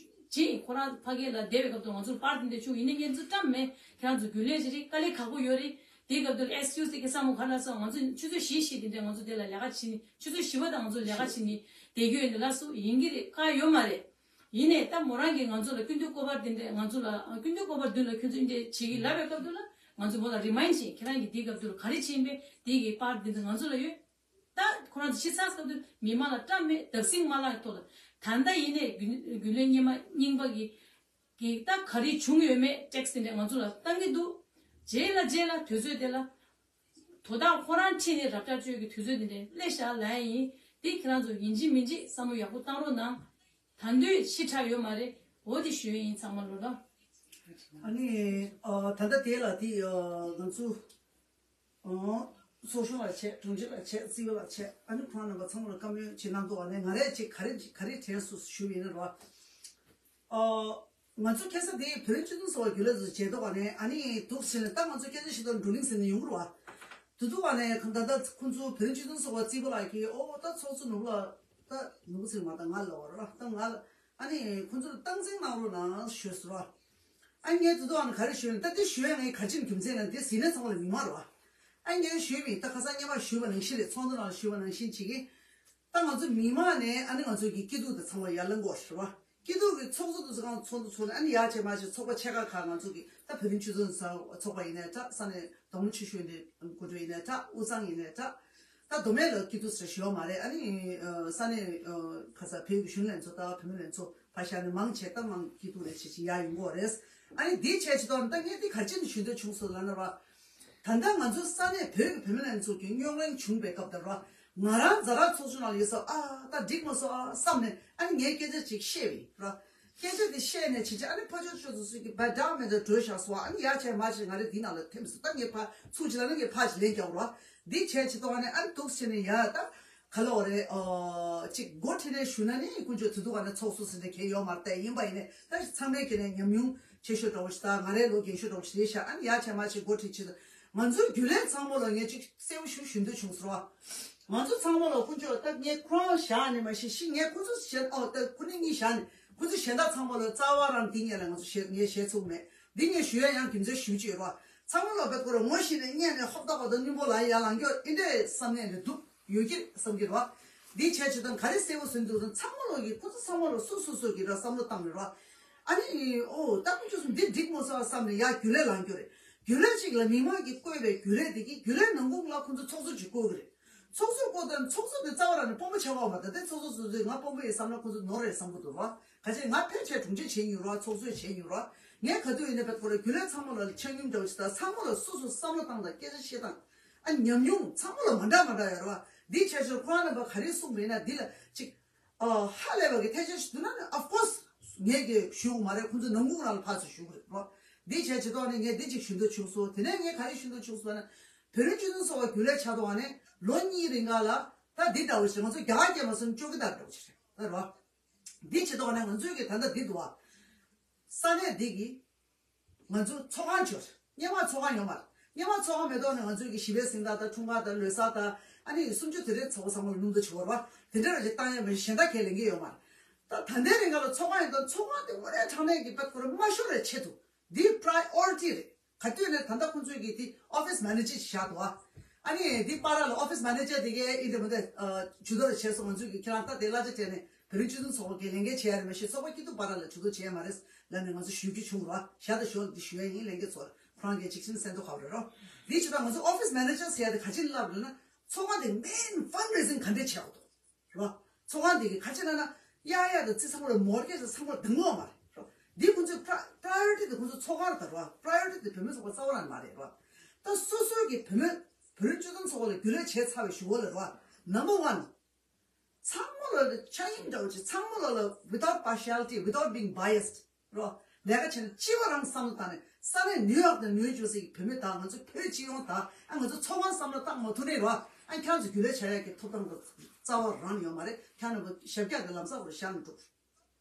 ཅིག་ཁོ་རང་ཕ་གི་ལ་བསྡད་པའི་སྐབས་དུ་ང་ཚོར་པར་དེ་འདྲ་བྱུང་། ཡིན་ནའི་ངས་ཚོ་བཀྲམ་མེད། ཁྱེད་རང་ཚོ་རྒྱུན་ལས་ཅིག་རེད། དཀའ་ལས་ཁག་པོ་ཡོད་རེད། དེའི་སྐབས་དུ་ལ་ཨེག་སི་ཀིའུ་སི་དེ་སྐད་བསམ་བློ་ག་ལ་སོང་། ང་ཚོ་ཆུ་ཚོད་བཞི་བཞི་དེ་འདྲ་ང་ཚོ་དེ་ལ་ལས་ཀ་བྱེད་ནི། ཆུ་ཚོད་བཞི་པ་དང་ང་ཚོ་ལས་ཀ་བྱེད་ནི་བསྡད་རྒྱུ་ཡོད་འདི་ལ་སུ་ཡིན་གྱི་རེད། བཀག་ཡོད་མ་རེད། ཡིན་ནའི་ད་མོ་རང་གིས་ང་ཚོ་ལ་སྐུ་མདུན་སྐུ་པར་དེ་འདྲ་ང་ཚོ་ལ་སྐུ་མདུན་སྐུ་པར་མདུན་ལ་ཁྱོད་ཚོ་འདི་འདྲ་བྱེད་ཀྱི་ལབ་པའི་སྐབས་དུ་ལ་ང་ཚོ་མོ་ལ་རི་མ་ཡིན་བྱེད། ཁྱེད་རང་གིས་དེའི་སྐབས་དུ་ལ་ག་རེ་བྱེད་ཡིན་པས་དེ་གི་པར་དེ་ཚོ་ང་ཚོ་ལ་ཡོད། ད་ཁོ་རང་ཚོ་ཕྱི་ཚགས་སྐབས་དུ་མི་མང་ལ་བཀྲམ་མེད། བརྡབ་གསིག་མ་ལངས་ཐོག་ལ་ད་ལྟ་ཡིན་ནའི་རྒྱུན་རྒྱུན་ལས་རྙིང་མ་རྙིང་པ་གི་གི་ད་ག་རེ་བྱུང་ཡོད་མེད་ཊེག་སི་དེ་འདྲ་ང་ཚོ་ལ་བཏང་གི་འདུག་རྗེས་ལ་རྗེས་ལ་དུས་ཚོད་དེ་ལ་དོ་བདག་ཁོ་རང་ཁྲིད་ནས་རབ་བསྐྱར་བཅོས་ཀྱི་དུས་ཚོད་དེ་འདྲ་སླེབས་ཤག་ལབ་ཡ་ཡིན། དེ་ཁྱེད་རང་ཚོ་ཡིན་གཅིག་མིན་གཅིག་བསམ་བློ་ཡག་པོ་བཏང་རོགས་གནང་། ད་འདོད་ཕྱི་དྲགས་ཡོད་མ་རེད། འོ་དེ་ཞུ་ཡ་ཡིན་ཚང་མ་ལོ་ལ། ཨ་ནི་ཨ་ད་ལྟ་དེ་ལ་དེ་ཨ་ང་ཚོ། ཨོ། ཚོགས་གཞོན་ལ་བྱས། དྲུང་ཆེ་ལ་བྱས། རྩིས་པ་ལ་བྱས། ཨ་ནི་ཁོང་རྣམ་པ་ཚང་མ་ལ་བཀའ་མོལ་བྱེད་གནང་འདུག་བ་ནས་ང་རས་ཅིག་ག་རེ་ག་རེ་དྲན་སོང་ཞུ་བ་ཡིན་ན་རོ། ཨོ། ང་ཚོ་ཁ་སང་དེ་བོད་རིགས་སྤྱི་མཐུན་ཚོགས་པ་རྒྱུན་ལས་ཚོ་མཇལ་འདུག་བ་ནས་ཨ་ནི་འདུག་ཟེར་ནས་ད་ང་ཚོ་སྐད་ཆ་བཤད་དུས་བགྲོ་གླེང་ཟེར་ནས་ཡོང་གི་རེད་བ། དེ་འདུག་བ་ནས་ད་ལྟ་ཁོང་ཚོ་བོད་རིགས་སྤྱི་མཐུན་ཚོགས་པ་རྩིས་པ་ལགས་ཀྱིས་ཨོ་ད་ཚོགས་གཙོ་ནོར་བུ་ལགས་ད་ནོར་བུ་ཟེར་མ་ད་ང་ལབ་པ་རེད་བ། ད་ང་ལ་ཨ་ནི་ཁོང་ཚོ་ལ་སྟངས་འཛིན་གནང་རོགས་གནང་ཞུས་སོང་ར། ཨ་ངས་དེ་དུས་ཨ་ནི་ག་རེ་ཞུས་ན་ད་དེ་ཞུ་ཡ་ངའི་ག་ཅིན་རྒྱུ་མཚན་ལ་དེ་ཟིན་ན་ཚང་མ་ལ་མི་མང་རོ། ཨ་ངས་ཞུས་མིན་ད་ཁ་སང་སྔོན་མ་ཞུས་པ་ནང་བཞིན་རེད། ཚོགས་འདུ་ནང་ཞུས་པ་ནང་བཞིན་བྱེད་ཀྱི། ད་ང་ཚོ་མི་མང་ནས་ཨ་ནི་ང་ཚོ་གི་སྐྱིད་སྡུག་དང་ཚང་མ་ཡར་ལེན་དགོས་ཞུ་བ། སྐྱིད་སྡུག་གི་ཚོགས་གཙོ་དུ་ཚོགས་ཚོགས་འདུ་ཚོགས་ནས་ཨ་ནི་ཡར་བྱས་མར་བྱས་ཚོགས་པ་ཆེ་ཁག་ཁག་ང་ཚོ་གི་ད་བོད་རིགས་སྤྱི་མཐུན་ཚོགས་པ་ཡིན་ནའི་འདྲ། ས་གནས་བདག་མོ་ཆེ་ཤོས་འདི་འགོ་ཁྲིད་ཡིན་ནའི་འདྲ། དབུས་གཙང་ཡིན་ནའི་འདྲ། ད་མདོ་སྨད་ལ་སྐྱིད་སྡུག་ཟེར་ཞུ་བ་མ་རེད། ཨ་ནི་ས་གནས་ཁ་ས་བོད་ཀྱི་གཞོན་ནུ་ལྷན་ཚོགས་དང་བུད་མེད་ལྷན་ཚོགས་ཕར་བཞག་ནས་མང་ཆེ་ད་མང་སྐྱིད་སྡུག་ལས་བྱེད་ཅིག་ཡར་ཡོང་གི་རེད། ཨ་ནི་འདི་བྱས་ཅི་ཐོག་ད་ངས་འདི་ག་རེ་བྱས་ནས་ཞུ་འདོད་བྱུང་སོང་ལབ་ན་ར། ད་ལྟ་ང་ཚོ་ས་གནས་བོད་ཀྱི་བུད་མེད་ལྷན་ཚོགས་ཀྱི་རྙོག་གླེང་བྱུང་བའི་སྐབས་དེར་ར། ང་རང་ཛ་དྲག་ཚོགས་ཆུང་ནང་ལ་ཡོད་ས་ཨ་ད་འགྲིག་མ་སོང་ཨ་བསམ་ནས་ཨ་ནི་ངས་སྐད་ཆ་ཅིག་བཤད་པ་ཡིན་ར། སྐད་ཆ་དེ་བཤད་ནས་བྱས་བྱས་ཨ་ནི་ཕར་ཕྱོགས་ཕྱོགས་སུ་སུས་ཀྱི་བ་འདྲ་མེད་འདྲ་བྲོས་བཞག་སོང་། ཨ་ནི་ཡར་བྱས་མར་བྱས་ང་རེ་འདི་ནང་ལ་ཐིམ་སོང་། ད་ངས་ཕར་ཚུར་ཅིག་ལབ་ན་ངས་ཕར་ཅིག་ལན་རྒྱག་རོགས། འདི་བྱས་བྱས་ཐོག་ཨ་ནི་ཨ་ནི་འདུག་བྱས་ནས་ཡ་ད་ག་ལ་འོ་རེད། ཨོ་ཅིག་འགོ་ཁྲིད་ནས་ཞུ་ན་ནི་དཀོན་མཆོག་དེ་འདུག་ཨ་ནི་ཚོགས་སུ་ཟིན་ནས་གལ་ཡོད་མ་རེད། ད་ཡིན་པ་ཡིན་ནས་ད་ཚང་མས་ཀྱི་ནས་ཉམས་མྱོང་ཆེ་ཤོས་འདྲ་བོ་ཞིག་ད་ང་རའི་ལོ་རྒན་ཤོས་འདྲ་བོ་ཞིག་རེད་ཤག་ཨ་ནི་ཡར་བྱས་མར་བྱས་འགོ་ཁྲིད་བྱས་ད་ང་ཚོའི་རྒྱུན་ལས་ཚང་མ་ལ་ངས་ཅིག་གསལ་པོ་ཞིག་ཞུ་འདོད་བྱུང་ཟེར་བ། ང་ཚོ་ཚང་མ་ལ་དཀོན་མཆོག་ད་ངས་ཁོ་རང་བཞག་ནས་མ་གཞི་གཞི་ངས་ཁོ་ཚོ་གཞན་ཨོ་ད་ཁོ་ནི་གཉིས་བཞག་ནས་ཁོ་ཚོ་གཞན་དག་ཚང་མ་ལ་རྩ་བ་རང་འདི་ངས་ལ་ང་ཚོ་བཤད་ངས་བཤད་ཚུགས་མེད། འདི་ངས་ཞུ་ཡ་ཡང་རྒྱུ་མཚན་ཞུ་ཅིག་རོ། ཚང་མ་ལ་བེད་ཁོ་ར་ངོ་ཤེས་ནས་སྙད་ནས་ཧོབ་ཏག་པ་དང་སྙིང་པོ་ལ་ཡ་ལང་སྐྱོ་འདི་འདྲའི་བསམ་ནས་ནས་འདུག་ཡོད་ཀྱི་བསམ་གྱི་རོ། འདི་བྱས་བྱེད་དང་ག་རེ་གསལ་པོ་ཟིན་འདུག་དང་ཚང་མ་ལོ་གི་ཁོ་ཚོ་ཚང་མ་ལ་སོ་སོ་སོ་གི་ར་བསམ་བློ་བཏང་ནས་རོ། ཨ་ནི་ཨོ་ད་ཁོ་ཚོ་འདི་འགྲིག་མོ་ས་བསམ་ནས་ཡ་རྒྱུ་ལས་ལང་སྐྱོ་རེད། རྒྱུ་ལས་ཅིག་ལ་མི་མང་གིས་བསྐོས་པའི་རྒྱུ་ལས་འདི་གི་རྒྱུ་ལས་ནང་ཁུངས་ལ་ཁོ་ཚོ་ཚོགས་གཙོ་ཅིག་བསྐོས་གི་རེད། ཚོགས་གཙོ་བསྐོ་དང་ཚོགས་གཙོ་དེ་རྩ་བ་རང་ནས་དཔོན་པོ་ཆགས་པ་མ་ད་དེ་ཚོགས་གཙོ་སོ་སོས་ང་དཔོན་པོ་ཡིན་བསམ་ན་ཁོ་ཚོ་ནོར་རེད་བསམ་གི་འདུག་ར། ག་ཅེ་ང་ཕལ་ཆེར་དྲུང་ཆེ་བྱེད་མྱོང་ར་ཚོགས་གཙོས་བྱེད་མྱོང་ར། ངས་ག་དུས་ཡིན་ན་བེད་ཁོ་ར་རྒྱུ་ལས་ཚང་མ་ལ་ཆ་སྙོམས་འདྲ་བོ་ཞིག་དང་ཚང་མ་ལ་སོ་སོ་བསམ་བློ་བཏང་དང་སྐད་ཆ་བཤད་སྟངས་ཨ་ཉམས་མྱོང་ཚང་མ་ལ་མ་འདྲ་མ་འདྲ་ཡོད་ར་བ། འདི་ཆ་ཤོར་ཁོ་རང་རྣམ་པ་ག་རེ་གསུངས་མེད་ན་འདི་ལ་ཅིག་ཨ་ཧ་ལས་པ་གི་ཐལ་ཆ་ཞིག་འདུག་ན་ནི་of course ངས་ཀྱི་ཞུ་གི་མ་རེད། ཁོ་ཚོ་ནང་ཁུལ་རང་ལ་ཕར་ཚུར་ཞུ་གི་རེད་ར། འདི་བྱས་བྱེད་ཐོག་ནས་ངས་འདི་ཅིག་ཞུ་འདོད་བྱུང་སོང་། དེ་ནས་ངས་ག་རེ་ཞུ་འདོད་བྱུང་སོང་ན་བོད་རིགས་སྤྱི་མཐུན་ཚོགས་པ་རྒྱུན་ལས་ཆགས་ཐོག་ནས་ལོ་གཉིས་རིང་ག་ལ་ད་འདི་འདྲ་བོ་ཞིག་ང་ཚོ་རྒྱ་གར་སྐད་མ་སོང་ཅོ་གི་ད་འདྲ་བོ་ཞིག་རེད་ར། འདི་བྱེད་ཐོག་ནས་ང་ཚོའི་གི་ད་ལྟ་འདི་འདུག་བ། ས་གནས་འདི་གི་ང་ཚོ་ཚོགས་ཁང་བྱོས། སྔོན་མ་ཚོགས་ཁང་ཡོད་མ་རེད། སྔོན་མ་ཚོགས་ཁང་མེད་ཐོག་ནས་ང་ཚོའི་གི་ཞི་བའི་གཟེངས་རྟགས་དང་འཁྲུངས་སྐར་དང་ལོ་གསར་དང་ཨ་ནི་གསུམ་བཅུ་དེ་རེད་ཚོགས་པ་ཚང་མ་ལ་སྣུམ་དུ་བྱེད་པ་རེད་བ། དེ་འདྲ་ར་ཅིག་བཏང་ཡ་མ་རེད། གཞན་དག་གས་ལེན་གི་ཡོད་མ་རེད། ད་ད་ལྟའི་རིང་ག་ལ་ཚོགས་ཁང་ཡིན་དང་ཚོགས་ཁང་དེ་དངོས་གནས་དྲང་གནས་ཀྱི་དཔེ་ཁོ་རང་མ་ཤོར་བའི་ཆེད་དུ་འདི་priority རེད། ག་དུས་ནས་ད་ལྟ་ཁོང་ཚོས་ཀྱི་དེ་office manager ཅིག་བཞག་འདུག་ཨ། ཨ་ནི་དེ་བར་ལ་office manager དེ་གའི་ཨིན་དེ་མ་དེ་ཇུས་གཏོགས་བྱས་སོང་། ང་ཚོས་ཀྱི་ཁྱེད་རང་ལྟ་དེ་གླ་ཆ་བྱས་ནས་བོད་རིགས་སྤྱི་མཐུན་ཚོགས་པ་གི་ལས་འགན་བྱས་ཡ་རེད། མ་གཞི་ཚོགས་པ་སྐྱིད་སྡུག་བར་ལ་ཇུས་གཏོགས་བྱས་མ་རེད་ལབ་ནས་ང་ཚོ་ཞུ་རྒྱུ་བྱུང་ར། བཞག་ད་ཞོར་འདི་ཞུ་ཡ་ཡིན་ལས་འགན་ཚོ་ཁོ་རང་གིས་འཇིགས་ཆེན་གསལ་མདོག་ཁ་བ་རེད་རོ། འདི་ཇི་ལྟར་ང་ཚོ་office manager ཟེར་ཡ་དེ་ག་ཅི་ལབ་རེད་ན་ཚོགས་པ་དེ་main fundraising ག་འདྲས་བྱས་ཡོད་དོ། རོ། ཚོགས་ཁང་དེ་གི་ཁ་ཆེ་ན་ན་གཡག་གཡག་དང་རྩི་ཚང་མར་མོར་གེ་ཚང་མར་དང་བ་མ་རེད་རོ། འདི་ཁོང་ཚོའི་priority དེ་ཁོང་ཚོ་ཚོགས་ཁང་དང་རོ། priority དེ་བུད་མེད་ཚོགས་པ་རྩ་བ་རང་མ་རེད་རོ། ད་སོ་སོའི་གི་བུད་མེད་བོད་རིགས་སྤྱི་མཐུན་ཚོགས་པ་ལ་རྒྱུན་ལས་བྱས་ཚར་བའི་གཞུག་གུ་ལ་རོ། number one ཚང་མ་ལ་ཆ་ཡིན་འདྲ་བོ་ཅིག་ཚང་མ་ལ་ལ་without partiality, without being biased རོ། ལས་ཀ་བྱས་ན་སྤྱི་བ་རང་བསམ་བློ་བཏང་ནས་ས་གནས་ནིའུ་ཡོག་དང་ནིའུ་ཇར་སི་གི་བུད་མེད་དང་ང་ཚོ་བོད་སྤྱི་ཡོངས་དང་ཨ་ང་ཚོ་ཚོགས་ཁང་བསམ་བློ་བཏང་མ་ཐུབ་ནས་རོ། ཨ་ཁྱེད་ཚོ་རྒྱུན་ལས་བྱ་ཡག་གི་ཐོབ་ཐང་དང་རྩ་བ་རང་ཡོད་མ་རེད། ཁྱེད་རྣམ་པ་ཞབས་བཀྱག་གི་ལམ་སང་རུ་བཞག་ནས་འགྲོ།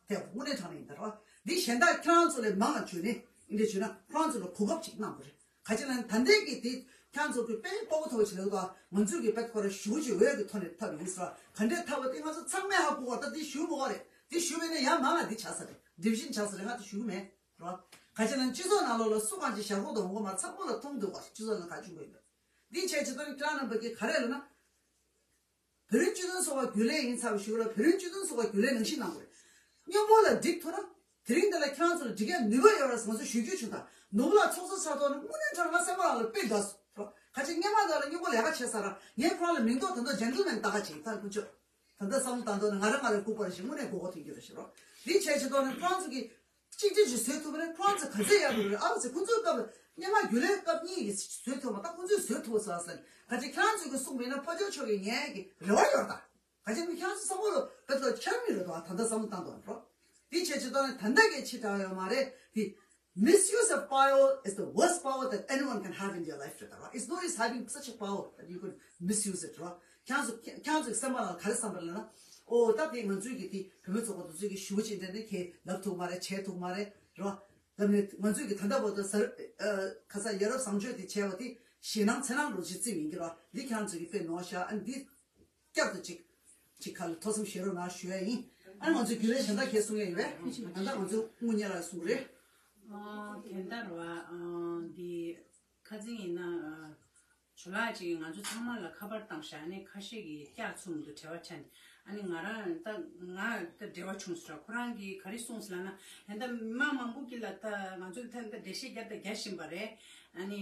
དེ་དངོས་གནས་དྲང་གནས་ཡིན་ད་རོ། འདི་གཞན་དག་ཁྱེད་རང་ཚོ་ལས་མང་ང་བྱོས་ནས་འདི་བྱོས་ན་ཁོ་རང་ཚོ་ལ་གོ་སྐབས་ཅིག་གནང་དགོས་རེད། ག་ཅི་ལ་ད་ལྟའི་གི་དེ་ཁྱེད་ཚོ་གི་དཔེ་སྤོ་བོ་ཐོག་ཆེ་ལ་ང་ཚོའི་གི་དཔེ་ཁོ་ར་ཞུ་ཅིག་འོས་ཀྱི་ཐོག་ནས་ཐབས་ཡིན་ཟེར་བ་ག་འདྲས་ཐབས་བ་དེ་ང་ཚོ་ཚང་མས་ཧ་གོ་བ། ད་དེ་ཞུ་མི་དགོས་རེད། དེ་ཞུ་བས་ན་ཡང་མང་ང་དེ་ཆགས་ས་རེད། division ཆགས་ས་རེད། ང་དེ་ཞུ་གི་མེད་རོ། ག་ཅི་ལ་སྤྱི་ཚོགས་ནང་ལོགས་ལ་སུ་གང་ཅིག་ཞབས་ཁོག་ཏུ་འོང་གི་མ་རེད། ཚང་མ་ལ་མཐོང་འདུག་བ། སྤྱི་ཚོགས་ནང་ག་བྱུང་གི་ཡོད་འདུག་འདི་བྱས་ཅི་ལྟར་ཁྱེད་རང་རྣམ་པ་གི་ག་རེ་ལ་ན། བོད་རིགས་སྤྱི་མཐུན་ཚོགས་པ་རྒྱུན་ལས་ཡིན་ཚར་བའི་གཞུག་ལ་བོད་རིགས་སྤྱི་མཐུན་ཚོགས་པ་རྒྱུན་ལས་ནང་བཞིན་གནང་དགོས་རེད། སྔོན་པོ་ལ་འགྲིག་ཐུབ་ན་དེ་རིང་འདི་ལ་ཁྱེད་རང་ཚོ་ལ་འགྲིག་ཡ་ནུས་པ་ཡོད་རེད་ཟེར་ང་ཚོ་ཞུ་རྒྱུ་བྱུང་། ད་ནུབ་ལ་ཚོགས་གཙོ་ཆགས་ཐོག་ནས་དངོས་གནས་དྲང་ང་སེམས་པ་ལ་དཔེ་འདོད་སོང་། ཁ་ཆེ་སྔོན་མ་དག་ལ་སྔོན་པོ་ལས་ཀ་བྱས་ས་ར་ངས་ཁོ་རང་ལ་མིང་ཐོག་ད་ལྟ་gentleman ད་ག་ཅིག་ད་ཀུན་སྤྱོད་ད་ལྟ་བསམ་བློ་བཏང་ཐོག་ནས་ང་རང་ང་ལ་ལྐུགས་པ་རེ་ཞིག་དངོས་གནས་མགོ་སྐོར་ཐོན་གྱི་རེད་ཤི་རོ། འདི་བྱས་ཆེ་ཐོག་ནས་ཁོ་རང་ཚོ་གི་གཅིག་སྒྲིལ་ཞིག་བཟོས་ཐུབ་པ་རེད། ཁོ་རང་ཚོ་ག་ཚད་ཡག་པོ་རེད། ཨ་ཙི་ཁོ་ཚོའི་སྐབས་ལ་སྔོན་མ་རྒྱུན་ལས་སྐབས་གཉིས་ཀྱི་བཟོས་ཐུབ་པ་ད་ཁོ་ཚོས་བཟོས་ཐུབ་ས་ཟེར། ག་ཚད་ཁྱེད་རང་ཚོས་གི་གསུངས་པ་ཡིན་ན་ཕ་ཇོ་ཆོག་གི་ཉན་གི་རེ་བ་ཡོད་ད། ག་ཚད་མི་ཁྱེད་རང་ཚོ་བསམ་བློ་བེད་ལ་འཆར་མི་རེད་དོ། ད་ལྟ་བསམ་བློ་བཏང་དོ་རོ། འདི་བྱས་ཆེ་ཐོག་ནས་ད་ལྟ་གས་ཕྱི་དྲགས་ཡོད་མ་རེད། འདི་misuse of power is the worst power that anyone can have in your life རེད་ད་རོ། It's no use having such a power that you could misuse it རོ། ཁྱེད་ཚོ་ཁྱེད་ཚོའི་སེམས་པ་ལ་ག་རེ་བསམ་པ་ལབ་ན། ཨོ་ད་དེ་ང་ཚོའི་གི་དེ་བུད་མེད་ཚོགས་པ་དེ་ཚོའི་གི་ཞུ་བ་ཅིག་འདྲ་ནི་ཁྱེད་ལབ་ཐུབ་མ་རེད། བྱས་ཐུབ་མ་རེད་རོ། ལབ་ནས་ང་ཚོའི་གི་ད་ལྟ་བར་དུ་ས་ཁ་ས་ཡ་རབས་བཟང་སྤྱོད་དེ་བྱས་པ་དེ་ཞེད་སྣང་འཚེར་སྣང་རུ་ཅིག་བརྩིས་ཡིན་གི་རོ། འདི་ཁྱེད་ཚོའི་གི་དཔེ་ནོར་ཤག་ཨ་འདི་བསྐྱར་དུ་ཅིག་ཅིག་ཁ་ལ་ཐོ་གསུམ་བཞེས་རོགས་གནང་ཞུ་ཡ་ཡིན། ཨ་ང་ཚོའི་རྒྱུན་ལས་གཞན་དག་ཁྱེད་གསུང་ཡ་ཡོད་པས། ད་ལྟ་ང་ཚོ་དངུལ་གཉེར་ལ་གསུང་རེད། ཨ་དེ་འདྲ་རེད་བ། ཨ་འདི་ཁ་ཚིག་ཡིན་ན་ཨ་ཇོ་ལགས་ཅིག་ང་ཚོ་ཚང་མ་ལ་ཁ་པར་བཏང་བཞག་ནས་ཁ་ཤས་ཀྱིས་བསྐྱར་ཚུགས་མི་འདུག་བྲེལ་བ་ཆགས་ནས། ཨ་ནི་ང་རང་ད་ང་ད་བྲེལ་བ་བྱུང་ཟེར་ར། ཁོ་རང་གིས་ག་རེ་གསུངས་ཟེར་ལབ་ན་ཡང་ད་མི་མང་མང་པོ་གིས་ལ་ད་ང་ཚོ་ད་ད་འགྲེལ་བཤད་རྒྱབ་ད་རྒྱག་བཞིན་པ་རེད། ཨ་ནི་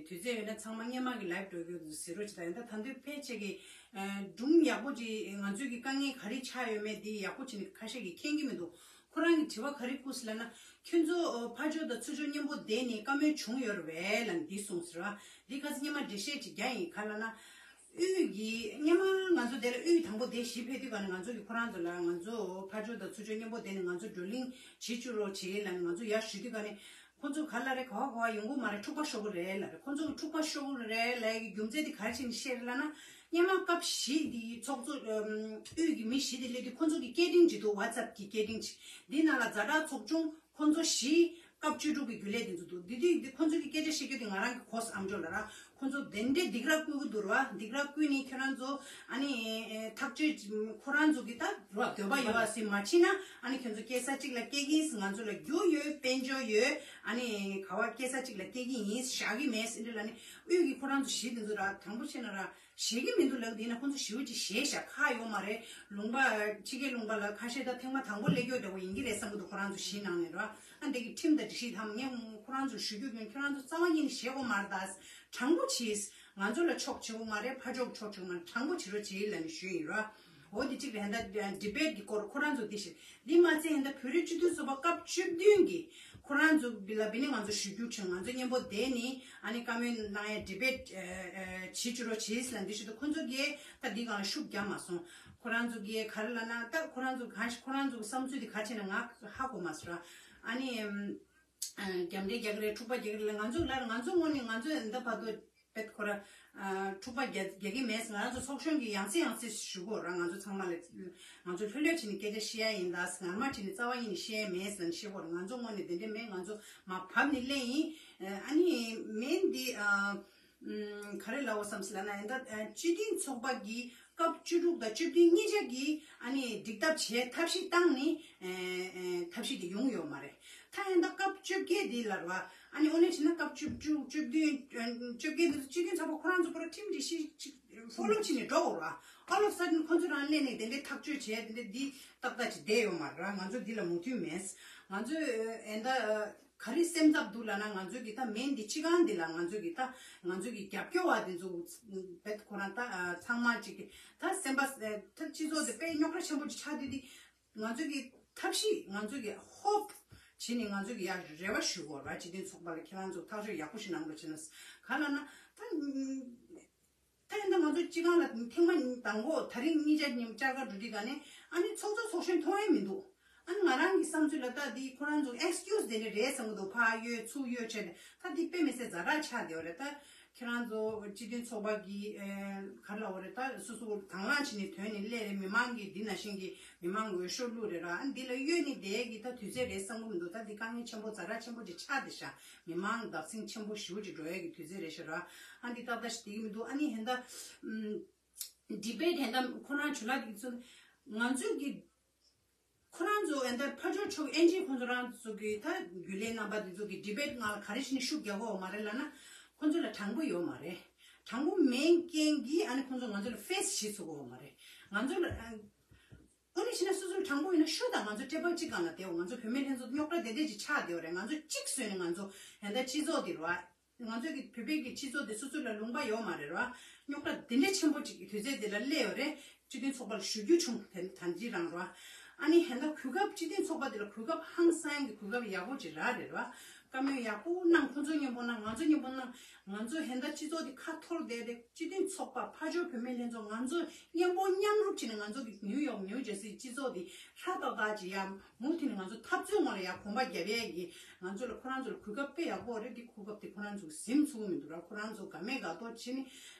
དུས་ཚོད་ཡོད་ན་ཚང་མ་སྔོན་མ་གི་live འགྲོ་རྒྱུ་འདུག་ཟེར་རོ་ཅིག་ད་ཡང་ད་ད་དུང་ཕལ་ཆེར་གི་སྒྲུང་ཡག་པོ་ཅིག་ང་ཚོའི་གི་དཀའ་ངལ་ག་རེ་ཆགས་ཡོད་མེད་འདི་ཡག་པོ་བྱས་ནས་ཁ་ཤས་ཀྱིས་མཁྱེན་གྱི་མི་འདུག་ཁོ་རང་གིས་དྲི་བ་ག་རེ་བསྐུར་ཟེར་ལབ་ན། ཁྱོད་ཚོ་ཕར་ཕྱོགས་དང་ཚུར་ཕྱོགས་མཉམ་པོ་བསྡད་ནས་བཀའ་མོལ་བྱུང་ཡོད་རེད་པས་ལབ་ནས་འདི་གསུངས་ཟེར་བ། འདི་ཁ་སང་སྔོན་མ་འགྲེལ་བཤད་ཅིག་རྒྱག་ཡིན། ག་ལབ་ན། དབུས་ཀྱི་སྔོན་མ་ང་ཚོ་དེ་ལ་དབུས་དང་པོ་དེ་གཞི་ཕེབས་དུས་ག་ནས་ང་ཚོ་གི་ཁོ་རང་ཚོ་ལ་ང་ཚོ་ཕར་ཕྱོགས་དང་ཚུར་ཕྱོགས་མཉམ་པོ་བསྡད་ནས་ང་ཚོ་བགྲོ་གླེང་བྱེད་བཅུག་རོགས་བྱེད་ལབ་ནས་ང་ཚོ་ཡར་ཞུ་དུས་ག་ནས་ཁོ་ཚོ་ག་ལ་རེ་ག་བ་ག་བ་ཡོང་གི་མ་རེད། འཁྲུག་པ་ཤོར་གི་རེད་ལབ་རེད། ཁོ་ཚོ་གི་འཁྲུག་པ་ཤོར་གི་རེད་ལབ་ཡ་གི་རྒྱུ་མཚན་དེ་ག་རེ་བྱས་ནས་བཤད་རེད་ལབ་ན། སྔོན་མ་སྐབས་བཞི་དེ་ཚོགས་གཙོ་ཨམ་དབུས་ཀྱི་མི་བཞི་དེ་སླེབས་དུས་ཁོ་ཚོ་གི་སྐད་འཕྲིན་ཅིག་འདུག WhatsApp གི་སྐད་འཕྲིན་ཅིག་འདི་ནང་ལ་ཛ་དྲག་ཚོགས་ཆུང་ཁོ་ཚོ་བཞི་སྐབས་བཅུ་དྲུག་གི་རྒྱུན་ལས་དེ་ཚོ་འདུག་འདི་དུས་འདི་ཁོ་ཚོ་གི་སྐད་ཆ་བཤད་རྒྱུ་དེ་ང་རང་གི་གོ་ས་ཨམ་ཅོག་ལ་ར། ཁོང་ཚོ་དེ་འདྲའི་སྡིགས་ར་བསྐུལ་གྱི་འདུག་ར། སྡིགས་ར་བསྐུལ་ནས་ཁྱོད་རང་ཚོ་ཨ་ནི་ཐག་གཅོད་ཁོ་རང་ཚོ་གི་ད་ར་འདོད་པ་ཡོད་པ་ཟིན་མ་ཕྱིན་ན་ཨ་ནི་ཁྱོད་ཚོ་སྐྱེལ་ས་གཅིག་ལ་སྐྱེལ་གྱིས། ང་ཚོ་ལ་རྒྱུ་ཡོད། དཔལ་འབྱོར་ཡོད། ཨ་ནི་ག་བ་སྐྱེལ་ས་གཅིག་ལ་སྐྱེལ་གྱི་ཡིན། བཞག་གི་མེད་ཟེར་འདྲ་ལ་ནི་དབུས་ཀྱི་ཁོ་རང་ཚོ་གཞིས་དེ་ཚོ་ར་དྲང་པོ་བཤད་ན་ར་བཞེས་ཀྱི་མི་འདུག་ལབ། དེ་ཡིན་ན་ཁོང་ཚོ་ཞེ་པོ་ཅིག་བཞེས་བཞག་ཁག་ཡོད་མ་རེད། ལུང་པ་ཕྱི་རྒྱལ་ལུང་པ་ལ་ཁ་ཤས་ད་ཐེངས་མ་དང་པོ་སླེབས་ཀྱོག་འདྲ་བོ་ཡིན་གྱི་རེད་བསམ་གྱི་འདུག་ཁོ་རང་ཚོ་གཞིས་ནང་ནས་ར། ཨ་འདི་གི་ཁྲིམས་དང་སྒྲིག་གཞི་དམ་ངས་ཁོ་རང་ཚོར་ཞུ་རྒྱུ་ཡོད། ཁྱོད་རང་ཚོ་རྩ་བ་ཉིད་ནས་བཞེས་དགོས་མ་རེད། ད་དྲང་པོ་བྱས། ང་ཚོ་ལ་ཕྱོགས་བྱེད་དགོས་མ་རེད། ཕར་ཕྱོགས་ཕྱོགས་བྱེད་དགོས་མ་རེད། དྲང་པོ་བྱེད་རོགས་བྱེད་ལབ་ནས་ཞུས་ཡིན་ར། འོ་འདི་གཅིག་རེད། ད་ཌི་བེཊ་གི་སྐོར་ཁོ་རང་ཚོ་འདི་བཤད། འདི་མ་ཚད་ཧན་ད་བོད་རིགས་སྤྱི་མཐུན་ཚོགས་པ་སྐབས་བཅུ་བདུན་གི་ཁོ་རང་ཚོ་བི་ལ་བི་ནི་ང་ཚོ་ཞུ་རྒྱུ་བྱུང་། ང་ཚོ་མཉམ་པོ་བསྡད་ནི་ཨ་ནི་བཀའ་མོལ་གནང་ཡ་ཌི་བེཊ་བྱེད་བཅུག་རོགས་བྱེད་ལབ་འདི་ཞུ་དུས་ཁོ་ཚོ་གིས་ད་འདི་སྒང་ལ་ཤུགས་རྒྱབ་མ་སོང་། ཁོ་རང་ཚོ་གིས་ག་རེ་ལབ་ན་ད་ཁོ་རང་ཚོ་གང་ཞིག་ཁོ་རང་ཚོ་གི་བསམ་ཚུལ་དེ་ག་བྱས་ན་ང་ཧ་གོ་མ་སོང་ར། ཨ་ནི་རྒྱབ་འདྲེ་རྒྱག་གི་རེད། འཁྲུག་པ་རྒྱག་གི་རེད་ལབ། ང་ཚོ་ལ་ང་ཚོ་དངོས་ནས་ང་ཚོ་ད་བར་དུ་བེད་ཁོ་ར་འཁྲུག་པ་རྒྱག་རྒྱག་གི་མེད། ང་རང་ཚོ་ཚོགས་ཆུང་གི་ཡང་སེ་ཡང་སེ་ཞུ་གོ་ར། ང་ཚོ་ཚང་མ་ལ་ང་ཚོ་ལྷོད་ལྷོད་བྱས་ནས་སྐད་ཆ་བཤད་ཡ་ཡིན། ད་ངར་མ་བྱས་ནས་རྩ་བ་ཉིད་ནས་བཤད་ཡ་མེད་ཟེར་ནས་བཤད་གོ་ར། ང་ཚོ་དངོས་ནས་དེ་འདྲ་མེད། ང་ཚོ་མར་བབས་ནས་སླེབས་ཡིན། ཨ་ནི་མེན་འདི་ག་རེ་ལབ་དགོས་བསམ་སི་ལབ་ན་ཡིན་ད་སྤྱི་མཐུན་ཚོགས་པ་གི་སྐབས་བཅུ་དྲུག་དང་བཅུ་བདུན་གཉིས་ཆ་གི་ཨ་ནི་འགྲིག་ཐབས་བྱས་ཐབས་ཤེས་བཏང་ནི་ཐབས་ཤེས་དེ་ཡོང་ཡོད་མ་རེད། ད་ཡིན་ད་སྐབས་བཅོ་བརྒྱད་འདི་ལ་ར་བ། ཨ་ནི་དངོས་གནས་བྱས་ན་སྐབས་བཅུ་དྲུག་བཅུ་བདུན་བཅོ་བརྒྱད་འདི་ཚོ་སྤྱི་མཐུན་ཚོགས་པ་ཁོ་རང་ཚོ་པུ་ར་ཁྲིམས་སྒྲིག་གཞི་ཅིག་ཕོ་ལོ་བྱས་ནས་འགྲོ་དགོས་ར། ཨོལ་ཨོཕ་སཱ་ཌན་ཁོ་ཚོ་རང་སླེབས་ནས་དེ་འདྲའི་ཐག་གཅོད་བྱས་དེ་འདྲའི་འདི་ཏག་ཏག་ཅིག་བསྡད་ཡོད་མ་རེད་ར། ང་ཚོ་འདི་ལ་མོས་མཐུན་མེད། ང་ཚོ་ཨེ་ད་ག་རེ་སེམས་འཚབ་འདུག་ལབ་ན་ང་ཚོ་གི་ད་མེན་འདི་སྤྱི་ཁང་འདི་ལ་ང་ཚོ་གི་ད་ང་ཚོ་གི་རྒྱབ་སྐྱོར་བ་འདི་ཚོ་བེད་ཁོ་རང་ད་ཚང་མ་ཅིག་གི་ད་སེམས་པ་ད་སྤྱི་ཚོགས་དེ་དཔེ་རྙོག་དྲ་ཆེན་པོ་ཅིག་ཆགས་དུས་འདི། ང་ཚོ་གི་ཐབས་ཤེས་ང་ཚོ་གི་ཧོབ་བྱས་ནས་ང་ཚོ་གི་ཡ་རེ་བ་ཞུ་དགོས་ར། སྤྱི་མཐུན་ཚོགས་པ་ལ་ཁྱེད་རང་ཚོ་ཐག་གཅོད་ཡག་པོ་ཞིག་གནང་རོགས་བྱས་ན། ག་ལབ་ན་ད་ད་ཡིན་ད་ང་ཚོ་སྤྱི་ཁང་ལ་ཐེངས་མ་དང་པོ་ད་རིང་གཉིས་ཆ་ཉིན་བཅར་ག་འགྲོ་དུས་ག་ནས་ཨ་ནི་ཚོགས་གཙོ་ཚོགས་གཞོན་མཐོང་ཡ་མི་འདུག་ཨ་ནི་ང་རང་གི་བསམ་ཚུལ་ལ་ད་འདི་ཁོ་རང་ཚོ་ཨེག་སི་ཀིའུ་སི་དེ་འདྲ་རེད་བསམ་གི་འདུག་ཕར་གཡོལ་ཚུར་གཡོལ་བྱས་ཏེ་ད་འདི་དཔེ་མི་སྲིད་ཛ་དྲག་ཆགས་བསྡད་པ་རེད་ད། ཁྱེད་རང་ཚོ་སྤྱི་མཐུན་ཚོགས་པ་གི་ཨེ་ག་རེ་ལབ་དགོས་རེད། ད་སོ་སོ་དང་བླངས་བྱས་ནས་ཐོན་ནས་སླེབས་རེད། མི་མང་གིས་འདི་ནང་བཞིན་གྱི་མི་མང་འོས་ཤོག་བླུགས་རེད་ར། ཨ་འདི་ལ་གཡོལ་ནས་བསྡད་ཀྱི་ད་དུས་ཚོད་རེད་བསམ་གི་མི་འདུག་ད་འདི་དཀའ་ངལ་ཆེན་པོ་ཛ་དྲག་ཆེན་པོ་ཅིག་ཆགས་བསྡད་ཤག་མི་མང་བདག་འཛིན་ཆེན་པོ་ཞེ་པོ་ཅིག་འགྲོ་ཡས་ཀྱི་དུས་ཚོད་རེད་ཤག་ར། ཨ་འདི་ཏག་ཏག་ཞིག་བསྡད་ཀྱི་མི་འདུག་ཨ་ནི་ཧན་ད་ཨམ་ཌི་བེཊ་ཧན་ད་ཁོ་རང་ཇུ་ལའི་གི་ཚོ་ང་ཚོས་ཀྱི་ཁོ་རང་ཚོ་ཨེ་འདྲ་ཕར་ཕྱོགས་ཕྱོགས་ཨེན་ཇི་ཁོང་ཚོ་རང་ཚོ་གི་ད་རྒྱུན་ལས་རྣམ་པ་འདི་ཚོ་གི་ཌི་བེཊ་ནང་ལ་ག་རེ་བྱས་ནས་ཤུགས་རྒྱག་གི་ཡོད་མ་རེད་ལབ་ན། ཁོང་ཚོ་ལ་དྲང་པོ་ཡོད་མ་རེད། དྲང་པོ་མེད་རྐྱེན་གྱིས་ཨ་ནི་ཁོང་ཚོ་ང་ཚོ་ལ་ཕེ་སི་བྱེད་ཚུགས་ཀྱི་ཡོད་མ་རེད། ང་ཚོ་ལ་ཨ་ཨ་ནི་བྱས་ན་སོ་སོ་ལ་དྲང་པོ་ཡོད་ན་ཤོག་དང་ང་ཚོ་ཊེ་བལ་གཅིག་སྒང་ལ་བསྡད་འོ། ང་ཚོ་བུད་མེད་ལྷན་ཚོགས་རྙོག་དྲ་དེ་འདྲས་ཅིག་ཆགས་བསྡད་ཡོད་རེད། ང་ཚོ་གཅིག་བཟོས་ནས་ང་ཚོ་ཧན་ད་སྤྱི་ཚོགས་འདི་རུ་ཨ། ང་ཚོ་གི་བོད་པའི་གི་སྤྱི་ཚོགས་དེ་སོ་སོ་ལ་ལུང་པ་ཡོད་མ་རེད་ར། རྙོག་དྲ་དེ་འདྲ་ཆེན་པོ་ཅིག་གི་དུས་ཚོད་དེ་ལ་སླེབས་ཡོད་རེད། སྤྱི་མཐུན་ཚོགས་པ་ལ་ཞུ་རྒྱུ་བྱུང་དེ་ད་འདི་རང་ར། ཨ་ནི་ཧན་ད་གོ་སྐབས་སྤྱི་མཐུན་ཚོགས་པ་དེ་ལ་གོ་སྐབས་ཧང་སང་གི་གོ་སྐབས་ཡག་པོ་ཅིག་རག་རེད་ར། བཀའ་མོལ་ཡག་པོ་གནང་། ཁོང་ཚོ་མཉམ་པོ་གནང་། ང་ཚོ་མཉམ་པོ་གནང་། ང་ཚོ་ཧན་ད་སྤྱི་ཚོགས་དེ་ཁ་འཐོར་བསྡད་དེ་སྤྱི་མཐུན་ཚོགས་པ་ཕར་ཕྱོགས་བུད་མེད་ལྷན་ཚོགས་ང་ཚོ་མཉམ་པོ་མཉམ་རུབ་བྱས་ནས་ང་ཚོ་གི་ནིའུ་ཡོག་ནིའུ་ཇར་སི་སྤྱི་ཚོགས་དེ་ཧྲ་ཏག་ཏག་ཅིག་ཡ། མུ་མཐུད་ནས་ང་ཚོ་འཐབ་རྩོད་ངོ་ལ་ཡང་གོམ་པ་རྒྱབ་ཡས་ཀྱི་ང་ཚོ་ལ་ཁོ་རང་ཚོ་ལ་གོ་སྐབས་དཔེ་ཡག་པོ་རེད། འདི་གོ་སྐབས་དེ་ཁོ་རང་ཚོ་ཟིན་ཚུགས་མི་འདུག་ར། ཁོ་རང་ཚོ་དགའ་མེད་དགའ་མདོག་བྱས་ནས་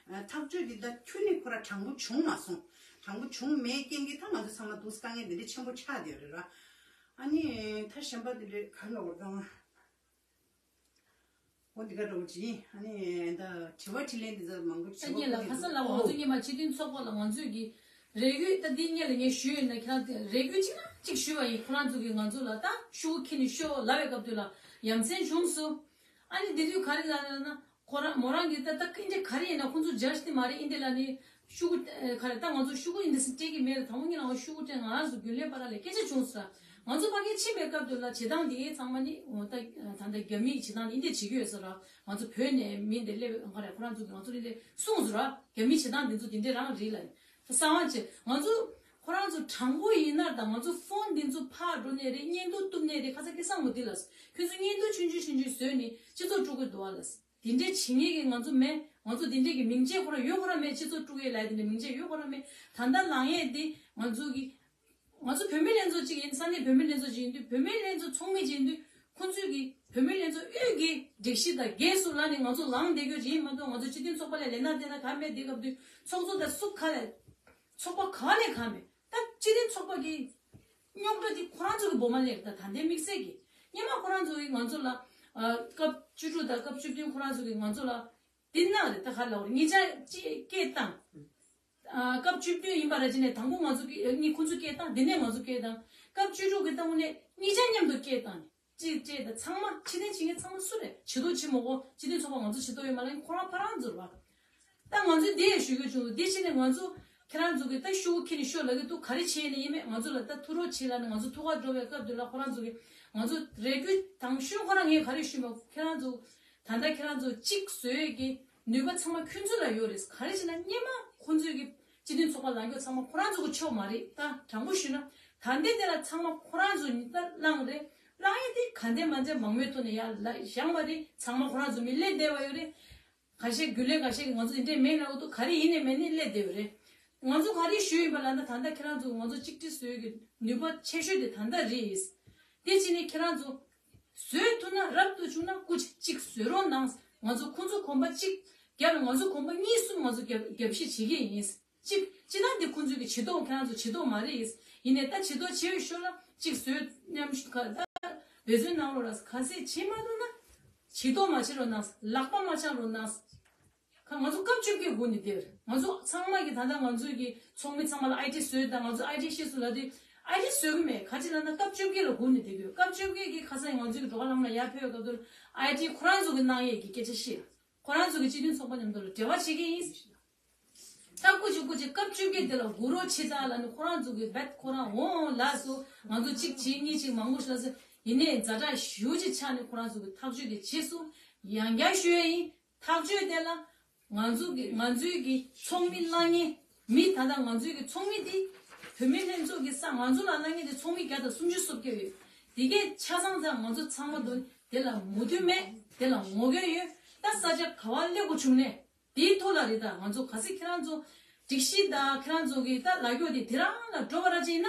ཐག་གཅོད་འདི་ད་ཁྱོན་ནས་ཁོ་ར་དྲང་པོ་བྱུང་མ་སོང་། དྲང་པོ་བྱུང་མེད་རྐྱེན་གྱིས་ད་ང་ཚོ་ཚང་མ་འདུག་དཀའ་ངལ་འདི་འདྲ་ཆེན་པོ་ཆགས་བསྡད་ཡོད་རེད་ར། ཨ་ནི་ད་གཞན་པ་འདི་འདྲ་ག་རེ་ལབ་དགོས་རེད་ད། འོ་འདི་ག་འདྲ་བོ་ཅིག་ཡིན། ཨ་ནི་ད་དྲི་བ་དྲིས་ལན་འདི་ཚོ་མང་པོ་ཅིག་ད་བྱེད་སྙིང་ལ་དགོས་ཁ་ཀྱི་སང་ལ་འདུག་ང་ཚོ་སྔོན་མ་སྤྱི་མཐུན་ཚོགས་པ་ལ་ང་ཚོས་ཀྱི་རེ་སྐུལ་ད་འདི་སྔོན་ལ་ངས་ཞུས་ཡོད་ན་ཁྱེད་རང་དེ་རེ་སྐུལ་གཅིག་ན་གཅིག་ཞུས་པ་ཡིན། ཁོ་རང་ཚོ་གིས་ང་ཚོ་ལ་ད་ཤུ་གུ་ཁྱེར་ནས་ཤོག་ལབ་པའི་སྐབས་དུས་ལ་ཡ་མཚན་བྱུང་སོང་། ཨ་ནི་དེ་དུས་ག་རེ་ལབ་ན་ན་ཁོ་རང་མོ་རང་གིས་ད་ད་ཀི་འདྲ་ག་རེ་ཡིན་ན་ཁོང་ཚོ་ཇ་ཤི་དེ་མ་རེད་ཨིན་དེ་ལ་ནི། ཤུ་གུ་ཨེ་ག་རེ་ད་ང་ཚོ་ཤུ་གུ་ཨིན་དེ་སི་སྤྲད་ཀྱི་མེད་ལ། དང་པོ་ཉིད་ལ་ང་ཤུ་གུ་སྤྲད། ང་རང་ཚོ་རྒྱུན་ལས་པ་ར་ལས་སྐད་ཆ་བྱུང་ས། ང་ཚོ་ཕ་གིར་ཕྱིན་པའི་སྐབས་དུ་ལ་བྱེད་སྟངས་དེ་ཚང་མ་ནི་འོ་ད་ད་ལྟ་རྒྱ་མིའི་བྱེད་སྟངས་དེ་འདི་འདྲས་བྱེད་ཀྱི་ཡོད་ས་ར། ང་ཚོ་བོད་ནས་མི་འདི་སླེབས་ག་རེ་ཁོ་རང་ཚོ་གི་ང་ཚོ་འདི་འདྲས་གསུངས་ས་ར། རྒྱ་མིའི་བྱེད་སྟངས་འདི་ཚོ་འདི་འདྲས་རང་རེད་ལ། ད་གསང་བ་བྱེད་ང་ཚོ་ཁོ་རང་ཚོ་དྲང་པོ་ཡིན་ན་ད་ང་ཚོ་ཕོན་འདི་ཚོ་ཕར་འགྲོ་ནས་རེད། བརྙན་ཐུང་གཏུབ་ནས་རེད། ཁ་ས་སྐད་གསང་མོ་འདི་ལ་ཁྱོད་ཚོ་བརྙན་ཐུང་ཆུང་ཆུང་ཆུང་ཆུང་བཟོས་ནས་སྤྱི་ཚོགས་དཀྲུག་གི་འདུག་བ་ལ། དེ་འདྲས་བྱེད་མཁན་གྱི་ང་ཚོ་མེད། ང་ཚོ་དེ་འདྲས་ཀྱི་མིང་ཆད་ཁོ་རང་ཡོད་ཁོ་རང་མེད། སྤྱི་ཚོགས་དཀྲུག་ཡས་ལ་དེ་འདྲས་མིང་ཆད་ཡོད་ཁོ་རང་མེད། ད་ལྟ་ལངས་ཡས་དེ་ང་ཚོ་གི་ང་ཚོ་བུད་མེད་ལྷན་ཚོགས་གཅིག་ཡིན། ས་གནས་བུད་མེད་ལྷན་ཚོགས་གཅིག་ཡིན་དུས་བུད་མེད་ལྷན་ཚོགས་ཚོགས་མི་གཅིག་ཡིན་དུས་ཁོང་ཚོས་ཀྱི་བུད་མེད་ལྷན་ཚོགས་དབུས་ཀྱི་སྒྲིག་གཞི་དང་འགལ་སོང་ལབ་ནས་ང་ཚོ་ལངས་བསྡད་རྒྱུ་ཅིག་ཡིན་མ་གཏོགས། ང་ཚོ་སྤྱི་མཐུན་ཚོགས་པ་ལ་ལས་སྣ་དེ་ན་ག་མེད་དེ་སྐབས་དུས་ཚོགས་གཙོ་དང་སུ་ག་ལས་ཚོགས་པ་ག་ལས་ག་མེད། ད་སྤྱི་མཐུན་ཚོགས་པ་གི་རྙོག་དྲ་དེ་ཁོ་རང་ཚོ་གི་འབོ་མ་ལེར་ད་ད་ལྟའི་དམིགས་བསལ་གྱི་སྔོན་མ་ཁོ་རང་ཚོ་གི་ང་ཚོ་ལ་ཨ་སྐབས་བཅུ་དྲུག་དང་སྐབས་བཅུ་བདུན་ཁོ་རང་ཚོ་གི་ང་ཚོ་ལ་ དེ་ནང་རེད། ད་ག་ལ་བར་གཉིས་ཆ་ཅིག་སྐད་བཏང་། ཨ། སྐབས་བཅུ་བདུན་ཡིན་པ་ར་ཅི་ནས་དང་པོ་ང་ཚོ་སྐད་གཉིས་ཁོང་ཚོ་སྐད་བཏང་། དེ་ནས་ང་ཚོ་སྐད་བཏང་། སྐབས་བཅུ་དྲུག་གི་ལྟ་བུ་ནས་གཉིས་ཆ་མཉམ་དུ་སྐད་བཏང་ནས་ཅིག་སྤྲད་ད། ཚང་མ་ཕྱི་ནས་བྱེད་མཁན་ཚང་མ་སུ་རེད། བྱེད་དོ་བྱེད་མ་དགོ་སྤྱི་མཐུན་ཚོགས་པ་ང་ཚོ་བྱེད་དོ་ཡོད་མ་རེད། ཁོ་རང་ཕ་རང་ཚོ་རེད་བ། ད་ང་ཚོས་འདི་ཡང་ཞུ་རྒྱུ་བྱུང་འདུག་འདི་བྱས་ནས་ང་ཚོ་ཁྱེད་རང་ཚོ་གི་ད་ཤུ་གུ་ཁྱེར་ནས་ཤོག་ལབ་ཀྱི་འདུག་ག་རེ་བྱས་ནས་ཡིན་མེད་ང་ཚོ་ལ་ད་ཐུག་རོགས་བྱེད་ལབ་ནས་ང་ཚོ་ཐུག་ག་འགྲོ་བའི་སྐབས་དེ་ལ་ཁོ་རང་ཚོ་གི་ང་ཚོ་རེ་སྐུལ་དང་ཤོས་ཁོ་རང་ངས་ག་རེ་ཞུས་མ། ཁྱེད་རང་ཚོ་ད་ལྟ་ཁྱེད་རང་ཚོ་གཅིག་བཟོ་ཡས་ཀྱི་ནུས་པ་ཚང་མ་ཁྱོད་ཚོ་ལ་ཡོད་རེད། ག་རེ་བྱས་ན་སྔོན་མ་ཁོང་ཚོས་ཀྱི་སྤྱི་མཐུན་ཚོགས་པ་ལངས་རྒྱུ་ཚང་མ་ཁོ་རང་ཚོ་གི་ཕྱོགས་མ་རེད། ད་དྲང་པོ་ཞུས་ན་ད་ལྟའི་དེ་ལ་ཚང་མ་ཁོ་རང་ཚོ་ཉིད་ལྟ་བླངས་རེད། བླངས་ཡས་དེ་ག་འདྲ་མ་འདྲ་མང་མོས་ཐོག་ནས་ཡར་ལ་བཞེངས་པ་རེད། ཚང་མ་ཁོ་རང་ཚོ་མི་སླེབས་བསྡད་པ་ཡོད་རེད། ཁ་ཤས་རྒྱུན་ལས་ཁ་ཤས་ཀྱིས་ང་ཚོ་འདི་འདྲས་མེད་ལབ་འདུག་ག་རེ་ཡིན་ནས་མེད་ནས་སླེབས་བསྡད་པ་རེད། ང་ཚོ་ག་རེ་ཞུས་ཡིན་པ་ལབ་ན་ད་ལྟ་ཁྱེད་རང་ཚོ་ང་ཚོ་གཅིག་སྒྲིལ་བཟོ་ཡས་ཀྱི་ནུས་པ་ཆེ་ཤོས་དེ་ད་ལྟ་རེད། དེ་བྱས་ནས་ཁྱེད་རང་ཚོ་བཟོས་ཐུབ་ན་རབ་ཏུ་བྱུང་ན་སྐུ་མཁྱེན་གཅིག་བཟོས་རོགས་གནང་། ང་ཚོ་ཁོང་ཚོ་གོམ་པ་གཅིག་བརྒྱབ་ན་ང་ཚོ་གོམ་པ་གཉིས་གསུམ་ང་ཚོ་རྒྱབ་རྒྱབ་བཤིག་བྱེད་ཀྱི་ཡིན། གཅིག་སྤྱིར་བཏང་འདི་ཁོང་ཚོས་ཀྱི་བྱེད་སྟངས་ཁྱེད་རང་ཚོ་བྱེད་སྟངས་མ་རེད། ཡིན་ནའི་ད་བྱེད་སྟངས་བྱེད་ཤོར་ན་གཅིག་བཟོས་མཉམ་ཞུགས་ག་ད་འབད་བརྩོན་གནང་རོགས་ལ་ག་ཚད་བྱེད་མ་ཐུབ་ན་བྱེད་སྟངས་མ་བྱེད་རོགས་གནང་། ལག་པ་མ་འཆང་རོགས་གནང་། ཁ་ང་ཚོ་སྐབས་བཅོ་བརྒྱད་སྒུག་ནས་བསྡད་པ་རེད། ང་ཚོ་ཚང་མ་གི་ད་ལྟ་ང་ཚོའི་གི་ཚོགས་མི་ཚང་མ་ལ་ཨའི་ཌི་བཟོས་དང་ང་ཚོ་ཨའི་ཌི་ཤེས་སུ་ལ་དེ་ཨའི་ཌི་བཟོ་གི་མེད། ག་ཅི་ལབ་ན་སྐབས་བཅོ་བརྒྱད་ལ་སྒུག་ནས་བསྡད་དགོས། སྐབས་བཅོ་བརྒྱད་གི་ཁ་སང་ང་ཚོའི་གི་འགྲོ་བ་ལམ་ལ་ཡར་ཕེབས་སྐབས་དུ་ཨའི་ཌི་ཁོ་རང་ཚོ་གི་གནང་ཡས་གི་སྐད་ཆ་བཤད། ཁོ་རང་ཚོ་གི་སྤྱི་མཐུན་ཚོགས་པ་མཉམ་དུ་ལ་འབྲེལ་བ་བྱེད་ཀྱི་ཡིན། ད་སྐུ་མཁྱེན་སྐུ་མཁྱེན་སྐབས་བཅོ་བརྒྱད་དེ་ལ་སྒུག་རོགས་བྱེད་དང་ལབ་ནས་ཁོ་རང་ཚོ་གི་བེད་ཁོ་རང་འོང་ལགས་སོ། ང་ཚོ་གཅིག་བྱེད་གཉིས་བྱེད་མང་པོ་ཞིག་ལ་སོ། ཡིན་ནའི་ཛ་དྲག་ཞེ་པོ་ཅིག་ཆགས་ནས་ཁོ་རང་ཚོ་གི་ཐག་གཅོད་དེ་བྱས་སོང་། ཡང་བསྐྱར་ཞུ་ཡ་ཡིན། ཐག་གཅོད་དེ་ལ་ང་ཚོ་གི་ང་ཚོའི་གི་ཚོགས་མི་གླ་རྙིང་མི་ད་ལྟ་ང་ཚོའི་གི་ཚོགས་མི་དེ་བུད་མེད་ལྷན་ཚོགས་ཀྱི་ས་ང་ཚོ་ལ་གླ་རྙིང་དེ་ཚོགས་མི་བརྒྱ་དང་སུམ་ཅུ་སོ་བརྒྱད་ཡོད། དེ་གས་ཆ་ཚང་ཚང་ང་ཚོ་ཚང་མ་དུ་དེ་ལ་མོས་མཐུན་མེད། དེ་ལ་ངོ་རྒོལ་ཡོད། ད་ས་ཆ་ག་བ་སླེབས་དགོས་བྱུང་ནས། དེའི་ཐོག་ལ་རེད། ད་ང་ཚོ་གལ་སྲིད་ཁྱེད་རང་ཚོ་སྒྲིག་གཞི་དང་ཁྱེད་རང་ཚོ་གི་ད་ལ་རྒྱོ་དེ་དེ་རང་ལ་འགྲོ་བ་ར་ཅིག་ཡིན་ན་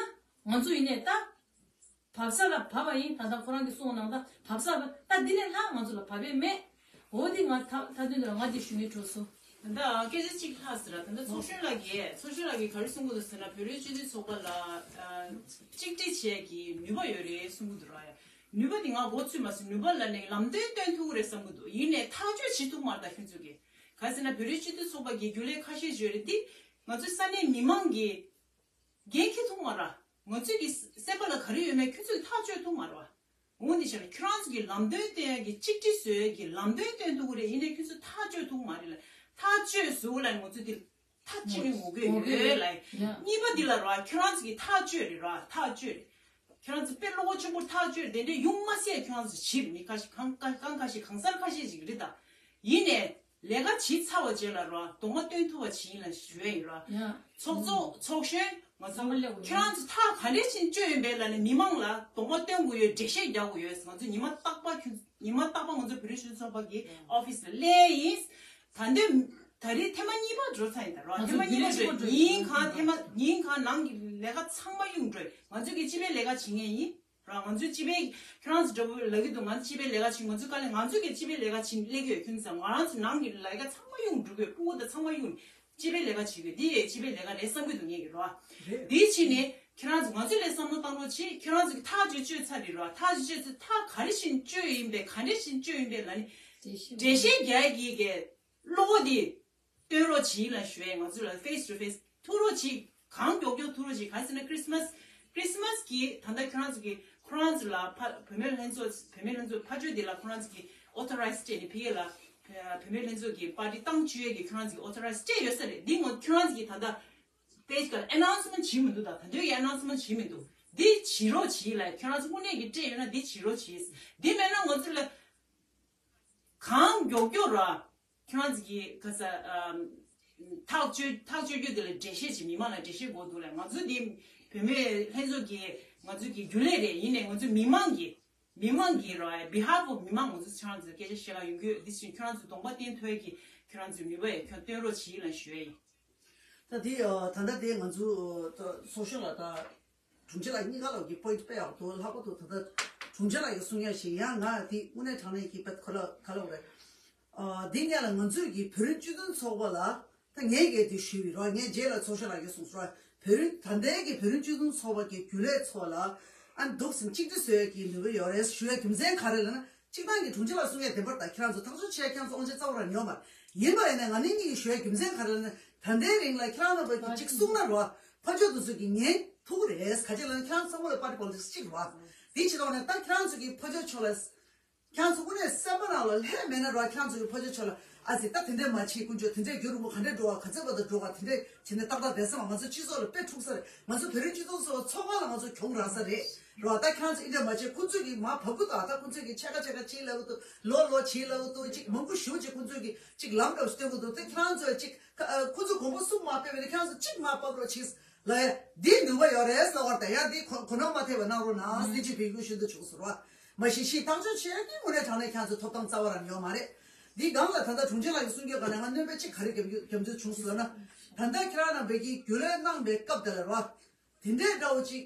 ང་ཚོ་ཡིན་ནས་ད་བབས་ས་ལ་བབས་པ་ཡིན། ད་ལྟ་ཁོ་རང་གི་གསུང་ནང་ད་བབས་ས་ལ་ད་འདི་ནས་ལྷག་ང་ཚོ་ལ་བབས་པས་མེད། འོ་འདི་ང་ད་ད་དུང་ད་ང་འདི་ཞུ་མི་འགྲོ་སོ། ད་ལྟ་སྐད་ཆ་གཅིག་ལྷག་ཟེར་ར། ད་ལྟ་ཚོགས་གཞོན་ལགས་ཀྱིས་ཚོགས་གཞོན་ལགས་ཀྱིས་ག་རེ་གསུང་གི་འདུག་ཟེར་ན་བོད་རིགས་སྤྱི་མཐུན་ཚོགས་པ་ལ་གཅིག་སྒྲིལ་བྱེད་ཀྱི་ནུས་པ་ཡོད་རེད་གསུང་གི་འདུག་ར། ཡ། ནུས་པ་འདི་ང་མགོ་ཚོས་མ་སོང་། ནུས་པ་ལ་ནས་ལམ་སྟོན་སྟོན་ཐུབ་ཀྱི་རེད་བསམ་གྱི་འདུག་ཡིན་ནའི་ཐག་གཅོད་བྱེད་ཐུབ་མ་རེད། ད་ཁྱོད་ཚོ་གིས་ག་ཟེར་ན་བོད་རིགས་སྤྱི་མཐུན་ཚོགས་པ་གི་རྒྱུན་ལས་ཁ་ཤས་ཡོད་རེད། འདི་ང་ཚོའི་ས་གནས་མི་མང་གིས་འགན་འཁྱེར་ཐུབ་མ་རེད། ང་ཚོས་ཀྱི་སེམས་པ་ལ་ག་རེ་ཡོད་མེད་ཁྱོད་ཚོས་ཐག་གཅོད་ཐུབ་མ་རེད་བ། འོ་འདི་བྱས་ན་ཁྱོད་རང་ཚོ་གི་ལམ་སྟོན་སྟོན་ཡ་གི་གཅིག་སྒྲིལ་བཟོ་ཡ་གི་ལམ་སྟོན་སྟོན་ཐུབ་ཀྱི་རེད། ཡིན་ནའི་ཁྱོད་ཚོས་ཐག་གཅོད་ཐུབ་མ་རེད་ལ། ཐག་གཅོད་བཟོ་ལ་ང་ཚོ་འདི་མཐའ་གཅིག་ནས་ངོ་རྒོལ་ཡོད་ལ། ཡ། གཉིས་པ་འདི་ལ་ར་ཁྱོད་རང་ཚོ་གི་ཐག་གཅོད་རེད་ར། ཐག་གཅོད་རེད། ཁྱོད་རང་ཚོ་དཔེ་བློ་ཁོག་ཆེན་པོ་ཐག་གཅོད་དེ་འདྲའི་ཡོང་མ་སྲིད། ཁྱོད་རང་ཚོ་བྱིས་པ་མི་ཁ་ཤས་གང་གང་གང་ཁ་ཤས་གང་སར་ཁ་ཤས་ཅིག་རེད་ད། ཡིན་ནའི་ལས་ཀ་བྱེད་ཚར་བ་རྗེས་ལ་ར་གདོང་པ་སྟོན་ཐུབ་པ་བྱིན་ལ་ཞུ་ཡ་ཡིན་ར། ཡ། ཚོགས་གཙོ་ཚོགས་གཞོན་ང་ཚོ་ཚང་མ་སླེབས་དགོས་ཁྱོད་རང་ཚོ་ཐག་ག་འདྲས་ཕྱིན་གཅོད་ཡིན་པས་ལ་ནི་མི་མང་ལ་གདོང་པ་སྟོན་དགོས་ཡོད། འགྲེལ་བཤད་རྒྱག་དགོས་ཡོད། ང་ཚོ་ཉི་མ་རྟག་པར་ཁྱོད་ཉི་མ་རྟག་པར་ང་ཚོ་བོད་རིགས་སྤྱི་མཐུན་ཚོགས་པ་གི་ཨོ་ཕི་སི་ལ་སླེབས་ཡིན། ད་འདོད་ད་རེས་ཐེངས་མ་གཉིས་པ་འགྲོ་ཚར་ཡིན་ད་ར། ང་ཐེངས་མ་ཚོ་གཉིས་པ་འགྲོ་ཉིན་རེ་གཅིག་པོ་འགྲོ་ཉིན་གང་ཐེངས་མ་ཉིན་གང་ནང་གི་ལས་ཀ་ཚང་མ་གཡུག་འགྲོ་ཡིན། ང་ཚོ་གི་སྤྱི་པའི་ལས་ཀ་བྱེད་མཁན་ཡིན་ར། ང་ཚོའི་སྤྱི་པའི་ཁྱོད་རང་ཚོ་འདྲ་པོ་ལབ་ཀྱི་འདུག་ང་ཚོ་སྤྱི་པའི་ལས་ཀ་བྱེད། ང་ཚོ་དཀའ་ལས་ང་ཚོ་གི་སྤྱི་པའི་ལས་ཀ་བྱེད་སླེབས་ཀྱི་ཡོད། ཁྱོད་ཚོ་ང་རང་ཚོ་ནང་གི་ལས་ཀ་ཚང་མ་གཡུག་འགྲོ་གི་ཡོད། ཕྲུ་གུ་དང་ཚང་མ་གཡུག་སྤྱི་པའི་ལས་ཀ་བྱེད་དགོས། འདི་ཡའི་སྤྱི་པའི་ལས་ཀ་རེད་བསམ་གྱི་འདུག་ངེད་ཀྱི་ར། རེད། འདི་ཕྱིན་ནས་ཁྱེད་རང་ཚོ་ང་ཚོའི་ལས་བསམ་བློ་བཏང་རོགས་བྱེད། ཁྱེད་རང་ཚོ་གི་ཐག་གཅོད་གཅོད་ཚར་རེད་ར། ཐག་གཅོད་ཚར་ཐག་ག་རེ་བཞིན་གཅོད་ཡིན་པས་ག་འདྲ་བཞིན་གཅོད་ཡིན་པས་ལ་ནི་འགྲེལ་བཤད་འགྲེལ་བཤད་རྒྱག་གི་གི་བློ་ཁོག་འདི་སྟོན་རོགས་བྱེད་ལ་ཞུ་ཡས། ང་ཚོ་ལ་ཕེ་སི་ཊུ་ཕེ་སི་ཐུག་རོགས་བྱེད། གང་མགྱོགས་མགྱོགས་ཐུག་རོགས་བྱེད། ག་ཟེར་ན་ཁྲི་སི་མ་སི་ཁྲི་སི་མ་སི་གི་ད་ལྟ་ཁྱོད་རང་ཚོ་གི་ཁོ་རང་ཚོ་ལ་ཕ་བུད་མེད་ལྷན་ཚོགས་བུད་མེད་ལྷན་ཚོགས་ཕར་ཕྱོགས་འདི་ལ་ཁོ་རང་ཚོ་གི་ཨོ་ཐོ་རའི་སི་སྤྲད་ནས་ཕ་གི་ལ་བུད་མེད་ལྷན་ཚོགས་ཀྱི་པར་ཊི་བཏང་བཅུག་ཡས་ཀྱི་ཁྱོད་རང་ཚོ་གི་ཨོ་ཐོ་རའི་སི་སྤྲད་ཡོད་ས་རེད། འདི་ངོ་ཁྱོད་རང་ཚོ་གི་ད་ལྟ་པེ་ཇི་ག་ཨེ་ནའུན་སི་མེན་ཊི་བྱེད་མི་འདུག་ད་ད་འདོད་ཀྱི་ཨེ་ནའུན་སི་མེན་ཊི་བྱེད་མི་འདུག་འདི་བྱེད་རོགས་བྱེད་ལ་ཁྱོད་རང་ཚོ་དངོས་གནས་ཀྱི་སྤྲད་ཡོད་ན་འདི་བྱེད་རོགས་བྱེད། འདི་མེད་ན་ང་ཚོ་ལ་གང་མགྱོགས་མགྱོགས་ར་ཁྱོད་རང་ཚོ་གི་ག་ས་ཨམ། ཐག་གཅོད་ཐག་གཅོད་རྒྱུ་དེ་ལ་འགྲེལ་བཤད་བྱེད། མི་མང་ལ་འགྲེལ་བཤད་དགོས་འདུག་ལ། ང་ཚོ་འདི་བུད་མེད་ལྷན་ཚོགས་ཀྱི་ང་ཚོ་གི་རྒྱུན་ལས་རེད། ཡིན་ནའི་ང་ཚོ་མི་མང་གི་མི་མང་གི་ར་བི་ཧབ་ཨོཕ་མི་མང་ང་ཚོ་ཁྱེད་རང་ཚོ་སྐད་ཆ་བཤད་ག་ཡོང་གི་ཡོད། འདི་བཞིན་ཁྱོད་རང་ཚོ་གདོང་པ་བསྟན་ཐུབ་ཀྱི་ཁྱོད་རང་ཚོའི་ནུས་པ་ཡོད་ཁྱོད་སྟོན་རོགས་བྱེད་ལ་ཞུ་ཡ་ཡིན། ད་དེ་ད་ལྟ་དེ་ང་ཚོ་ཚོགས་གཞོན་ལགས་དང་དྲུང་ཆེ་ལགས་གཉིས་ཀ་ལ་གི་པོ་ཡིན་ཊི་དཔེ་ཡག་པོ་འདུག་ལྷག་པར་དུ་ད་ལྟ་དྲུང་ཆེ་ལགས་ཀྱིས་གསུང་ཡ་ཞིག་ཡང་ང་དེ་དངོས་གནས་དྲང་གནས་ཀྱི་དཔེ་ག་ལ་ག་ལ་བ་རེད། ཨ། འདི་སྔོན་ལ་ང་ཚོས་ཀྱི་བོད་རིགས་སྤྱི་མཐུན་ཚོགས་པ་ལ་ད་ངས་ཀྱིས་དེ་ཞུས་པ་རེད། ངས་རྗེས་ལ་ཚོགས་གཞོན་ལགས་ཀྱིས་གསུངས་སོང་། བོད་རིགས་ད་ལྟའི་གི་བོད་རིགས་སྤྱི་མཐུན་ཚོགས་པ་གི་རྒྱུན་ལས་ཚོ་ལ་ཨ་འདུག་སེ་གཅིག་སྒྲིལ་བཟོ་ཡ་གི་ནུས་པ་ཡོད་རེད་ཞུ་ཡ་རྒྱུ་མཚན་ག་རེ་ལབ་ན། སྤྱིར་བཏང་གི་དྲུང་ཆེ་ལགས་གསུང་ཡ་བདེན་པར་ད་ཁྱེད་རང་ཚོ་ཐག་གཅོད་བྱེད་ཡ་ཁྱེད་རང་ཚོ་དབང་ཆ་རྩ་བ་རང་ཡོད་མ་རེད། ཡིན་པ་ཡིན་ན་ང་ནི་གཉིས་ཀྱི་ཞུ་ཡ་རྒྱུ་མཚན་ག་རེ་ལབ་ན། ད་ལྟའི་རིང་ལ་ཁྱེད་རང་རྣམ་པ་གིས་གཅིག་གསུངས་ན་རོ། ཕར་ཕྱོགས་དེ་ཚོ་གིས་ཉན་ཐུབ་ཀྱི་རེད། ག་ཅི་ལབ་ན་ཁྱེད་རང་ཚང་མ་ལ་པར་ཊི་པོ་ལི་ཊིག་སི་གཅིག་རོ། དེའི་ཕྱིར་དོན་ནས་ད་ཁྱེད་རང་ཚོ་གིས་ཕར་ཕྱོགས་ཕྱོགས་ལ། ཁྱེད་རང་ཚོ་དངོས་གནས་སེམས་པ་ནང་ལ་ལྷད་མེད་ན་རོ། ཁྱེད་རང་ཚོ་གིས་ཕར་ཕྱོགས་ཕྱོགས་ལ་ཨ་ཙི་ད་དེ་འདྲས་མ་བྱེད། དཀོན་མཆོག་དེ་འདྲས་རྒྱུ་རུ་མོ་ག་འདྲས་འགྲོ་བ། ག་ཚོད་བར་དུ་འགྲོ་བ། དེ་འདྲས་བྱས་ནས་ཏག་ཏག་བསྡད་སོང་བ། ང་ཚོ་སྤྱི་ཚོགས་ལ་དཔེ་འཁྲུག་ས་རེད། ང་ཚོ་བོད་རིགས་སྤྱི་ཚོགས་ཚོགས་པ་ལ་ང་ཚོ་གྱོང་རག་ས་རེད་རོ། ད་ཁྱེད་རང་ཚོ་འདི་འདྲས་མ་བྱེད། ཁོ་ཚོ་གིས་མར་བབས་ཀྱི་འདུག་ད་ཁོ་ཚོ་གིས་ཕྱེད་ཀ་ཕྱེད་ཀ་བྱེད་ལབ་ཀྱི་འདུག་ལོ་ལོ་བྱེད་ལབ་ཀྱི་འདུག་ཅིག་མང་པོ་ཞེ་པོ་ཅིག་ཁོ་ཚོ་གིས་ཅིག་ལམ་འདྲ་བོ་ཞིག་སྟོན་གྱི་འདུག་དེ་ཁྱེད་རང་ཚོས་ཅིག་ཁོ་ཚོ་དགོངས་པ་གསུམ་མ་སྤེལ་བ་ནས་ཁྱེད་རང་ཚོ་གཅིག་མར་བབས་རོགས་བྱེད་ལབ་ཡ། འདིའི་ནུས་པ་ཡོད་རེད་ལབ་པ་རེད། ད་ཡང་འདི་གོ་གོ་གནང་མ་ཐེབས་པ་གནང་རོགས་གནང་། འདི་ཅིག་འབོད་སྐུལ་ཞུ་འདོད་བྱུང་སོང་རོ། མ་གཞི་ཕྱིར་ཐག་གཅོད་བྱེད་ཡ་གི་དངོས་གནས་དྲང་གནས་ཁྱེད་ཚོ་ཐོབ་ཐང་རྩ་བ་རང་ཡོད་མ་རེད། འདིའི་སྒང་ལ་ད་ལྟ་དྲུང་ཆེ་ལགས་ཀྱིས་གསུང་རྒྱུའི་སྒང་ནས་ང་སྣོན་པ་གཅིག་ག་རེ་རྒྱབ་རྒྱབ་འདོད་བྱུང་སོང་ལབ་ན། ད་ལྟ་ཁྱེད་རང་རྣམ་པས་ཀྱིས་རྒྱུན་ལས་གནང་པའི་སྐབས་དེ་ལ་རོ། དེ་འདྲའི་འདྲ་བོ་ཅིག་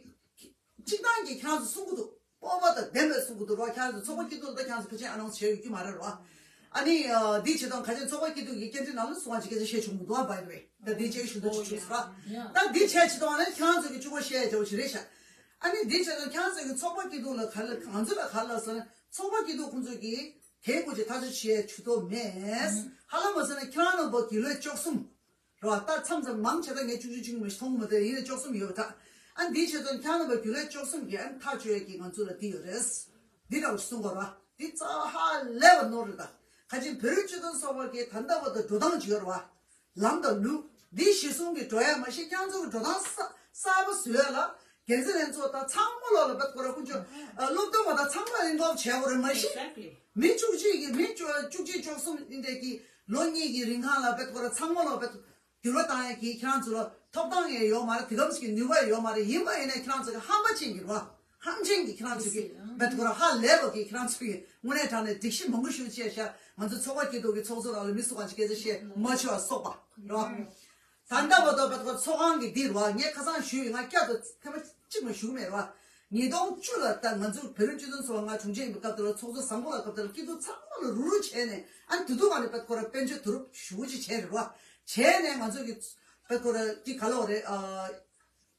སྤྱིར་བཏང་གི་ཁྱེད་རང་ཚོ་གསུང་གི་འདུག་སྤོབས་པ་དང་ལྡན་པའི་གསུང་གི་འདུག་རོ། ཁྱེད་རང་ཚོ་ཚོགས་པ་སྐྱིད་སྡུག་ལ་ད་ཁྱེད་རང་ཚོ་ཕལ་ཆེར་ཨ་ནོན་སི་བྱས་ཡོད་ཀྱི་མ་རེད་རོ། ཨ་ནི་ཨ་འདིའི་ཆེད་དོན་ག་ཅི་ཚོགས་པ་སྐྱིད་སྡུག་གི་སྐད་འཕྲིན་ནང་ལ་སུ་གང་ཅིག་སྐད་ཆ་བཤད་བྱུང་མི་འདུག་ཨ་བའི་དེ་བས་ད་འདིའི་ཆེད་ཞུ་འདོད་ཅིག་བྱུང་སོང་ར། ད་འདིའི་ཆེད་ཆེད་དོན་ནི་ཁྱེད་རང་ཚོ་གི་གཅིག་པོ་བཤད་བྱ་བ་ཞིག་རེད་ཤག་ཨ་ནི་འདིའི་ཆེད་དོན་ཁྱེད་རང་ཚོ་གི་ཚོགས་པ་སྐྱིད་སྡུག་ལ་ག་ལ་ང་ཚོ་ལ་ག་ལ་ཟེར་ན་ཚོགས་པ་སྐྱིད་སྡུག་ཁོང་ཚོ་གིས་དེའི་སྐོར་གྱི་ཐག་གཅོད་བྱེད་ཆུ་ཐོག་མེད། ཧ་ལམ་མ་ཟེར་ན་ཁྱེད་རང་རྣམ་པ་དགེ་ལས་བཅུ་གསུམ་རོ། ད་མཚམས་མཚམས་མང་ཆེ་ད་ངས་བཅུ་གཅིག་བཅུ་གཉིས་མ་ཞིག་མཐོང་གི་མ་རེད། ཡིན་ནའི་བཅུ་གསུམ་ཡོད་པ་འདྲ། ཨ་འདིའི་ཆེད་དོན་ཁྱེད་རྣམ་པ་དགེ་ལས་བཅུ་གསུམ་གྱིས་ཨ་ཐག་གཅོད་ཡས་ཀྱི་ང་ཚོ་ལ་འདི་ཡོད་རེད། འདི་འདྲ་བ་ཞིག་གསུང་དགོས་ར། འདི་རྩ་བ་ཧ་ལས་པ་ནོར་རེད་ད། ཁ་ཅིག་བོད་རིགས་སྤྱི་མཐུན་ཚོགས་པ་གིས་ད་ལྟ་བར་དུ་འགྲོ་སྟངས་ཅིག་ཡོད་རེད་བ། ལམ་དང་ལུགས་འདི་གཞིར་བཟུང་གིས་འགྲོ་ཡ་མ་གཞི་ཁྱེད་ཚོ་གི་འགྲོ་སྟངས་གསར་གསར་པ་བཟོ་ཡ་ལ་འགན་འཛིན་ལྷན་ཚོགས་དང་ཚང་མ་ལོག་ལ་བེད་ཁོ་ར་ཀུན་སྤྱོད་སློབ་སྟོན་པ་དང་ཚང་མ་ལ་ཨིན་བོལབ་བྱས་དགོས་རེད། མ་གཞི་མི་བཅུ་གཅིག་གི་མི་བཅུ་བཅུ་གཅིག་བཅུ་གསུམ་ཨིན་དེ་གི་ལོ་གཉིས་ཀྱི་རིང་ཁང་ལ་བེད་ཁོ་ར་ཚང་མ་ལོག་བེད་འགྱུར་བ་བཏང་ཡ་གི་ཁྱེད་རང་ཚོ་ལ་ཐོབ་ཐང་ཡང་ཡོད་མ་རེད། དེ་གམ་ཞིག་གི་ནུས་པ་ཡང་ཡོད་མ་རེད། ཡིན་པ་ཡིན་ནའི་ཁྱེད་རང་ཚོ་གི་ཧམ་པ་ཅན་གྱི་རོ། ཧམ་ཅན་གྱི་ཁྱེད་རང་ཚོ་གི་བེད་ཁོ་ར་ཧ་ལས་པ་གི་ཁྱེད་རང་ཚོ་གི་དངོས་གནས་དྲང་གནས་སྒྲིག་གཞི་མང་པོ་ཞིག་བཅས་ཤག་ང་ཚོ་ཚོགས་པ་སྐྱིད་སྡུག་གི་ཚོགས་གཙོ་ལགས་ལ་མི་སུ་གང་ཞིག་སྐད་ཆ་བཤད་མ་ཆོག་པ་སོགས་པ་རོ། ད་ལྟ་བར་དུ་བེད་ཁོ་ར་ཚོགས་ཁང་གི་འདི་རོ། ངས་ཁ་སང་ཞུས་ཡོད། ང་བསྐྱར་དུ་ཐེངས་མ་གཅིག་མ་ཞུ་གི་མེད་རོ། ཉིས་སྟོང་བཅུ་ལ་ད་ང་ཚོ་བོད་རིགས་སྤྱི་མཐུན་ཚོགས་པ་ང་དྲུང་ཆེ་ཡིན་པའི་སྐབས་དེ་ལ་ཚོགས་གཙོ་བཟང་པོ་ལགས་སྐབས་དེ་ལ་སྐྱིད་སྡུག་ཚང་མ་ལ་རུག་རུག་བྱས་ནས་ཨ་ནི་དེ་དུས་ག་ནས་བེད་ཁོ་ར་དཔལ་འབྱོར་བསྡུ་རུབ་ཞེ་པོ་ཅིག་བྱས་རེད་རོ། བྱས་ནས་ང་ཚོ་གི་བེད་ཁོ་ར་དེ་ག་ལབ་དགོས་རེད། ཨ་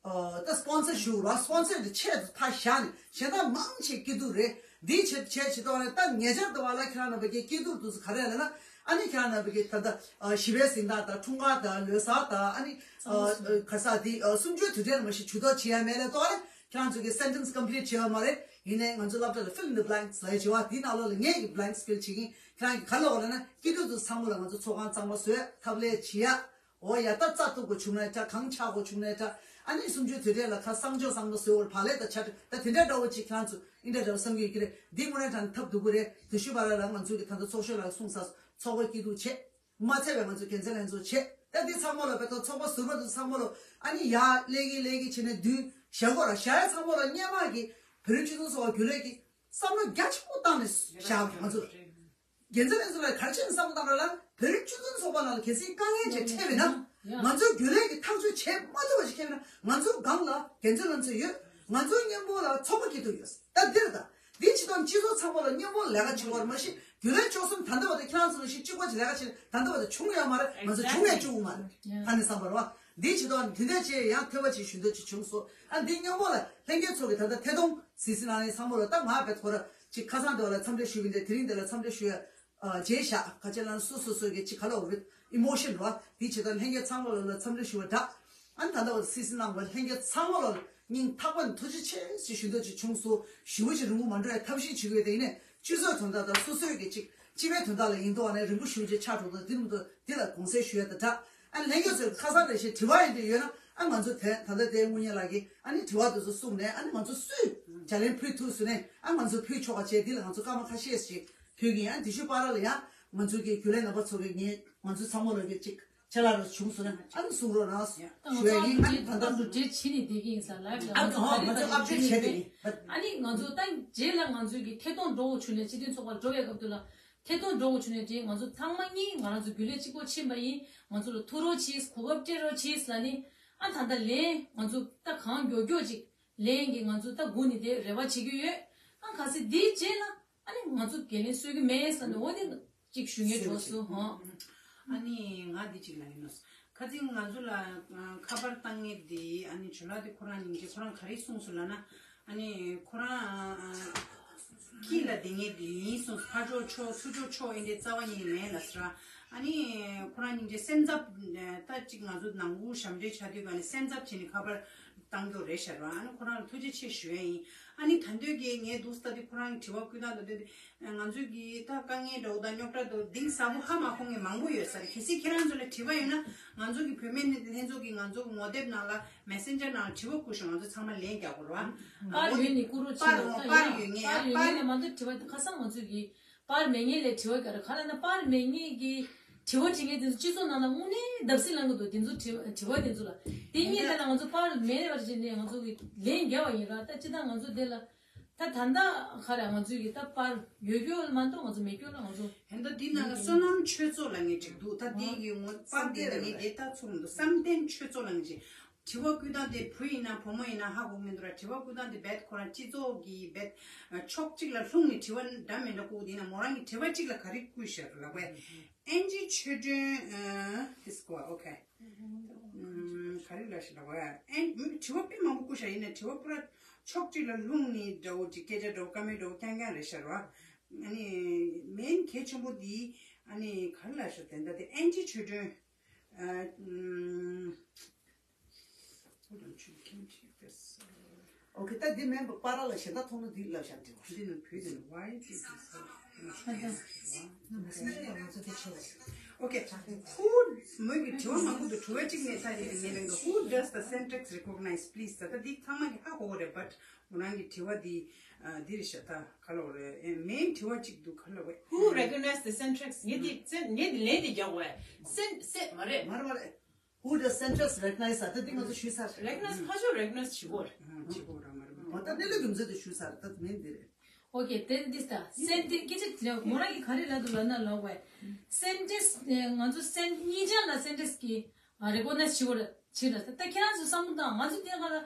ཨ་ད་སི་པོན་སར་ཞུ་རོ། སི་པོན་སར་དེ་ཆེད་དུ་ཕར་བཞག་ནས་གཞན་དག་མང་ཆེ་སྐྱིད་སྡུག་རེད། འདིའི་ཆེད་ཆེད་ཆེད་དུ་ད་ཉེ་ཆར་དུ་བ་ལ་ཁྱེད་རང་རྣམ་པ་གི་སྐྱིད་སྡུག་དུས་སུ་ག་རེ་ལབ་ན། ཨ་ནི་ཁྱེད་རང་རྣམ་པ་གི་ད་ལྟ་ཨ་ཞི་བའི་གཟེངས་རྟགས་དང་འཁྲུངས་སྐར་དང་ལོ་གསར་དང་ཨ་ནི་ཨ་ཨ་ག་ས་དེ་ཨ་གསུམ་བཅུའི་དུས་དྲན་མ་ཞིག་ཇུས་གཏོགས་བྱེད་ཡ་མེད་ལ་ཏོག་ལ་ཁྱེད་རང་ཚོ་གི་སེན་ཊེན་སི་ཀམ་པི་ལིཊ་བྱེད་ཡ་མ་རེད། ཡིན་ནའི་ང་ཚོ་སློབ་གྲྭ་ལ་ཕིལ་ཨིན་དི་བྷ་ལེངྐ་སི་ལབ་ཡ་བྱེད་པ་འདི་ནང་ལོགས་ལ་ངས་ཀྱི་བྷ་ལེངྐ་སི་ཕིལ་བྱེད་ཀྱིན་ཁྱེད་རང་གི་ག་ལབ་དགོས་ལབ་ན་སྐྱིད་སྡུག་དུས་ཚང་མ་ལ་ང་ཚོ་ཚོགས་ཁང་གཙང་མ་བཟོ་ཡ་ཐབས་ལས་བྱེད་ཡ། འོ་ཡ་ད་རྩྭ་གཏུབ་དགོས་བྱུང་ན་འདྲ། གངས་འཁྱག་དགོས་བྱུང་ན་འདྲ། ཨ་ནི་གསུམ་བཅུའི་དུས་དྲན་ལ་ཁ་གསང་སྦྱོང་གསང་སྦྱོང་བཟོས་བར་བག་ལེབ་དང་ཆ་ད་དེ་འདྲ་འདྲ་བོ་ཅིག་ཁྱེད་རང་ཚོ་ཨིན་འདྲ་འདྲ་བོ་བསམ་གྱི་ཡོད་ཀྱི་རེད། འདི་དངོས་གནས་དྲང་ཐབས་སྡུག་པོ་རེད། དེ་ཤུ་པ་ར་ལ་ང་ཚོ་གི་ད་ལྟ་ཚོགས་གཞོན་ལ་གསུངས་ས་ཚོགས་པ་སྐྱིད་སྡུག་བྱེད་མ་ཚད་པའི་ང་ཚོ་འགན་འཛིན་ལྷན་ཚོགས་བྱེད་ད་འདི་ཚང་མ་ལ་བེད་ཐོག་ཚོགས་པ་ཟུར་པ་འདི་ཚང་མ་ལ་ཨ་ནི་ཡ་ལས་ཀྱི་ལས་ཀྱི་བྱེད་ནས་མདུན་བཞག་གོ་ར་བཞག་ཡ་ཚང་མ་ལ་སྔོན་མ་གི་བོད་རིགས་སྤྱི་མཐུན་ཚོགས་པ་རྒྱུན་ལས་ཀྱི་བསམ་བློ་རྒྱ་ཆེན་པོ་བཏང་ནས་བཞག་ང་ཚོ། འགན་འཛིན་ལྷན་ཚོགས་ལ་ག་རེ་བྱས་ནས་བསམ་བློ་བཏང་ར་ལ་བོད་རིགས་སྤྱི་མཐུན་ཚོགས་པ་ནང་ལ་གལ་སྲིད་དཀའ་ངལ་ཅིག་འཕྲད་པ་ཡིན་ན་ང་ཚོའི་རྒྱུན་ལས་ཀྱིས་ཐག་གཅོད་བྱེད་མ་ཐུབ་པ་ཞིག་འཕྲད་པ་ཡིན་ན་ང་ཚོའི་སྒང་ལ་འགན་འཛིན་ལྷན་ཚོགས་ཡོད། ང་ཚོའི་སྔོན་པོ་ལ་ཚོགས་པ་སྐྱིད་སྡུག་ཡོད། ད་འདིར་ད་འདི་སྤྱི་དང་སྤྱི་ཚོགས་ཚང་མ་ལ་སྔོན་པོ་ལས་ཀ་བྱེད་དགོས་རེད། མ་གཞི་རྒྱུན་ལས་བཅུ་གསུམ་ད་ལྟ་བར་དུ་ཁྱེད་རང་ཚོ་ནང་བཞིན་གཅིག་པ་ཅིག་ལས་ཀ་བྱེད་ད་ལྟ་བར་དུ་བྱུང་ཡོད་མ་རེད། ང་ཚོ་བྱུང་ཡང་བཅུག་གི་མ་རེད། ད་ནི་བསམ་པ་རེད་བ། འདི་སྤྱི་དང་དེ་འདྲ་བྱས་ཡང་ཐོས་པ་ཅིག་ཞུ་འདོད་ཅིག་བྱུང་སོང་། ཨ་འདི་སྔོན་པོ་ལ་ལྷན་རྒྱས་ཚོ་གི་ད་ལྟ་ཐད་གཏོང་སི་སི་ནང་ནས་ཚང་མ་ལ་ད་ང་བེད་ཁོ་ར་ཅིག་ཁ་སང་འདི་བ་ལ་འཚམས་འདྲི་ཞུས་པ་འདི་དེ་རིང་འདི་ལ་འཚམས་འདྲི་ཞུ་ཡ། ཨ་རྗེས་བཞག་ག་ཅི་ལབ་ན་སོ་སོ་སོ་གི་ཅིག་ག་ལ་འོ་རེད་ཨི་མོ་ཤན་རེད་བ། དེའི་ཆེད་དུ་ལྷན་རྒྱས་ཚང་མ་ལ་ལ་འཚམས་འདྲི་ཞུ་བ་འདྲ། ཨ་ནི་ད་ལྟ་བ་སི་སི་ནང་བ་ལྷན་རྒྱས་ཚང་མ་ལ་སྙིང་ཐག་པ་ནས་ཐུགས་རྗེ་ཆེ་ཞེས་ཞུ་འདོད་ཅིག་བྱུང་སོང་། ཞུ་བ་ཞིག་རིང་པོ་མ་འགྲོ་ཡ་ཐབས་ཤེས་བྱེད་དགོས་དེ་ཡིན་ནས་སྤྱི་ཚོགས་དོན་དག་དང་སོ་སོའི་གི་ཅིག་སྤྱི་པའི་དོན་དག་ལ་ཡིན་དུས་ཨ་ནི་རིང་པོ་ཞུ་རྗེས་ཆགས་འགྲོ་དང་འདི་མི་འདུག་འདི་ལ་དགོངས་སེལ་ཞུ་ཡ་དང་འདྲ། ཨ་ནི་ལྷན་རྒྱས་ཚོས་ཁ་སང་དེ་བཞིན་དྲི་བ་ཡིན་དུས་ཡོད་ན་ཨ་ང་ཚོ་དེ་ད་ལྟ་དེ་དངུལ་གཉེར་ལགས་ཀྱིས་ཨ་ནི་དྲི་བ་དེ་ཚོ་གསུངས་ནས་ཨ་ནི་ང་ཚོ་སུས་ཇ་ལན་ཕུལ་ཐུབ་ཟེར་ནས་ཨ་ང་ཚོ་ཕུལ་ཆོག་པ་བྱས། འདི་ལ་ང་ཚོ་སྐར་མ་ཁ་ཤས་ཤིག་ཕུལ་གྱི་ཡིན། ཨ་དེ་ཤུ་པ་ར་ལ་ཡང་ང་ཚོ་གི་རྒྱུན་ལས་རྣམ་པ་ཚོ་གི་ངས་ང་ཚོ་ཚང་མ་ལ་གི་ཅིག་ཆ་ལག་ར་བྱུང་སོང་ན་ཨ་ནི་གསུང་རོགས་གནང་ཞུ་ཡ་ཡིན། ཨ་ནི་ད་ལྟ་ཨ་ང་ཚོ་ཨབ་ཌེཊ་བྱས་ཏེ་ཡིན། ཨ་ནི་ང་ཚོ་ད་རྗེས་ལ་ང་ཚོ་གི་ཐད་གཏོང་འགྲོ་དགོས་བྱུང་ནས་སྤྱི་མཐུན་ཚོགས་པར་འགྲོ་བའི་སྐབས་དུ་ལ་ཐད་གཏོང་འགྲོ་དགོས་བྱུང་ནས་དེ་ང་ཚོ་ཚང་མ་གཉིས་ང་རང་ཚོ་རྒྱུན་ལས་གཅིག་པོ་ཕྱིན་པ་ཡིན། ང་ཚོ་ལ་ཐུག་རོགས་གྱིས། གོ་སྐབས་སྤྲད་རོགས་གྱིས་ལ་ནི་ཨ་ད་ལྟ་ལན་ང་ཚོ་ད་གང་མགྱོགས་མགྱོགས་ཅིག་ལན་གྱི་ང་ཚོ་ད་སྒུག་ནས་དེ་རེ་བ་བྱེད་ཀྱི་ཡོད། ཨ་གལ་སྲིད་དེའི་རྗེས་ལ་ཨ་ནི་ང་ཚོ་འགན་ལེན་གསོ་གི་མེད་བསམ་ནས་འོ་དེ་གཅིག་ཞུ་ངེས་འགྲོ་སོང་ཧོ། ཨ་ནི་ང་འདི་གཅིག་ལ་ཡིན་ནོ། ཁ་སང་ང་ཚོ་ལ་ཁ་པར་བཏང་ངེས་འདི་ཨ་ནི་ཇོ་ལགས་འདི་ཁོ་རང་ཉིན་གཅིག་ཁོ་རང་ག་རེ་གསུངས་སོང་ལབ་ན། ཨ་ནི་ཁོ་རང་དཀྱིལ་ལ་བསྡད་ངེས་འདི་ཡིན་གསུངས། ཕར་ཕྱོགས་ཕྱོགས་ཚུར་ཕྱོགས་ཕྱོགས་ཨེ་འདྲའི་རྩ་བ་ཉིད་ནས་མེད་ལབ་ཟེར། ཨ་ནི་ཁོ་རང་སྙིང་རྗེ་སེམས་འཚབ་ད་ཅིག་ང་ཚོ་ནང་ཁུལ་ཞབས་འདྲེན་བྱ་དུས་ག་ནས་སེམས་འཚབ་བྱས་ནས་ཁ་པར་བཏང་རྒྱུ་རེད་ཤག་ར། ཨ་ནི་ཁོ་རང་ལ་ཐུགས་རྗེ་ཆེ་ཞུ་ཡ་ཡིན། ཨ་ནི་ད་འདོད་ཀྱི་ངས་འདུག་ས་དེ་ཁོ་རང་གི་དྲི་བ་བཀོད་སྟངས་དང་འདོད་དེ། ང་ཚོས་ཀྱི་ད་དཀའ་ངལ་འདྲ་བོ་དང་རྙོག་དྲ་དང་གཏིང་ཟབ་པོ་ཧ་མ་གོ་མཁན་མང་པོ་ཡོད་ས་རེད། གལ་སྲིད་ཁྱེད་རང་ཚོ་ལ་དྲི་བ་ཡོད་ན་ང་ཚོ་གི་བུད་མེད་ལྷན་ཚོགས་ཀྱི་ང་ཚོ་ངོ་དེབ་ནང་ལ་མེ་སེན་ཇར་ནང་ལ་དྲི་བ་བཀོད་ཤོག་ང་ཚོ་ཚང་མ་ལན་རྒྱག་དགོས་རེད་བ། པར་ཡོད་ནི་བཀོད་རོགས་བྱེད་པ་ད་ཡང་པར་ཡོད་ངེས་པར་ཡོད་ངེས་ལས་མ་གཏོགས་དྲི་བ་ཁ་སང་ང་ཚོས་ཀྱི་པར་མེད་ངེས་ལས་དྲི་བ་རྒྱག་རེད། ག་ལ་ན་པར་མེད་ངེས་ཀྱི་དྲི་བ་དྲི་མཁན་དེ་ཚོ་སྤྱི་ཚོགས་ནང་ལ་དངོས་གནས་བརྡབ་གསིག་ལངས་གི་འདུག་དེ་ཚོ་དྲི་དྲི་བ་དེ་ཚོ་ལ་དེ་གཉིས་ལས་ལ་ང་ཚོ་པར་མེད་པར་བྱས་ནས་ང་ཚོ་གི་ལན་རྒྱག་པ་ཡིན་ར། ད་སྤྱི་བཏང་ང་ཚོ་དེ་ལ། ད་ད་ལྟ་ག་རེ་ང་ཚོའི་གི་ད་པར་ཡོད་རྒྱུ་མ་གཏོགས་ང་ཚོ་མེད་རྒྱུ་ལ་ང་ཚོ། ཧེ་ད་འདི་ནང་ལ་བསོད་ནམས་ཆོས་ཚོགས་ལབ་མཁན་ཅིག་འདུག་ད་འདི་གི་ངོ་པར་འདི་ལ་ངས་དེ་ལྟ་ཚོར་མི་འདུག་བསམ་གཏན་ཆོས་ཚོགས་ལབ་མཁན་ཅིག་དྲི་བ་བཀོད་སྟངས་དེ་བུ་ཡིན་ན་བུ་མོ་ཡིན་ན་ཧ་གོ་མི་འདུག་ར། དྲི་བ་བཀོད་སྟངས་དེ་རྦད་ཁོ་རང་སྤྱི་ཚོགས་ཀྱི་རྦད་ཕྱོགས་གཅིག་ལ་ལྷུང་ནས་དྲི་བ་འདྲ་མི་འདྲ་བཀོད་འདི་ན་མོ་རང་གི་དྲི་བ་གཅིག་ལ་ག་རེ་བཀོད་ཤག་ལབ་པས། ཨེན་ཇི་ཆོས་སྒྲོན། ཨ། ཧིས་ཀོ་ཨ། ཨོ་ཁེ། ཨམ། ག་རེ་ལབ་ཤག་ལབ་པ། ཨེན། དྲི་བ་དཔེ་མང་པོ་བཀོད་ཤག་ཡིན་ན་དྲི་བ་པུ་ར་ཕྱོགས་གཅིག་ལ་ལྷུང་ནས་འདྲ་བོ་ཅིག་སྐད་ཆ་འདྲ་བོ་ཀ་མེད་འདྲ་བོ་རྐྱང་རྐྱང་རེད་ཤག་ར། ཨ་ནི་མེན་གལ་ཆེན་པོ་འདི་ཨ་ནི་ག་རེ་ལབ་ཤག་དེ་འདྲ་དེ་ཨེན་ཇི་ཆོས་སྒྲོན། ཨ། ཨམ། ཨོ་ཁེ། ད་འདི་མིན་པ་པར་ལ་གཞན་དག་མཐོང་ན་འདི་ལབ་བཞག་འདྲི་བ། འདི་ནི་བོད་དེ་ནི་why this is so okay who མོས་ཀྱི་དྲི་བ་མང་པོ་འདུག་དྲི་བ་གཅིག་ནས་ད་རེད་ངས་ལན་དུ who does the Centrex recognize please ད་ལྟ་འདི་ཚང་མ་གི་ཧ་གོ་གི་རེད། but མོ་རང་གི་དྲི་བ་འདི་འདི་རེད་ཤག་ད་ག་ལ་བ་རེད། མེན་དྲི་བ་གཅིག་འདུག་ག་ལ་བ། Who recognize the Centrex? ངས་འདི་ངས་འདི་ལན་འདི་རྒྱག་དགོས། སེན་སེ་མ་རེད། མ་རེད་མ་རེད། Who does Centrex recognize? ད་དེ་ང་ཚོ་ཞུས་ཚར། Recognize ཕ་ཆོས་recognize བྱེད་དགོས་རེད། ཨ། བྱེད་དགོས་ར་མ་རེད་མ། འོ་ད་གནས་ལུགས་རྒྱུ་མཚན་དུ་ཞུས་ཚར། ད་མིན་འདི་རེད། ཨོ་ཁེ། དེ་འདི་ལྟ་སེན་ཏེ་སྐད་ཆ་དྲིས་ལ་མོ་རང་གིས་ག་རེ་ལབ་འདུག་ལབ་ན་ལབ་པས། Centrex ང་ཚོ་སེན་གཉིས་ཆ་ལ་Centrex གི་recognize བྱེད་དགོས་རེད་བྱེད་རེད། ད་ཁྱེད་རང་ཚོ་བསམ་བློ་བཏང་ང་ཚོ་དེ་ག་ལ་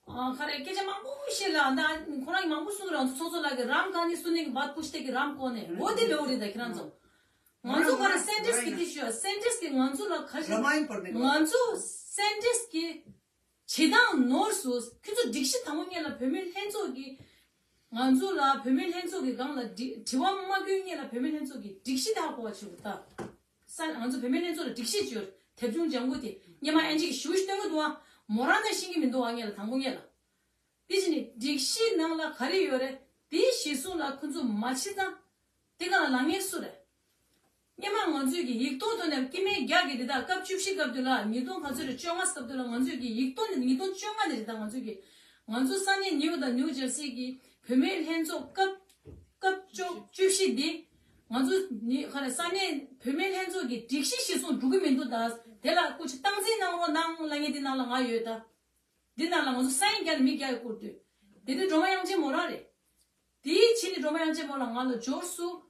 ཨ་ག་རེ་སྐད་ཆ་མང་པོ་བཤད་ལ་ད་ཁོ་རང་གིས་མང་པོ་གསུངས་ར། ང་ཚོ་ཚོགས་གཙོ་ལགས་ཀྱིས राम कहानी सुनने के बाद पूछते कि राम कौन है वो དེ་ལབ་རེད། ད་ཁྱེད་རང་ཚོ། ང་ཚོ་ག་རེ་Centrex གི་དེ་ཞུ་Centrex གི་ང་ཚོ་ལ་ག་རེ་ར་མ་ཡིན་པར་མེད་ང་ཚོ་Centrex གི་བྱེད་སྟངས་ནོར་སོང་། ཁྱོད་ཚོ་སྒྲིག་གཞི་དང་པོ་སྔོན་ལ་བུད་མེད་ལྷན་ཚོགས་ཀྱི་ང་ཚོ་ལ་བུད་མེད་ལྷན་ཚོགས་ཀྱི་སྒང་ལ་དྲི་དྲི་བ་མ་བཀོད་སྔོན་ལ་བུད་མེད་ལྷན་ཚོགས་ཀྱི་སྒྲིག་གཞི་དག་གོ་བ་བྱེད་དགོས་ད། ས་ང་ཚོ་བུད་མེད་ལྷན་ཚོགས་ལ་སྒྲིག་གཞི་བཅོས་དེབ་ཆུང་ལྗང་གུ་དེ་སྔོན་མ་ཨེན་ཇི་གི་ཞུ་སྟོན་གི་འདུག་ཨ། མོ་རང་ནས་ཤེས་ཀྱི་མི་འདུག་ཨ། སྔོན་ལ་དང་པོ་སྔོན་ལ། དེ་བཞིན་ནི་སྒྲིག་གཞིའི་ནང་ལ་ག་རེ་ཡོད་རེད། དེའི་གཞི་བཟུང་ལ་ཁོ་ཚོ་མ་བྱེད་ཙང་། དེ་ག་ལ་ལངས་མཁན་སུ་རེད། སྔོན་མ་ང་ཚོས་ཀྱི་ཡིག་ཐོག་ཐོག་ནས་སྐྱེ་དམན་བརྒྱ་གི་དེ་དག་སྐབས་བཅུ་བཞི་སྐབས་དུས་ལ་ཉིས་སྟོང་ག་ཚོད་རེད་བཅོ་ལྔ་སྐབས་དུས་ལ་ང་ཚོས་ཀྱི་ཡིག་ཐོག་ནས་ཉིས་སྟོང་བཅོ་ལྔ་ནས་རེད་ད། ང་ཚོས་ཀྱི་ང་ཚོ་ས་གནས་ནིའུ་དང་ནིའུ་ཇར་སི་གི་བུད་མེད་ལྷན་ཚོགས་སྐབས་སྐབས་བཅུ་བཅུ་བཞི་འདི་ང་ཚོ་ནི་ག་རེ་ས་གནས་བུད་མེད་ལྷན་ཚོགས་ཀྱི་སྒྲིག་གཞི་གཞིར་བཟུང་འགྲོ་གི་མི་འདུག་ད་དེ་ལ་སྐུ་མཁྱེན་སྟངས་འཛིན་གནང་རོགས་གནང་ལབ་མཁན་དེ་ནང་ལ་ང་ཡོད་ད། འདི་ནང་ལ་ང་ཚོ་སའིན་རྒྱག་ནས་མི་རྒྱག་ཡོད་སྐོར་དུས། དེ་ནི་སྒྲོལ་མ་དབྱངས་ཅན་མོ་རང་རེད། དེའི་ཕྱི་ནས་སྒྲོལ་མ་དབྱངས་ཅན་མོ་ལ་ང་ལ་འབྱོར་སོང་།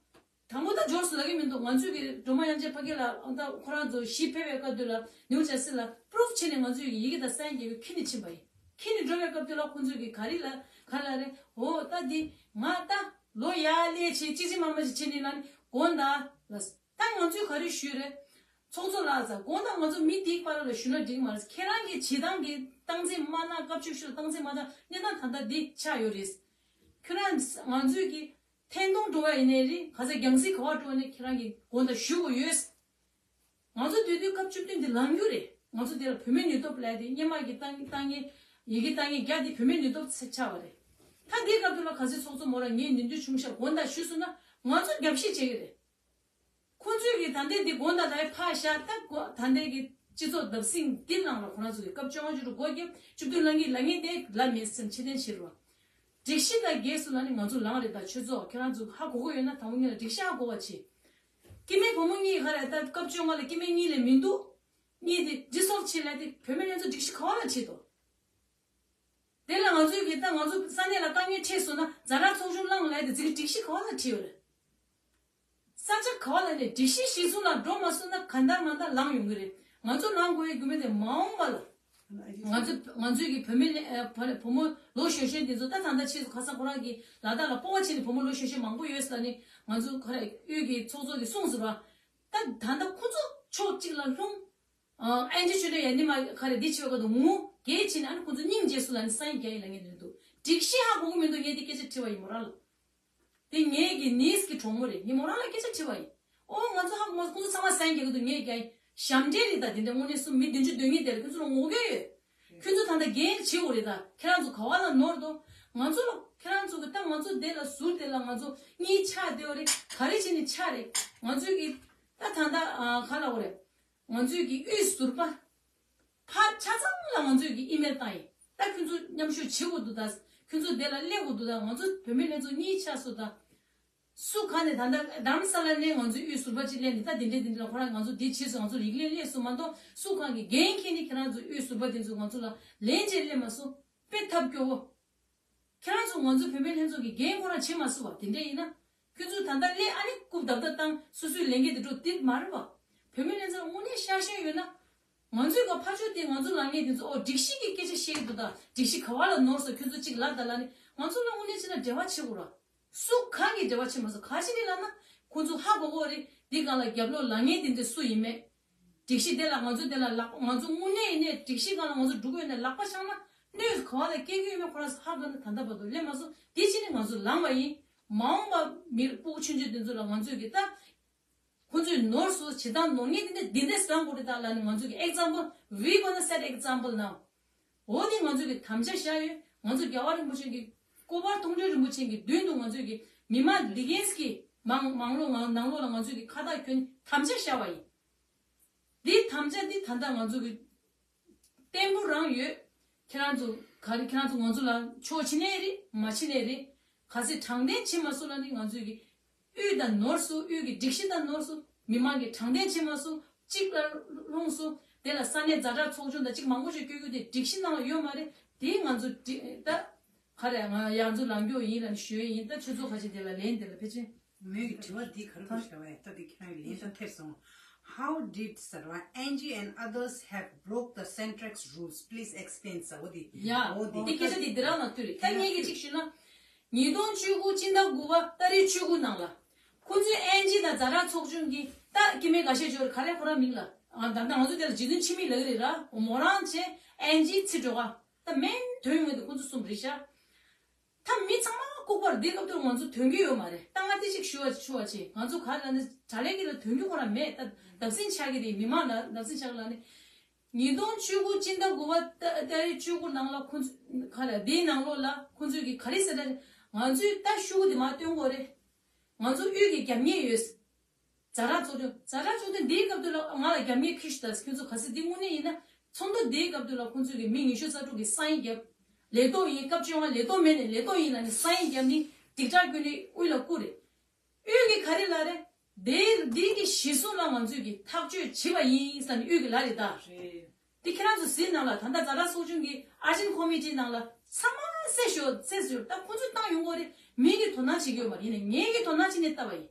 དང་པོ་ད་འབྱོར་སོང་ལབ་ཀྱི་མི་འདུག་ང་ཚོས་ཀྱི་སྒྲོལ་མ་དབྱངས་ཅན་ཕ་གི་ལ་ཨ་ད་ཁོ་རང་ཚོ་གཞིས་ཕེབས་པའི་སྐབས་དུས་ལ་ནིའུ་ཇར་སི་ལ་པུ་རུབ་བྱས་ནས་ང་ཚོས་ཀྱི་ཡི་གེ་དང་སའིན་རྒྱག་གི་ཁྱེར་ནས་ཕྱིན་པ་ཡིན། ཁྱེར་ནས་འགྲོ་བའི་སྐབས་དུས་ལ་ཁོ་ཚོས་ཀྱི་ག་རེ་ལ་ག་རེ་ལབ་རེད། འོ་ད་འདི་ང་ད་ལོ་ཡར་སླེབས་བྱས་ཅི་ཅི་མ་མ་ཅིག་བྱས་ནས་ལ་ནི་དགོངས་དག་ལ། ད་ང་ཚོས་ག་རེ་ཞུས་རེད། ཚོགས་གཙོ་ལགས་ཚ་དགོངས་དག་ང་ཚོ་མི་དེའི་བར་ལ་ཞུ་ན་འགྲིག་མ་རེད། ཁྱེད་རང་གིས་བྱེད་སྟངས་ཀྱི་སྟངས་འཛིན་མ་གནང་སྐབས་བཅུ་བཞི་ལ་སྟངས་འཛིན་མ་གནང་གནས་སྟངས་ད་ལྟ་འདི་ཆགས་ཡོད་རེད། ཁྱོད་རང་ང་ཚོས་ཀྱི་ཐེན་ཐོང་འགྲོ་བ་ཡིན་ནའི་རེད་ག་ཚ་རྒྱང་སྲིང་ག་བ་འགྲོ་ནས་ཁྱེད་རང་གིས་དགོངས་དག་ཞུ་དགོས་ཡོད། ང་ཚོ་དུས་དུས་སྐབས་བཅུ་བདུན་འདི་ལངས་རྒྱུ་རེད། ང་ཚོ་འདི་ལ་བུད་མེད་ནུས་སྟོབས་ལས་དེ་སྔོན་མ་གི་ཏང་ཏང་ངེ་ཡི་གེ་ཏང་ངེ་རྒྱ་འདི་བུད་མེད་ནུས་སྟོབས་ཆགས་པ་རེད། ད་འདིའི་སྐབས་དུས་ལ་ག་ཚོད་ཚོགས་གཙོ་མོ་ར་ངས་ནུས་འདོད་ཆུང་ཤག་དགོངས་དག་ཞུས་སོང་ན་ང་ཚོ་རྒྱབ་བཤིག་བྱེད་ཀྱི་རེད། ཁོང་ཚོས་ཀྱི་ད་ལྟའི་འདི་དགོངས་དག་ལ་ཕར་བཞག་ད་གོ་ད་ལྟའི་གི་སྤྱི་ཚོགས་བརྡབ་གསིག་འདི་ནང་ལ་ཁོ་རང་ཚོ་གི་སྐབས་བཅོ་ལྔ་བཅུ་དྲུག་སྒོ་བརྒྱབ་བཅུ་བདུན་ལ་ངེས་ལ་ངེས་དེ་ལ་མེད་སེམས་ཕྱི་ལྡན་ཕྱིར་རོ། སྒྲིག་གཞི་དང་འགལ་སོང་ལ་ནི་ང་ཚོ་ལངས་རེད། ད་ཆོས་ཚོགས་ཁྱེད་རང་ཚོ་ཧ་གོ་གོ་ཡོད་ན་དང་པོ་ངེས་ལ་སྒྲིག་གཞི་ཧ་གོ་བ་བྱེད། སྐྱེ་དམན་བུ་མོ་གཉིས་ག་རེ་ད་སྐབས་བཅོ་ལྔ་ལ་སྐྱེ་དམན་གཉིས་ལས་མི་འདུག་གཉིས་དེ་ཌི་སོལབ་བྱེད་ལ་དེ་བུད་མེད་ལྷན་ཚོགས་སྒྲིག་གཞི་ག་བ་ལ་བྲིས་དོ། དེ་ལ་ང་ཚོའི་གི་ད་ང་ཚོ་ས་གནས་ལ་དཀའ་ངལ་འཕྲད་སོང་ན་ཛ་དྲག་ཚོགས་ཆུང་བླངས་ལས་དེ་ཛི་གི་སྒྲིག་གཞི་ག་བ་ལ་བྲིས་ཡོད་རེད། ས་ཆ་ག་བ་ལ་ནས་སྒྲིག་གཞི་གཞིར་བཟུང་ལ་འགྲོ་མ་སོང་ན་ག་འདར་མ་འདར་ལངས་ཡོང་གི་རེད། ང་ཚོ་ལངས་དགོས་ཡ་རྒྱུ་མེད་དེ་མ་འོངས་པ་ལ། ང་ཚོ་ང་ཚོའི་གི་བུད་མེད་ལས་ཨ་བུ་བུ་མོ་ལོ་གཞོན་གཞོན་དེ་ཚོ་ད་ད་ལྟ་ཆེད་དུ་ཁ་སང་ཁོ་རང་གི་ལ་དྭགས་ལ་སྤོ་བ་བྱས་ནས་བུ་མོ་ལོ་གཞོན་གཞོན་མང་པོ་ཡོད་ས་ནི་ང་ཚོ་ཁ་ར་གཡུལ་གི་ཚོགས་གཙོ་གི་གསུངས་ཟེར་བ། ད་ད་ལྟ་ཁོ་ཚོ་ཕྱོགས་གཅིག་ལ་ལྷུང་། ཨ་ཨེན་ཇི་ཆོས་སྒྲོན་ཡ་ནི་མ་ཁ་རེ་འདི་བྱེད་པ་ག་དུ་ངུ་གལ་ཆེ་ནི་ཨ་ནི་ཁོ་ཚོ་སྙིང་རྗེ་སུ་ལ་ནི་སང་ཉིན་རྒྱ་ཡིན་ལ་ངས་འདི་འདུག་སྒྲིག་གཞི་ཧ་གོ་གི་མི་འདུག་ངས་འདི་སྐད་ཆ་དྲི་བ་ཡིན་མོ་རང་ལ། དེ་ངས་ཀྱི་ནིས་ཀྱི་གྲོགས་མོ་རེད། ངས་མོ་རང་ལ་སྐད་ཆ་དྲི་བ་ཡིན། ཨོ་ང་ཚོ་ཧ་གོ་མ་སོང་། ཁོང་ཚོ་ཚང་མ་སན་རྒྱག་གི་འདུག་ངས་ཀྱང་ཞབས་འདྲེན་རེད། ད་དེ་འདྲ་དངོས་གནས་སུ་མི་བདུན་ཅུ་དོན་གཉིས་དེ་ལ་ཁྱོད་ཚོ་ལ་ངོ་རྒོལ་ཡོད། ཁྱོད་ཚོ་ད་ལྟ་འགན་བྱེད་དགོས་རེད། ད་ཁྱེད་རང་ཚོ་ག་བ་ལ་ནོར་འདུག་ང་ཚོ་ལ་ཁྱེད་རང་ཚོ་གི་ད་ང་ཚོ་དེ་ལ་ཟུར་དེ་ལ་ང་ཚོ་གཉིས་ཆགས་བསྡད་པ་རེད། ག་རེ་བྱས་ནས་ཆགས་རེད། ང་ཚོའི་གི་ད་ད་ལྟ་ཨ་ག་ལབ་དགོས་རེད། ང་ཚོའི་གི་དབུས་ཟུར་པ་ཕར་ཆ་ཚང་ལ་ང་ཚོའི་གི་ཨི་མེལ་བཏང་ཡིན། ད་ཁྱོད་ཚོ་མཉམ་ཞུགས་བྱེད་དགོས་འདུག་ད་ཁྱོད་ཚོ་དེ་ལ་སླེབས་དགོས་འདུག་ད་ང་ཚོ་བུད་མེད་ལྷན་ཚོགས་གཉིས་ཆགས་སོང་ད། སུ་གང་ནས་ད་ལྟ་རྡ་རམ་ས་ལ་ནས་ང་ཚོའི་དབུས་ཟུར་པ་གཅིག་སླེབས་ནས་ད་དེ་འདྲས་དེ་འདྲས་ལ་ཁོ་རང་ང་ཚོ་དེ་བྱས་སོང་། ང་ཚོ་ཡིག་ལན་སླེབས་སོང་མ་གཏོགས་སུ་གང་གིས་འགན་འཁྱེར་ནས་ཁྱེད་རང་ཚོ་དབུས་ཟུར་པ་དེ་ཚོ་ང་ཚོ་ལ་ལན་ཅིག་སླེབས་མ་སོང་། དཔེ་ཐབས་སྐྱོ་བོ། ཁྱེད་རང་ཚོ་ང་ཚོ་བུད་མེད་ལྷན་ཚོགས་ཀྱི་འགན་ཁོ་རང་བྱེད་མ་སོང་བ། དེ་འདྲས་ཡིན་ན་ཁྱོད་ཚོ་ད་ལྟ་སླེབས་ཨ་ནི་རྐུབ་བརྡབ་བརྡབ་བཏང་སོ་སོའི་ལས་འགན་དེ་འགྲོ་དེ་མ་རེད་བ། བུད་མེད་ལྷན་ཚོགས་དངོས་གནས་ཤ་ཞེན་ཡོད་ན། ང་ཚོའི་ག་ཕར་ཕྱོགས་དེ་ང་ཚོ་ལངས་མཁན་དེ་ཚོ་ཨོ་སྒྲིག་གཞི་གི་སྐད་ཆ་བཤད་ཀྱི་འདུག་ད་སྒྲིག་གཞི་ག་བ་ལ་ནོར་སོང་ཁྱོད་ཚོ་གཅིག་ལབ་ད་ལབ་ནས་ང་ཚོ་ལ་དངོས་གནས་བྱས་ན་འབྲེལ་བ་བྱེད་དགོས་ར། སུ་གང་གིས་འབྲེལ་བ་བྱེད་མ་སོང་། ག་ཅི་ནས་ལབ་ན་ཁོང་ཚོ་ཧ་གོ་གོ་རེད། འདི་སྒང་ལ་རྒྱབ་ལོགས་ལངས་མཁན་དེ་འདྲ་སུ་ཡིན་མེད། སྒྲིག་གཞི་དེ་ལ་ང་ཚོ་དེ་ལ་ལག་ང་ཚོ་དངོས་གནས་ཡིན་ནས་སྒྲིག་གཞི་སྒང་ལ་ང་ཚོ་འགྲོ་གི་ཡོད་ནས་ལག་པ་འཆང་ན་གནོད་ག་བ་ལ་སྐྱེལ་གི་ཡོད་མེད་ཁོ་རང་ཚོ་ཧ་གོ་ན་ད་ལྟ་བར་དུ་སླེབས་མ་སོང་། དེ་ཕྱིན་ནས་ང་ཚོ་ལངས་པ་ཡིན། མ་འོངས་པ་མི་སྤུ་གུ་ཆུང་ཆུང་དེ་ཚོ་ལ་ང་ཚོས་གི་ད། ཁོ་ཚོས་ནོར་སོང་བྱེད་སྟངས་ནོར་ངེས་འདི་འདྲ་འདི་འདྲ་བཟང་པོ་རེད་ད་ལབ་ནས་ང་ཚོས་གི་example, we gonna set example now. འོ་དེ་ང་ཚོས་གི་དམ་བཅའ་བཞག་ཡོད། ང་ཚོ་རྒྱལ་བ་རིན་པོ་ཆེ་གི་སྐུ་པར་མཐོང་གྲོལ་རིན་པོ་ཆེ་གི་མདུན་དུ་ང་ཚོས་གི་མི་མང་འདི་གས་གི་མང་མང་ལོ་ང་ནང་ལོགས་ལ་ང་ཚོས་གི་ཁ་བཏགས་གྱོན་དམ་བཅའ་བཞག་པ་ཡིན། འདི་དམ་བཅའ་འདི་ད་ལྟ་ང་ཚོ་གི་བརྟན་པོ་རང་ཡོད། ཁྱེད་རང་ཚོ་ག་རེ་ཁྱེད་རང་ཚོ་ང་ཚོ་ལ་ཕྱོགས་ཕྱིན་ནའི་རེད། མ་ཕྱིན་ནའི་རེད། གལ་སྲིད་དྲང་བདེན་བྱེད་མ་སོང་ལབ་ནི་ང་ཚོས་གི་དབུས་དང་ནོར་སོང་། དབུས་ཀྱི་སྒྲིག་གཞི་དང་ནོར་སོང་། མི་མང་གི་དྲང་བདེན་བྱེད་མ་སོང་། གཅིག་ལ་ལྷུང་སོང་། དེ་ལ་ས་གནས་ཛ་དྲག་ཚོགས་ཆུང་དང་གཅིག་མང་པོ་ཞིག་བསྐྱོད་རྒྱུ་དེ་སྒྲིག་གཞི་ནང་ལ་ཡོད་མ་རེད། དེ་ང་ཚོ་སྒྲིག་ད་ག་རེ་ང་ཡང་ཚོ་ལངས་རྒྱུ་ཡིན་ལབ་ནི་ཞུ་ཡི་ཡིན། ད་ཆུ་ཚོད་ཁ་ཤས་དེ་ལ་ལན་དེ་ལ་ཕལ་ཆེར། མོས་ཀྱི་དྲི་བ་འདི་ག་རེ་བྱ་བས་ད་འདི་ཁྱེད་རང་ལན་ད་ཐེབས་སོང་། How did Sarva, Angie and others have broke the Centrex rules? Please explain, sir. འོ་དེ། ཡ། འོ་དེ། འདི་སྐད་ཆ་འདི་འདི་རང་ལ་ལྟོས་རེད། ད་ངས་ཀྱི་གཅིག་ཞུས་ན། ཉིས་སྟོང་བཅུ་དགུ་སྤྱི་ཟླ་དགུ་པ་ཏ་རིག་བཅུ་དགུ་ནང་ལ། ཁོ་ཚོས་ཨན་ཇི་དང་ཛ་དྲག་ཚོགས་ཆུང་གི་ད་སྐྱེ་དམན་འགའ་ཤས་འབྱོར་ག་རེ་ཁོ་རང་མིང་ལ། ཨ་ད་ལྟ་ང་ཚོ་དེ་ལ་རྗེ་བཙུན་འཆི་མེད་ལབ་ཀྱི་རེད་ར། མོ་རང་བྱས་ཨན་ཇི་ཚེ་སྒྲོལ་དཀར། ད་མིང་དོན་ཡོད་མེད་དེ་ཁོ་ཚོ་གསུམ་རེད་ཤག་ད་མི་ཚང་མ་ལྐུགས་པར་འདི་སྐབས་དུས་ང་ཚོ་དོན་གྱི་ཡོད་མ་རེད། ད་ང་དེ་ཅིག་ཞུ་བ་ཞུ་བ་བྱེད། ང་ཚོ་ག་རེ་ལབ་ན་དྲ་ལས་ཀྱི་ལ་དོན་གྱི་ཁོ་རང་མེད། ད་བརྡབ་གསིག་ཆགས་ཀྱི་རེད། མི་མང་ལ་བརྡབ་གསིག་ཆགས་ལ་ནི། ཉིས་སྟོང་བཅུ་དགུ་སྤྱི་ཟླ་དགུ་པ་ཏ་ཏ་རིག་བཅུ་དགུ་ནང་ལ་ཁོ་ཚོ་ག་རེ་དེའི་ནང་ལོགས་ལ་ཁོ་ཚོས་ཀྱི་ག་རེ་ཟེར་ན་ང་ཚོས་ད་ཤུ་གུ་དེ་མ་སྟོན་དགོས་རེད། ང་ཚོ་དབུས་ཀྱི་རྒྱབ་གཉེར་ཡོད། ཛ་དྲག་ཚོགས་ཆུང་ཛ་དྲག་ཚོགས་ཆུང་འདིའི་སྐབས་དུ་ལ་ང་ལ་རྒྱབ་གཉེར་ཁྱོད་ཤི་ད་ཁྱོད་ཚོ་ག་སྲིད་འདི་དངོས་གནས་ཡིན་ན་ཚོགས་འདུ་འདིའི་སྐབས་དུ་ལ་ཁོང་ཚོས་ཀྱི་མི་ཉི་ཤུ་རྩ་དྲུག་གི་སའིན་བརྒྱབ། ལས་ཐོག་ཡིན་སྐབས་བཅོ་ལྔ་ལས་ཐོག་མེད་ནས་ལས་ཐོག་ཡིན་ལ་ནི་སའིན་བརྒྱབ་ནི་སྡིག་དྲག་ཀུན་ནི་དབུས་ལ་བསྐུར་རེད། དབུས་ཀྱི་ག་རེ་ལ་རེད། དེ་འདི་གི་གཞི་བཟུང་ལ་ང་ཚོས་ཀྱི་ཐག་གཅོད་བྱེད་པ་ཡིན་ཟེར་ནི་དབུས་ཀྱི་ལ་རེད་ད། རེད། འདི་ཁྱེད་རང་ཚོ་གཟིགས་ནང་ལ་ད་ལྟ་ཛ་དྲག་ཚོགས་ཆུང་གི་ཨར་ཇེན་ཁོ་མི་ཊི་ནང་ལ་ཚང་མ་གསལ་ཤོག་གསལ་ཟེར་ད་ཁོང་ཚོས་བཏང་ཡོང་གི་རེད། མི་གི་དོ་སྣང་བྱེད་ཀྱི་ཡོད་མ་རེད། ཡིན་ནའི་ངེད་ཀྱི་དོ་སྣང་བྱེད་ནས་བལྟ་བ་ཡིན།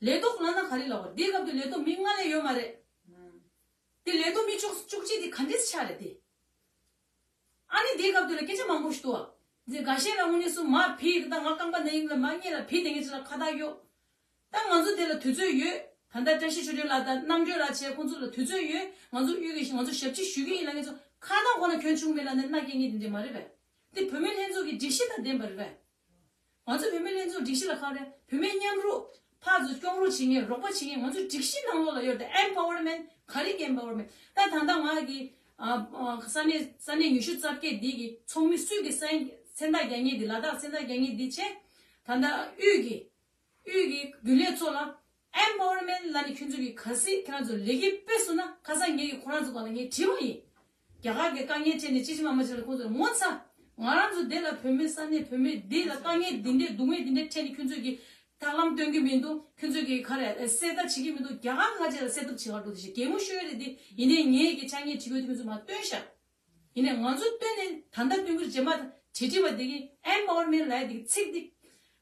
ལས་ཐོག་ལ་ན་ག་རེ་ལ་བར་འདི་སྐབས་དུ་ལས་ཐོག་མི་ལྔ་ལས་ཡོད་མ་རེད། དེ་ལས་ཐོག་མི་བཅུ་བཅུ་གཅིག་དེ་ག་འདྲས་ཆགས་རེད་དེ། ཨ་ནི་དེའི་སྐབས་དེ་ལ་སྐད་ཆ་མང་པོ་ཞིག་འདུག་ཨ། འདི་འགའ་ཤས་ལ་དངོས་གནས་སུ་མ་ཕི་ད་ང་རྐང་པ་ན་ཡིན་ལ་མ་རྙེད་ལ་ཕི་དེ་ངེད་ཅི་ལ་ཁ་བཏགས་གཡོག་ད་ང་ཚོ་དེ་ལ་དུས་ཚོད་ཡོད། ད་ལྟ་བཀྲ་ཤིས་ཆོས་སྒྲོན་ལགས་དང་རྣམ་གྲོལ་ལགས་བྱས་ཁོང་ཚོ་ལ་དུས་ཚོད་ཡོད། ང་ཚོ་གཡུལ་གི་ང་ཚོ་ཞབས་ཕྱི་ཞུ་གི་ཡིན་ལ་ངེད་ཚོ་ཁ་བཏགས་ཁོ་ན་གྱོན་ཆུང་མེད་ལ་ནི་མནའ་སྐྱེལ་ངེས་དེ་འདྲས་མ་རེད་པས། དེ་བུད་མེད་ལྷན་ཚོགས་ཀྱི་སྒྲིག་གཞི་དང་ལྡན་པ་རེད་པས། ང་ཚོ་བུད་མེད་ལྷན་ཚོགས་སྒྲིག་གཞི་ལ་ཁག་རེད། བུད་མེད་མཉམ་རུབ་ཕར་ཚུར་སྐྱོང་རོགས་བྱེད་མཁན་རོགས་པ་བྱེད་མཁན་ང་ཚོའི་སྒྲིག་གཞི་ནང་ལོགས་ལ་ཡོད་དེ་empowerment ག་རེ་གི་empowerment ད་ད་ལྟ་ང་གི་ཨ་ཨ་ས་གནས་ས་གནས་ཉི་ཤུ་རྩ་བརྒྱད་འདི་གི་ཚོགས་མི་སུས་ཀྱི་སེན་སེན་ཐག་རྒྱག་མཁན་འདི་ལ་དྭགས་སེན་ཐག་རྒྱག་མཁན་འདི་བྱས་ད་ལྟ་དབུས་ཀྱི་དབུས་ཀྱི་རྒྱུན་ལས་ཚོ་ལ་empowerment ལ་ནི་ཁྱོད་ཚོ་གི་ག་སྲིད་ཁྱེད་རང་ཚོ་ལས་འགན་སྤེལ་སོང་ན་ཁ་སང་ངེད་ཀྱི་ཁོ་རང་ཚོ་གང་ལ་ངས་དྲིས་པ་ཡིན། རྒྱ་གར་གྱི་དཀའ་ངལ་འཕྲད་ནས་ཅི་ཅི་མ་མ་ཅི་ལ་ཁོང་ཚོ་ངོ་ཚ། ང་རང་ཚོ་འདི་ལ་བུད་མེད་ས་གནས་བུད་མེད་འདི་ལ་དཀའ་ངལ་འདི་འདྲས་སྡུག་བསྔལ་འདི་འདྲས་འཕྲད་ནས་ཁྱོད་ཚོས་ཀྱི་ཐབས་ལམ་སྟོན་གྱི་མི་འདུག་ཁྱོད་ཚོས་ཀྱི་ག་རེ་སེལ་ཐབས་བྱེད་ཀྱི་མི་འདུག་རྒྱ་གར་ཁ་ཅིག་ལ་སེལ་ཐབས་བྱེད་ག་འགྲོ་དེ་ཞིག་གད་མོ་ཤོར་རེད་དེ་ཡིན་ནའི་ངས་ཀྱི་ཆ་ངས་བྲིས་ཡོད་དེ་ཁྱོད་ཚོ་མ་སྟོན་ཤག་ཡིན་ནའི་ང་ཚོ་སྟོན་ནས་ད་ལྟ་སྟོན་གྱི་རྗེས་མ་བྲིས་བྲིས་པ་དེ་གི་empowerment ལབ་ཡ་དེ་གི་ཚིག་དེ་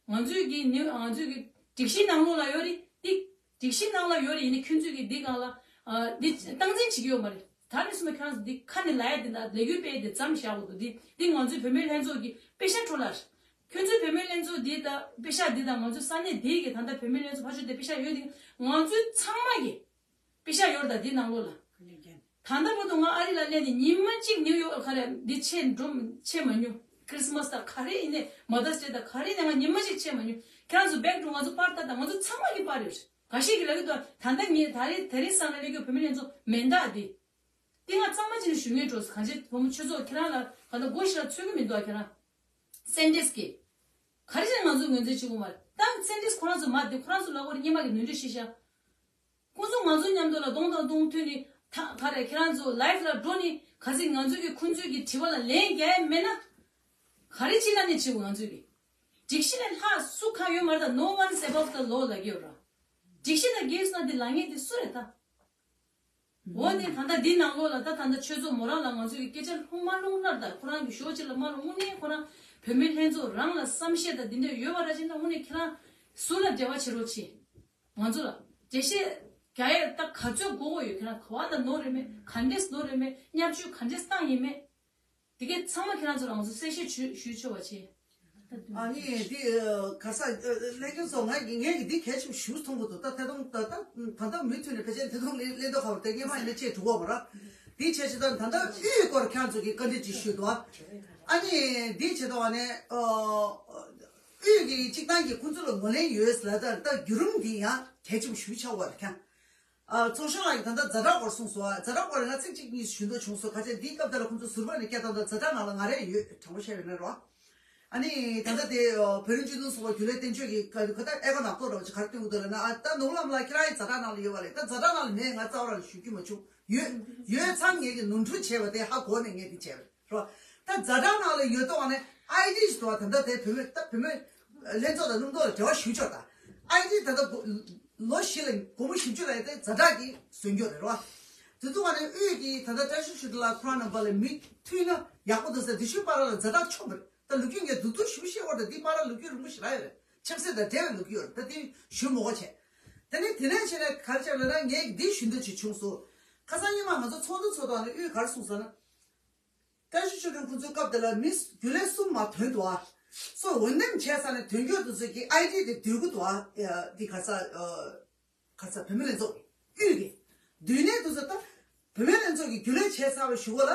ང་ཚོས་ཀྱི་ནི་ང་ཚོས་ཀྱི་སྒྲིག་གཞི་ནང་ལོགས་ལ་ཡོད་རེད་དེ། སྒྲིག་གཞི་ནང་ལ་ཡོད་རེད། ཡིན་ནའི་ཁྱོད་ཚོས་ཀྱིས་འདི་སྒང་ལ་ཨ་འདི་སྟངས་འཛིན་བྱེད་ཀྱི་ཡོད་མ་རེད། ད་ནས་བཟུང་ན་ཁྱོད་རང་ཚོ་འདི་ཁ་ནས་ལབ་ཡ་འདི་ན་ལས་འགུལ་སྤེལ་ཡ་འདི་མཚམས་བཞག་དགོས་འདུག་འདི་འདི་ང་ཚོའི་བུད་མེད་ལྷན་ཚོགས་ཀྱི་པེ་ཤ་འཕྲོ་བརླག་ཁྱོད་ཚོའི་བུད་མེད་ལྷན་ཚོགས་འདི་དང་པེ་ཤ་འདི་དང་ང་ཚོའི་ས་གནས་འདིའི་གི་ད་ལྟ་བུད་མེད་ལྷན་ཚོགས་ཕར་ཕྱོགས་འདི་པེ་ཤ་ཡོད་འདི་ང་ཚོའི་ཚང་མ་གི་པེ་ཤ་ཡོད་རེད། ད་འདི་ནང་ལོགས་ལ། ད་ལྟ་བར་དུ་ང་ཨ་རི་ལ་སླེབས་ནས་ཉི་མ་གཅིག་ནིའུ་ཡོག་ག་རེ་འདི་ཆེ་འགྲོ་ཆེ་མ་མྱོང་། Christmas དང་ག་རེ་ཡིན་ནའི་Mother's Day དང་ག་རེ་ཡིན་ནའི་ང་ཉི་མ་གཅིག་ཆེ་མ་མྱོང་། ཁྱེད་རང་ཚོ་back to ང་ཚོ་པར་ལྟ་དང་ང་ཚོ་ཚང་མ་གི་པར་ཡོད་རེད། འགའ་ཞིག་གིས་ལབ་ཀྱི་འདུག་ད་ལྟ་ངས་ད་རེས་ད་རེས་སང་ལ་སླེབས་རྒྱུ་བུད་མེད་ལྷན་ཚོགས་མེ་མདའ་འདི། འདི་ང་གཙང་མ་ཅིག་ནས་ཞུ་ངེས་འགྲོ། གང་ཅི་བུ་མོ་ཆོས་ཚོགས་ཁྱེད་རང་ལ་ག་ད་མགོ་ཞིག་ལ་ཚོད་ཀྱི་མི་འདུག་ཁྱེད་རང་སེན་ཏིས་ཀྱི། ག་རེ་བྱས་ང་ཚོ་ངོས་འཛིན་བྱེད་དགོས་མ་རེད། ད་སེན་ཏིས་ཁོ་རང་ཚོ་མ་འདི་ཁོ་རང་ཚོ་ལ་ཨོ་རེ་སྙན་མ་གི་ནོར་འཁྲུལ་ཤེས་ཤག་ཁོ་ཚོ་ང་ཚོ་མཉམ་དུ་ལ་གདོང་དང་གདོང་མཐུན་ནས་ད་ག་རེ་ཁྱེད་རང་ཚོ་ལའིབ་ལ་འགྲོ་ནས་ག་ཚོད་ང་ཚོ་གི་ཁོ་ཚོའི་གི་དྲི་བ་ལ་ལན་རྒྱག་ཡ་མེད་ན། ག་རེ་ཅི་ལ་ནས་བྱེད་དགོས་ང་ཚོས་གི། སྒྲིག་གཞི་ལས་ལྷག་སུ་གང་ཡོད་མ་རེད། ད་no one is above the law ལབ་ཀྱི་ཡོད་ར། སྒྲིག་གཞི་དང་འགལ་སོང་ན་དེ་ལངས་མཁན་དེ་སུ་རེད་ད། འོ་ནི་ད་ལྟ་འདི་ནང་ལོགས་ལ་ད་ད་ལྟ་ཆོས་ཚོགས་མོ་རང་ལ་ང་ཚོས་གི་སྐད་ཆ་ལྷུང་མ་ལྷུང་ནར་ད་ཁོ་རང་གི་ཞོ་ཅིག་ལ་མ་ལྷུང་དངོས་གནས་ཁོ་རང་བུད་མེད་ལྷན་ཚོགས་རང་ལ་བསམ་ཤེས་དང་འདི་འདྲ་ཡོད་པ་ར་ཅིག་ན་དངོས་གནས་ཁྱེད་རང་སུ་ལ་འབྲེལ་བ་བྱེད་རོགས་བྱེད། ང་ཚོ་ལ་འགྲེལ་བཤད་རྒྱག་ཡས་ད་ག་ཚོད་དགོས་དགོས་ཡོད། ཁྱེད་རང་ག་བ་ལ་ནོར་རེད་མེད་ག་འདྲས་ནོར་རེད་མེད་བརྙས་བཅོས་ག་འདྲས་བཏང་ཡིན་མེད། དེ་གས་ཚང་མ་ཁྱེད་རང་ཚོ་ལ་ང་ཚོ་གསལ་བཤད་ཞུ་ཞུ་ཆོག་པ་བྱེད། ཨ་ནི་འདི་ག་ས་ལྷན་རྒྱས་ཚོ་ང་ངས་ཀྱི་འདི་གལ་ཆེན་པོ་ཞུ་མཐོང་གི་འདུག་ད་ཐད་གཏོང་ད་ད་ད་ལྟ་མུ་མཐུད་ནས་ཕལ་ཆེར་ཐད་གཏོང་ལེན་ལེན་མདོག་ཁ་བར་དེ་སྔས་མ་ཡིན་ན་ཆེས་འགྲོ་གི་ཡོད་མ་རེད། འདི་བྱས་ཆེད་དུ་ད་ལྟ་དབུས་སྐོར་ཁྱེད་རང་ཚོ་གི་བཀའ་འདྲི་ཅིག་ཞུས་འདུག་ཨ་ནི་འདི་བྱས་དུས་ཨ་ནི་དབུས་ཀྱི་སྤྱི་བཏང་གི་ཁོང་ཚོ་ལ་ངོས་ལེན་ཡོད་ལ་ད་ད་བརྒྱུད་རིམ་འདི་ཡང་གལ་ཆེན་པོ་ཞུ་ཆོག་པ་རེད་ཁྱེད། ཨ་ཚོགས་གཞོན་ལགས་ཀྱིས་ད་ལྟ་ཛ་དྲག་སྐོར་གསུངས་སོང་། ཛ་དྲག་སྐོར་ང་ཚིག་གཅིག་གཉིས་ཞུ་འདོད་བྱུང་སོང་། ཁ་ཆེ་འདིའི་སྐབས་དེ་ལ་ཁོང་ཚོ་ཟུར་པ་ནས་སྐད་བཏང་དང་ཛ་དྲག་ནང་ལ་ང་རེ་ཡོད་དྲང་པོ་བཤད་པ་ཡིན་ན་རོ། ཨ་ནི་ད་ལྟ་དེ་བོད་རིགས་སྤྱི་མཐུན་ཚོགས་པ་རྒྱུན་ལས་བསྟན་ཆོས་ཀྱིས་ཁ་ཁ་ད་ཨེ་ཁ་ནག་པོ་རོ་ཅིག་ག་རེ་སྟོན་གི་འདུག་ལབ་ན། ཨ་ད་ནོར་ལམ་ལགས་ཁྱེད་རང་ཡི་ཛ་དྲག་ནང་ལ་ཡོད་པ་རེད། ད་ཛ་དྲག་ནང་ལ་མེད། ང་རྩ་བ་རང་ལ་ཞུ་རྒྱུ་མ་བྱུང་། ཡོད་ཡོད་ཙང་ངས་ཀྱི་ནོར་འཁྲུལ་བྱས་པ་དེ་ཧ་གོ་ནས་ངས་འདི་བྱས་པ་རེད་རོ། ད་ཛ་དྲག་ནང་ལ་ཡོད་དོ་ཨ་ནི་ཨའི་ཌི་ཞིག་འདུག་བ། ད་ལྟ་དེ་བུད་མེད་ད་བུད་མེད་ལྷན་ཚོགས་དང་སྣུམ་ཐོག་ལ་འབྲེལ་བ་ཞུ་ཆོག་ད། ཨའི་ཌི་ད་ལྟ་གོ་ལོ་བཞི་ལ་སྒོར་མོ་བཞི་བཅུ་ལ་ཡ་དེ་ཛ་དྲག་གིས་བཟོས་འགྱོ་རེད་རོ། དེ་ཚོ་བ་ནི་དབུས་ཀྱི་ད་ལྟ་བཀྲ་ཤིས་ཆོས་སྒྲོན་ལགས་ཁོ་རང་རྣམ་པ་ལ་མི་མཐུད་ན་ཡག་པོ་འདུག་ཟེར། དེ་ཤུལ་པ་ར་ལ་ཛ་དྲག་ཆོག་མ་རེད། ད་ལོ་རྒྱུས་ངས་སྡུག་སྡུག་ཞུ་ཤེས་བར་དུ་འདི་པ་ར་ལོ་རྒྱུས་རིང་པོ་ཞིག་རག་ཡོད་རེད། ཆབ་སྲིད་དང་འབྲེལ་བའི་ལོ་རྒྱུས་ཡོད་རེད། ད་དེ་ཞུ་མོ་གོ་བྱས། དེ་ནས་དེ་ནས་བྱས་ནས་ག་རེ་བྱས་ལབ་ན་ངས་འདི་ཞུ་འདོད་ཅིག་བྱུང་སོང་། ཁ་སང་ཉི་མ་ང་ཚོ་ཚོགས་འདུ་ཚོགས་དུས་ནས་དབུས་ག་རེ་གསུངས་སོང་ན། བཀྲ་ཤིས་ཆོས་སྒྲོན་ཁོང་ཚོའི་སྐབས་དེ་ལ་མི་རྒྱུན་ལས་གསུམ་མ་ཐོན་འདུག་ཨ། སོ་འོས་འདེམས་བྱས་ཚར་ནས་ཐོན་རྒྱུ་དེ་ཚོ་གི་ཨའི་ཌི་དེ་བསྡུ་གི་འདུག་ཨ། འདི་ག་ས་ག་ས་བུད་མེད་ལྷན་ཚོགས་དབུས་ཀྱི་བསྡུ་ནས་དེ་ཚོ་ད་བུད་མེད་ལྷན་ཚོགས་ཀྱི་རྒྱུན་ལས་བྱས་ཚར་བ་ཞུ་བ་ལ་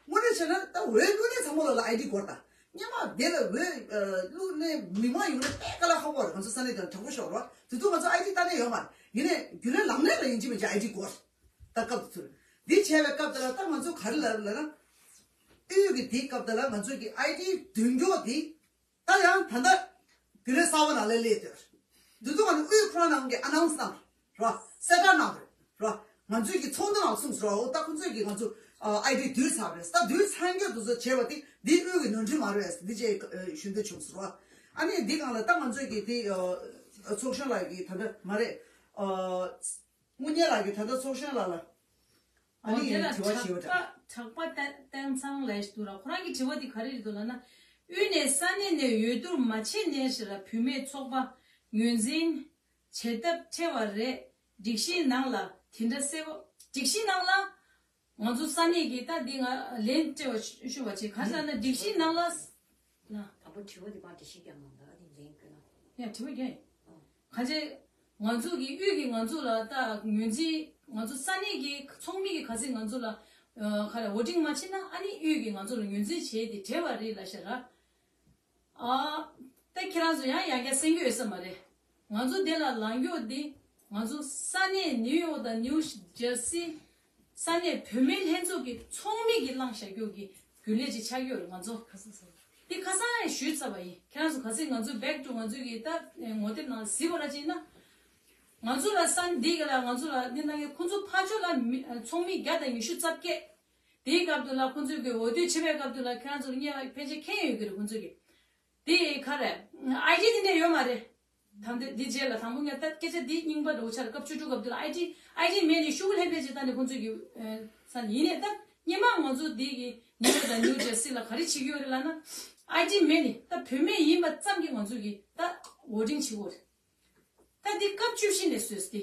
དངོས་གནས་བྱས་ན་ད་འོས་བླུག་ནས་ཚང་མ་ལ་ལ་ཨའི་ཌི་དགོས་རེད་ད། སྔོན་མ་དེ་ལ་འོས་བླུག་ནས་མི་མང་ཡོང་ནས་དཔེ་དཀའ་ལས་ཁག་པོ་རེད། ང་ཚོ་ས་གནས་དེ་ལ་དྲག་པོ་ཤོར་རེད་བ། དེ་ཚོ་ང་ཚོ་ཨའི་ཌི་ལྟ་ནས་ཡོད་མ་རེད། ཡིན་ནས་རྒྱུན་ལས་ལངས་ནས་ལ་ཡིན་གཅིག་མིན་གཅིག་ཨའི་ཌི་དགོས་རེད། ད་སྐབས་དེ་ཚོ་རེད། འདི་བྱས་པའི་སྐབས་དེ་ལ་ད་ང་ཚོ་ག་རེ་ལབ་ལབ་ན། དབུས་ཀྱི་དེའི་སྐབས་དེ་ལ་ང་ཚོ་གི་ཨའི་ཌི་བསྡུ་འགྱོག་དེ་ད་ཡང་ད་ལྟ་རྒྱུན་ལས་གསར་པ་ནང་ལ་སླེབས་དེ་རེད། འདི་ཚོ་ང་ཚོ་དབུས་ཁོ་རང་ནང་གི་ཨ་ནའུན་སི་གནང་རེད་བ། གསལ་བསྒྲགས་གནང་རེད་བ། ང་ཚོའི་གི་ཚོགས་འདུ་ནང་གསུངས་སོང་ར། འོ་ད་ཁོ་ཚོས་གི་ང་ཚོ་ཨའི་ཌི་བསྡུས་ཚར་རེད། ད་བསྡུས་ཚར་འགྱོག་དེ་ཚོ་བྱས་པ་དེ་འདི་དབུས་ཀྱི་ནོར་འཁྲུལ་མ་རེད། འདི་བྱས་ཞུ་འདོད་བྱུང་སོང་ར། ཨ་ནི་འདི་སྒང་ལ་ད་ང་ཚོས་གི་དེ་ཚོགས་གཞོན་ལགས་ཀྱི་ད་ལྟ་མ་རེད། དངུལ་གཉེར་ལགས་ཀྱིས་ད་ལྟ་ཚོགས་གཞོན་ལགས་ལ་ཨ་ནི་དྲི་བ་ཞིག་ཡོད་པ་འདྲ། གྲགས་པ་བསྟན་ཚང་ལགས་ཤིག་འདུག་ར། ཁོ་རང་གི་དྲི་བ་འདི་ག་རེ་རེད་འདུག་ལབ་ན། དབུས་ནས་ས་གནས་ནས་འོས་བསྡུར་མ་བྱས་ནའི་ཞེ་ལ་བུད་མེད་ཚོགས་པ་ངོས་འཛིན་བྱེད་ཐབས་བྲལ་བ་རེད། སྒྲིག་གཞིའི་ནང་ལ་དེ་འདྲ་གསལ་པོ། སྒྲིག་གཞིའི་ནང་ལ་ང་ཚོ་ས་གནས་ཀྱི་ད་འདི་ང་ལན་སྤྲད་པ་ཞུ་བ་བྱེད། ག་རེ་ཟེར་ན་སྒྲིག་གཞིའི་ནང་ལ་ན། དང་པོ་དྲི་བ་འདི་མར་འགྲེལ་བཤད་རྒྱག་གནང་ད་ཨ་ནི་ལན་བསྐྱོན་ན། ཡ་དྲི་བ་རྒྱག་ཡིན། གང་ཅི། ང་ཚོ་གི་དབུས་ཀྱི་ང་ཚོ་ལ་ད་ངོས་འཛིན། ང་ཚོ་ས་གནས་ཀྱི་ཚོགས་མི་གི་ག་ཚོད་ང་ཚོ་ལ་ཨ་ག་རེ་ཝོ་ཊིང་མ་བྱེད་ན་ཨ་ནི་དབུས་ཀྱི་ང་ཚོ་ལ་ངོས་འཛིན་བྱས་ཏེ་བྲེལ་བ་རེད་ལབ་ཤག་ར། ཨ་ད་ཁྱེད་རང་ཚོ་ཡང་ཡང་བསྐྱར་གསན་རྒྱུ་ཡོད་ས་མ་རེད། ང་ཚོ་དེ་ལ་ལངས་རྒྱུ་འདི་ང་ཚོ་ས་གནས་ནིའུ་ཡོག་དང་ནིའུ་ཇར་སི་ས་གནས་བུད་མེད་ལྷན་ཚོགས་ཀྱི་ཚོགས་མི་གིས་བླངས་བཞག་རྒྱུ་གི་རྒྱུན་ལས་ཅིག་ཆགས་ཀྱི་ཡོད་རེད། ང་ཚོ་འདི་ཁ་སང་ཡང་ཞུས་ཚར་བ་ཡིན། ཁྱེད་རང་ཚོ་ག་ཚོད་ང་ཚོའི་བེག་ཊུ་ང་ཚོའི་གི་ད་ངོ་དེབ་ནང་གཟིགས་པ་ར་ཅིག་ན། ང་ཚོ་ལ་ས་འདི་ག་ལ་ང་ཚོ་ལ་འདི་ནང་གི་ཁོང་ཚོ་ཕར་ཕྱོགས་ལ་མི་ཚོགས་མི་བརྒྱ་དང་ཉི་ཤུ་རྩ་བརྒྱད། དེའི་སྐབས་དུ་ལ་ཁོང་ཚོས་གི་འོས་བསྡུ་བྱེད་པའི་སྐབས་དུ་ལ་ཁྱེད་རང་ཚོར་བརྙན་ལ་ཕལ་ཆེར་མཁྱེན་ཡོད་ཀྱི་རེད། ཁོང་ཚོས་གི་དེ་ག་རེ་ཨའི་ཌི་དེ་འདྲ་ཡོད་མ་རེད། དམ་དེ་འདི་རྗེས་ལ་དང་པོ་ངས་ད་སྐད་ཆ་འདི་རྙིང་པ་འདྲ་བོ་ཆགས་རེད། སྐབས་བཅུ་དྲུག་སྐབས་དུ་ལ་ཨའི་ཌི་ཨའི་ཌི་མེད་ནས་ཤོག་གུ་ལྷན་ཕལ་ཆེར་བཏང་ནས་ཁོང་ཚོས་གི་ས་ནས་ཡིན་ནས་ད་སྔོན་མ་ང་ཚོ་འདི་གི་ནིའུ་ཡོག་དང་ནིའུ་ཇར་སི་ལ་ག་རེ་བྱེད་ཀྱི་ཡོད་རེད་ལབ་ན། ཨའི་ཌི་མེད་ནས་ད་བུད་མེད་ཡིན་པ་ཙམ་གྱིས་ང་ཚོས་གི་ད་ཝོ་ཊིང་བྱེད་ཀྱི་ཡོད་རེད། ད་འདི་སྐབས་བཅུ་བཞི་ནས་བཟོས་ཏེ།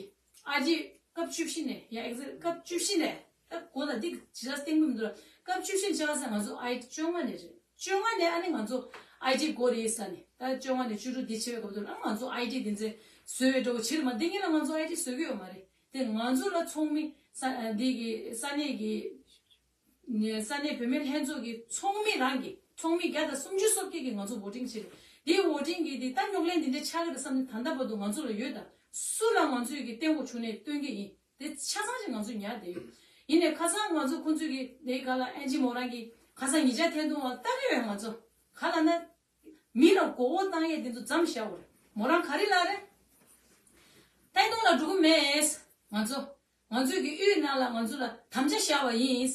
ཨའི་ཌི་སྐབས་བཅུ་བཞི་ནས་ཡ་ཨེག་ཟེག་སྐབས་བཅུ་བཞི་ནས་ད་གོ་ལ་འདི་ཇི་ལྟར་སྟེང་མི་འདུག་ལ། སྐབས་བཅུ་བཞི་ནས་ཆ་ག་ས་ང་ཚོ་ཨའི་ཌི་བཅོ་ལྔ་ནས་རེད། བཅོ་ལྔ་ནས་ཨ་ནི་ང་ཚོ་ཨའི་ཌི་དགོས་རེད་ས་ནས། ད་བཅོ་ལྔ་ནས་བཅུ་དྲུག་འདི་བྱེད་པའི་སྐབས་དུ་ཨ་ང་ཚོ་ཨའི་ཌི་འདི་ཚེ་བཟོས་པའི་འགྲོ་བྱེད་མ་འདི་ངེད་ལ་ང་ཚོ་ཨའི་ཌི་བཟོ་གི་ཡོད་མ་རེད། དེ་ང་ཚོ་ལ་ཚོགས་མི་ས་འདི་གི་ས་གནས་ཀྱི་ནས་ས་གནས་བུད་མེད་ལྷན་ཚོགས་ཀྱི་ཚོགས་མི་རང་གི་ཚོགས་མི་བརྒྱ་དང་སུམ་ཅུ་སོ་བརྒྱད་ཀྱིས་ང་ཚོ་ཝོ་ཊིང་བྱེད། དེའི་ཝོ་ཊིང་གི་དེ་ལྟ་རྙོག་གླེང་འདི་འདྲ་ཆགས་ཀྱི་རེད་བསམ་ནས་ད་ལྟ་བར་དུ་ང་ཚོ་ལ་ཡོད་དང་ སུ་ལ་ང་ཚོས་ཀྱི་བསྟན་དགོས་བྱུང་ནས་བསྟན་གྱི་ཡིན། དེ་ཆ་ཚང་ཞིག་ང་ཚོས་ཉར་བསྡད་ཡོད། ཡིན་ནའི་ཁ་སང་ང་ཚོ་ཁོང་ཚོས་ཀྱི་དེའི་ག་ལ་ཨན་ཅི་མོ་རང་གི་ཁ་སང་ཉིན་ཆ་ཐད་གཏོང་བ་ལྟ་གི་ཡོད། ང་ཚོ་ག་ལ་ན་མི་ལ་མགོ་སྐོར་བཏང་ཡས་དེ་ཚོ་མཚམས་བཞག་དགོས་རེད། མོ་རང་ག་རེ་ལབ་རེད། ཐད་གཏོང་ལ་འགྲོ་གི་མེད། ང་ཚོ་ང་ཚོས་ཀྱི་དབུས་ནང་ལ་ང་ཚོ་ལ་དམ་བཅའ་བཞག་པ་ཡིན།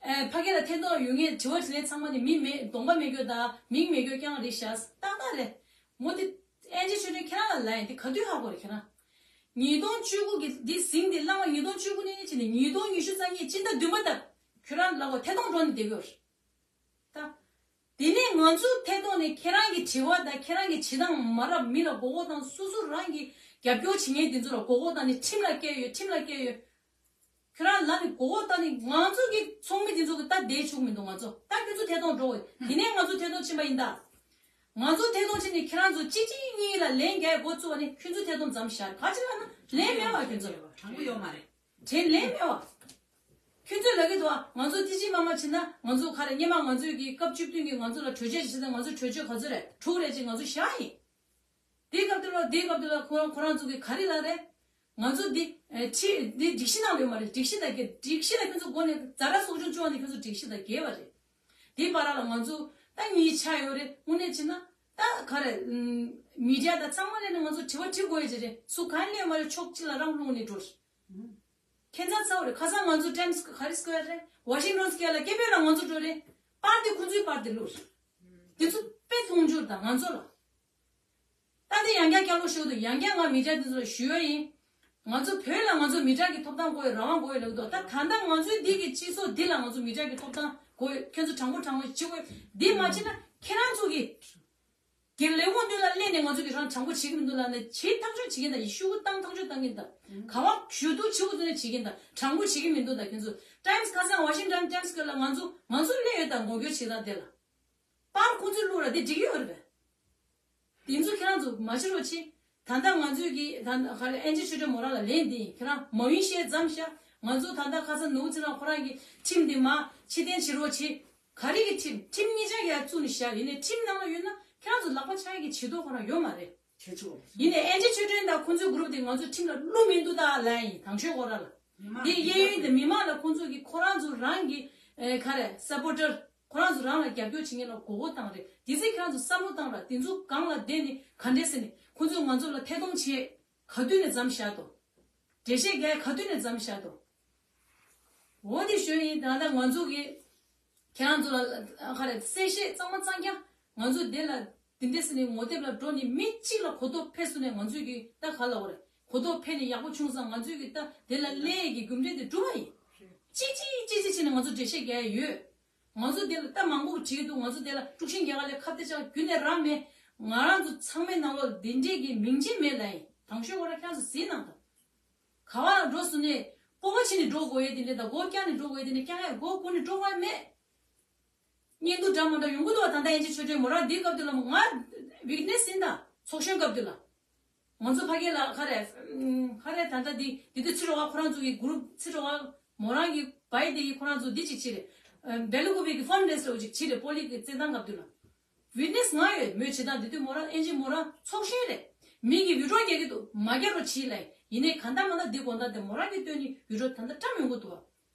ཨེ། ཕ་གི་ལ་ཐད་གཏོང་ཡོད་ངེས་དྲི་བ་དྲིས་ལན་ཚང་མ་དེ་མིང་མེད་གདོང་པ་མེད་རྒྱུ་དང་མིང་མེད་རྒྱུ་རྐྱང་རེད་ཤག་ཏག་ཏག་རེད། མོ་དེ་ཨན་ཅི་ཆོས་སྒྲོན་ཁྱེད་རང་ལ་ལབ་ཡིན། དེ་ག་དུས་ཧ་གོ་རེད་ཁྱེད་རང་། ཉིས་སྟོང་བཅུ་དགུ་གི་འདི་ཟིང་འདི་བླངས་པ་ཉིས་སྟོང་བཅུ་དགུ་ནས་བྱས་ནས་ཉིས་སྟོང་ཉི་ཤུ་རྩ་གཉིས་སྤྱི་ཟླ་བདུན་པ་ལྟར་ཁྱོད་རང་ལ་གོ་ཐད་གཏོང་འགྲོ་ནས་བསྡད་དགོས་རེད། ད། དེ་ནས་ང་ཚོ་ཐད་གཏོང་ནས་ཁྱེད་རང་གི་དྲི་བ་དང་ཁྱེད་རང་གི་བྱེད་སྟངས་མ་རབས་མི་ལ་མགོ་སྐོར་བཏང་སོ་སོ་རང་གི་རྒྱབ་སྐྱོར་བྱེད་མཁན་དེ་ཚོ་ལ་མགོ་སྐོར་བཏང་ནས་ཁྲིམས་ལ་བཀལ་ཡོད། ཁྲིམས་ལ་བཀལ་ཡོད། ཁྱོད་རང་ལ་ནི་མགོ་སྐོར་བཏང་ནས་ང་ཚོ་གི་ཚོགས་མི་དེ་ཚོ་གི་ད་བསྡད་ཆོག་མི་འདུག་ང་ཚོ་ད་ཁྱོད་ཚོ་ཐད་གཏོང་འགྲོ་འོས། དེ་ནས་ང་ཚོ་ཐད་གཏོང་ཕྱིན་པ་ཡིན་ད། ང་ཚོ་ཐད་གཏོང་ཕྱིན་ནས་ཁྱེད་རང་ཚོ་གཅིག་གཅིག་གཉིས་ལ་ལན་རྒྱག་འགོ་བཙུགས་པ་ནས་ཁྱོད་ཚོ་ཐད་གཏོང་མཚམས་བཞག་ག་ཅི་ལབ་ན་ལན་མེད་བ་ཁྱོད་ཚོ། དྲང་པོ་ཡོད་མ་རེད། དྲན་ལན་མེད་བ། ཁྱོད་ཚོས་ལབ་ཀྱི་འདུག་བ། ང་ཚོ་ཐེངས་གཅིག་མ་མ་བྱེད་ན་ང་ཚོ་ག་རེ་སྔོན་མ་ང་ཚོས་ཀྱི་སྐབས་བཅུ་བདུན་གྱི་ང་ཚོ་ལ་གྲོས་ཆོད་བྱེད་ཚེ་ང་ཚོ་གྲོས་ཆོད་ག་ཚོད་རེད་དྲུག་རེད་ཅེས་ང་ཚོ་བཞག་ཡིན། དེའི་སྐབས་དེ་ལ་དེའི་སྐབས་དེ་ལ་ཁོ་རང་ཁོ་རང་ཚོ་གི་ག་རེ་ལབ་རེད། ང་ཚོ་འདི་ཨེ་ཁྲིད་འདི་སྒྲིག་གཞི་ནང་ལ་ཡོད་མ་རེད། སྒྲིག་གཞི་དང་འགལ། སྒྲིག་གཞི་ལ་ཁྱོད་ཚོ་མགོ་ནས་ཛ་དྲག་སྲུང་སྐྱོང་བྱུང་བ་ནི་ཁྱོད་ཚོ་སྒྲིག་གཞི་དང་འགལ་བ་རེད། དེའི་བར་ལ་ང་ཚོ་ད་གཉིས་ཆགས་ཡོད་རེད། དངོས་གནས་བྱས་ན་ད་ག་རེ་མི་ཌི་ཡ་དང་ཚང་མ་ལས་ནས་ང་ཚོ་དྲི་བ་དྲི་དགོས་ཡ་ཅིག་རེད། སུ་ག་ནས་མ་རེད། ཕྱོགས་གཅིག་ལ་རང་བླུགས་ནས་འགྲོ། ཁྱད་མཚར་ཚ་བོ་རེད། ཁ་སང་ང་ཚོ་ཊའིམ་སི་ག་རེ་སྐོར་རེད། ཝ་ཤིང་ཊོན་སི་ཀོ་ཡར་ལ་སྐད་འབོད་ལ་ང་ཚོ་འགྲོ་རེད། པར་དེ་ཁོང་ཚོའི་པར་དེ་བླུགས་རེད། དེ་ཚོ་དཔེ་མཐོང་ཆུང་དང་ང་ཚོ་ལ། ད་དེ་ཡང་བསྐྱར་བསྐྱར་ལོག་ཤོད་དུ་ཡང་བསྐྱར་ང་མི་ཌི་ཡ་དེ་ཚོ་ལ་ཞུ་ཡ་ཡིན། ང་ཚོ་བོད་ལ་ང་ཚོ་མི་ཌི་ཡ་གི་ཐོབ་ཐང་དགོས་ཡོད། རང་དབང་དགོས་ཡོད་ལབ་འདུག་ད་ད་ལྟ་ང་ཚོའི་འདི་གི་སྤྱི་ཚོགས་འདི་ལ་ང་ཚོ་མི་ཌི་ཡ་གི་ཐོབ་ཐང་དགོས་ཡོད། ཁྱོད་ཚོ་དྲང་པོ་དྲང་པོ་བྱེད་དགོས་ཡོད། འདི་མ་བྱེད་ན་ཁྱེད་རང་ཚོ་གི་གི་ལས་ཁུངས་མདུན་ལ་སླེབས་ནས་ང་ཚོ་གི་རང་དྲང་པོ་བྱེད་ཀྱི་མི་འདུག་ལབ་ནས་བྱེད་ཐག་གཅོད་བྱེད་ཀྱིན་གདའ། ཡི་ཤུ་གུ་བཏང་ཐག་གཅོད་བཏང་གིན་གདའ། ག་བ་ཞུ་གཏུག་བྱེད་དགོས་དུས་ནས་བྱེད་ཀྱིན་གདའ། དྲང་པོ་བྱེད་ཀྱི་མི་འདུག་ད་ཁྱོད་ཚོ་ཊའིམ་སི་ཁ་སང་ཝ་ཤིང་ཊོན་ཊའིམ་སི་ཀོ་ཡར་ལ་ང་ཚོ་ང་ཚོ་སླེབས་ཡོད་ད། ངོ་རྒོལ་བྱེད་སྟངས་དེ་ལ་པར་ཁོང་ཚོས་བླུགས་ར་དེ་འགྲིག་གི་ཡོད་རེད་པས། དེ་ཚོ་ཁྱེད་རང་ཚོ་མ་བྱེད་རོགས་བྱེད། ད་ལྟ་ང་ཚོས་ཀྱི་ད་ལྟ་ག་རེ་ཨན་ཅི་ཆོས་སྒྲོན་མོ་རང་ལ་ལན་འདི་ཡིན། ཁྱེད་རང་མ་ཡིན་བཤད་མཚམས་བཞག་ང་ཚོ་ད་ལྟ་ཁ་སང་ནུ་བོ་ཚེ་རིང་ཁོ་རང་གི་ཁྲིམས་འདི་མ་ཕྱིར་འཐེན་བྱེད་རོགས་བྱེད། ག་རེ་གི་ཁྲིམས། ཁྲིམས་གཉིས་ཆ་གི་ཡར་བཙུགས་ནས་བཞག་ཡིན་ནའི་ཁྲིམས་ནང་ལ་ཡོད་ན་ཁྱེད་རང་ཚོ་ལག་པ་འཆང་ཡ་གི་བྱེད་ཐོག་ཁོ་རང་ཡོད་མ་རེད། ཁྱེད་ཚོ། ཡིན་ནའི་ཨན་ཅི་ཆོས་སྒྲོན་དང་ཁོང་ཚོའི་གུ་རུབ་དེ་ང་ཚོ་ཁྲིམས་ལ་བླུག་མི་འདུག་ད་ལབ་ཡིན། དང་ཤོས་ཁོ་རང་ལ། མི་མང་དེ་གཡས་གཡོན་དེ་མི་མང་ལ་ཁོང་ཚོ་གི་ཁོ་རང་ཚོ་རང་གི་ཨེ་ག་རེ་སབ་པོར་ཊར་ཁོ་རང་ཚོ་རང་ལ་རྒྱབ་སྐྱོར་བྱེད་མཁན་ལ་མགོ་སྐོར་བཏང་རེད། དེ་ཚེ་ཁྱེད་རང་ཚོ་བསམ་བློ་བཏང་ར། དེ་ཚོ་སྒང་ལ་བསྡད་ནས་ག་འདྲས་ཟེར་ནས་ཁོང་ཚོས་ང་ཚོ་ལ་ཐད་གཏོང་བྱེད་ག་དུས་ནས་མཚམས་བཞག་འདུག་འགྲེལ་བཤད་རྒྱག་ག་དུས་ནས་མཚམས་བཞག་འདུག་འོ་དེ་ཞུ་ཡིན། ད་ལྟ་ང་ཚོ་གི་ཁྱེད་རང་ཚོ་ལ་ག་རེ་གསལ་བཤད་གཙང་མ་གཙང་རྐྱང་ང་ཚོ་དེ་ལ་དེ་འདྲས་ཟེར་ནས་ངོ་དེབ་ལ་འགྲོ་ནས་མི་གཅིག་ལ་གོ་རྟོགས་འཕེལ་སོང་ནས་ང་ཚོས་ཀྱི་ད་ག་ལ་འོ་རེད། གོ་རྟོགས་འཕེལ་ནས་ཡག་པོ་བྱུང་ཙང་ང་ཚོས་ཀྱི་ད་དེ་ལ་སླེབས་ཀྱི་རྒྱུ་འབྲས་དེ་གྲུབ་པ་ཡིན། གཅིག་གཅིག་གཅིག་གཅིག་བྱས་ནས་ང་ཚོ་འགྲེལ་བཤད་རྒྱག་ཡ་ཡོད། ང་ཚོ་དེ་ལ་ད་མང་པོ་བྲིས་འདུག་ང་ཚོ་དེ་ལ་དཀྲུག་ཤིང་རྒྱག་ག་ལས་ཁ་གཏད་བཅག་རྒྱུ་ནས་རང་མེད། ང་རང་ཚོ་ཚང་མའི་ནང་ལོགས་དེ་འདྲས་ཀྱི་མིང་ཅན་མེད་ལ་ཡིན། དང་ཤོས་ཁོ་རང་ཁྱེད་རང་ཚོ་གཟིགས་གནང་དང་། ག་བ་ལ་འགྲོ་སོང་ནས་སྤོབས་པ་ཕྱིན་ནས་འགྲོ་དགོས་ཡས་དེ་འདྲས་དང་མགོ་བཀྱག་ནས་འགྲོ་དགོས་ཡས་དེ་འདྲས་བཀྱག་ཡས་མགོ་སྒུར་ནས་འགྲོ་དགོས་ཡས་མེད། བརྙན་ཐུང་འདྲ་མ་འདྲ་ཡོང་གི་འདུག་བ། ད་ལྟ་ཨན་ཅི་ཆོས་སྒྲོན་མོ་རང་འདིའི་སྐབས་དེ་ལ་མོ་ང་ཝིག་ནེ་སི་ཡིན་ད། ཚོགས་གཞོན་སྐབས་དེ་ལ། ང་ཚོ་ཕ་གི་ལ་ཁ་རེ། ཁ་རེ་ད་ལྟ་འདི་འདི་དུས་ཚེ་རོགས་ཁོ་རང་ཚོ་གི་གུ་རུབ་ཚེ་རོགས་མོ་རང་གི་བའི་དེ་གི་ཁོ་རང་ཚོ་འདི་ཅིག་བྱེད་རེད། སྦེ་ལུ་གུ་བི་གི་ཕན་རེ་སི་ལོ་ཅིག་བྱེད་རེད། པོ་ལི་གི་བཙན་ཐང་སྐབས་དེ་ལ། ཝིག་ནེ་སི་ང་ཡོད། མོས་བྱེད་སྟངས་འདི་དུས་མོ་རང་ཨན་ཅི་མོ་རང་ཚོགས་གཞོན་རེད། མི་གི་བི་ཌི་ཡོ་རྒྱག་གི་འདུག་མ་རྒྱག་རོགས་བྱེད་ལ། ཡིན་ནའི་གང་ལྟར་མ་ལྟར་འདི་དགོང་དག་དེ་མོ་རང་གི་སྟོན་ནི་བི་ཌི་ཡོ་ད་ལྟ་བཀྲམ་ཡོང་གི་འདུག་བ།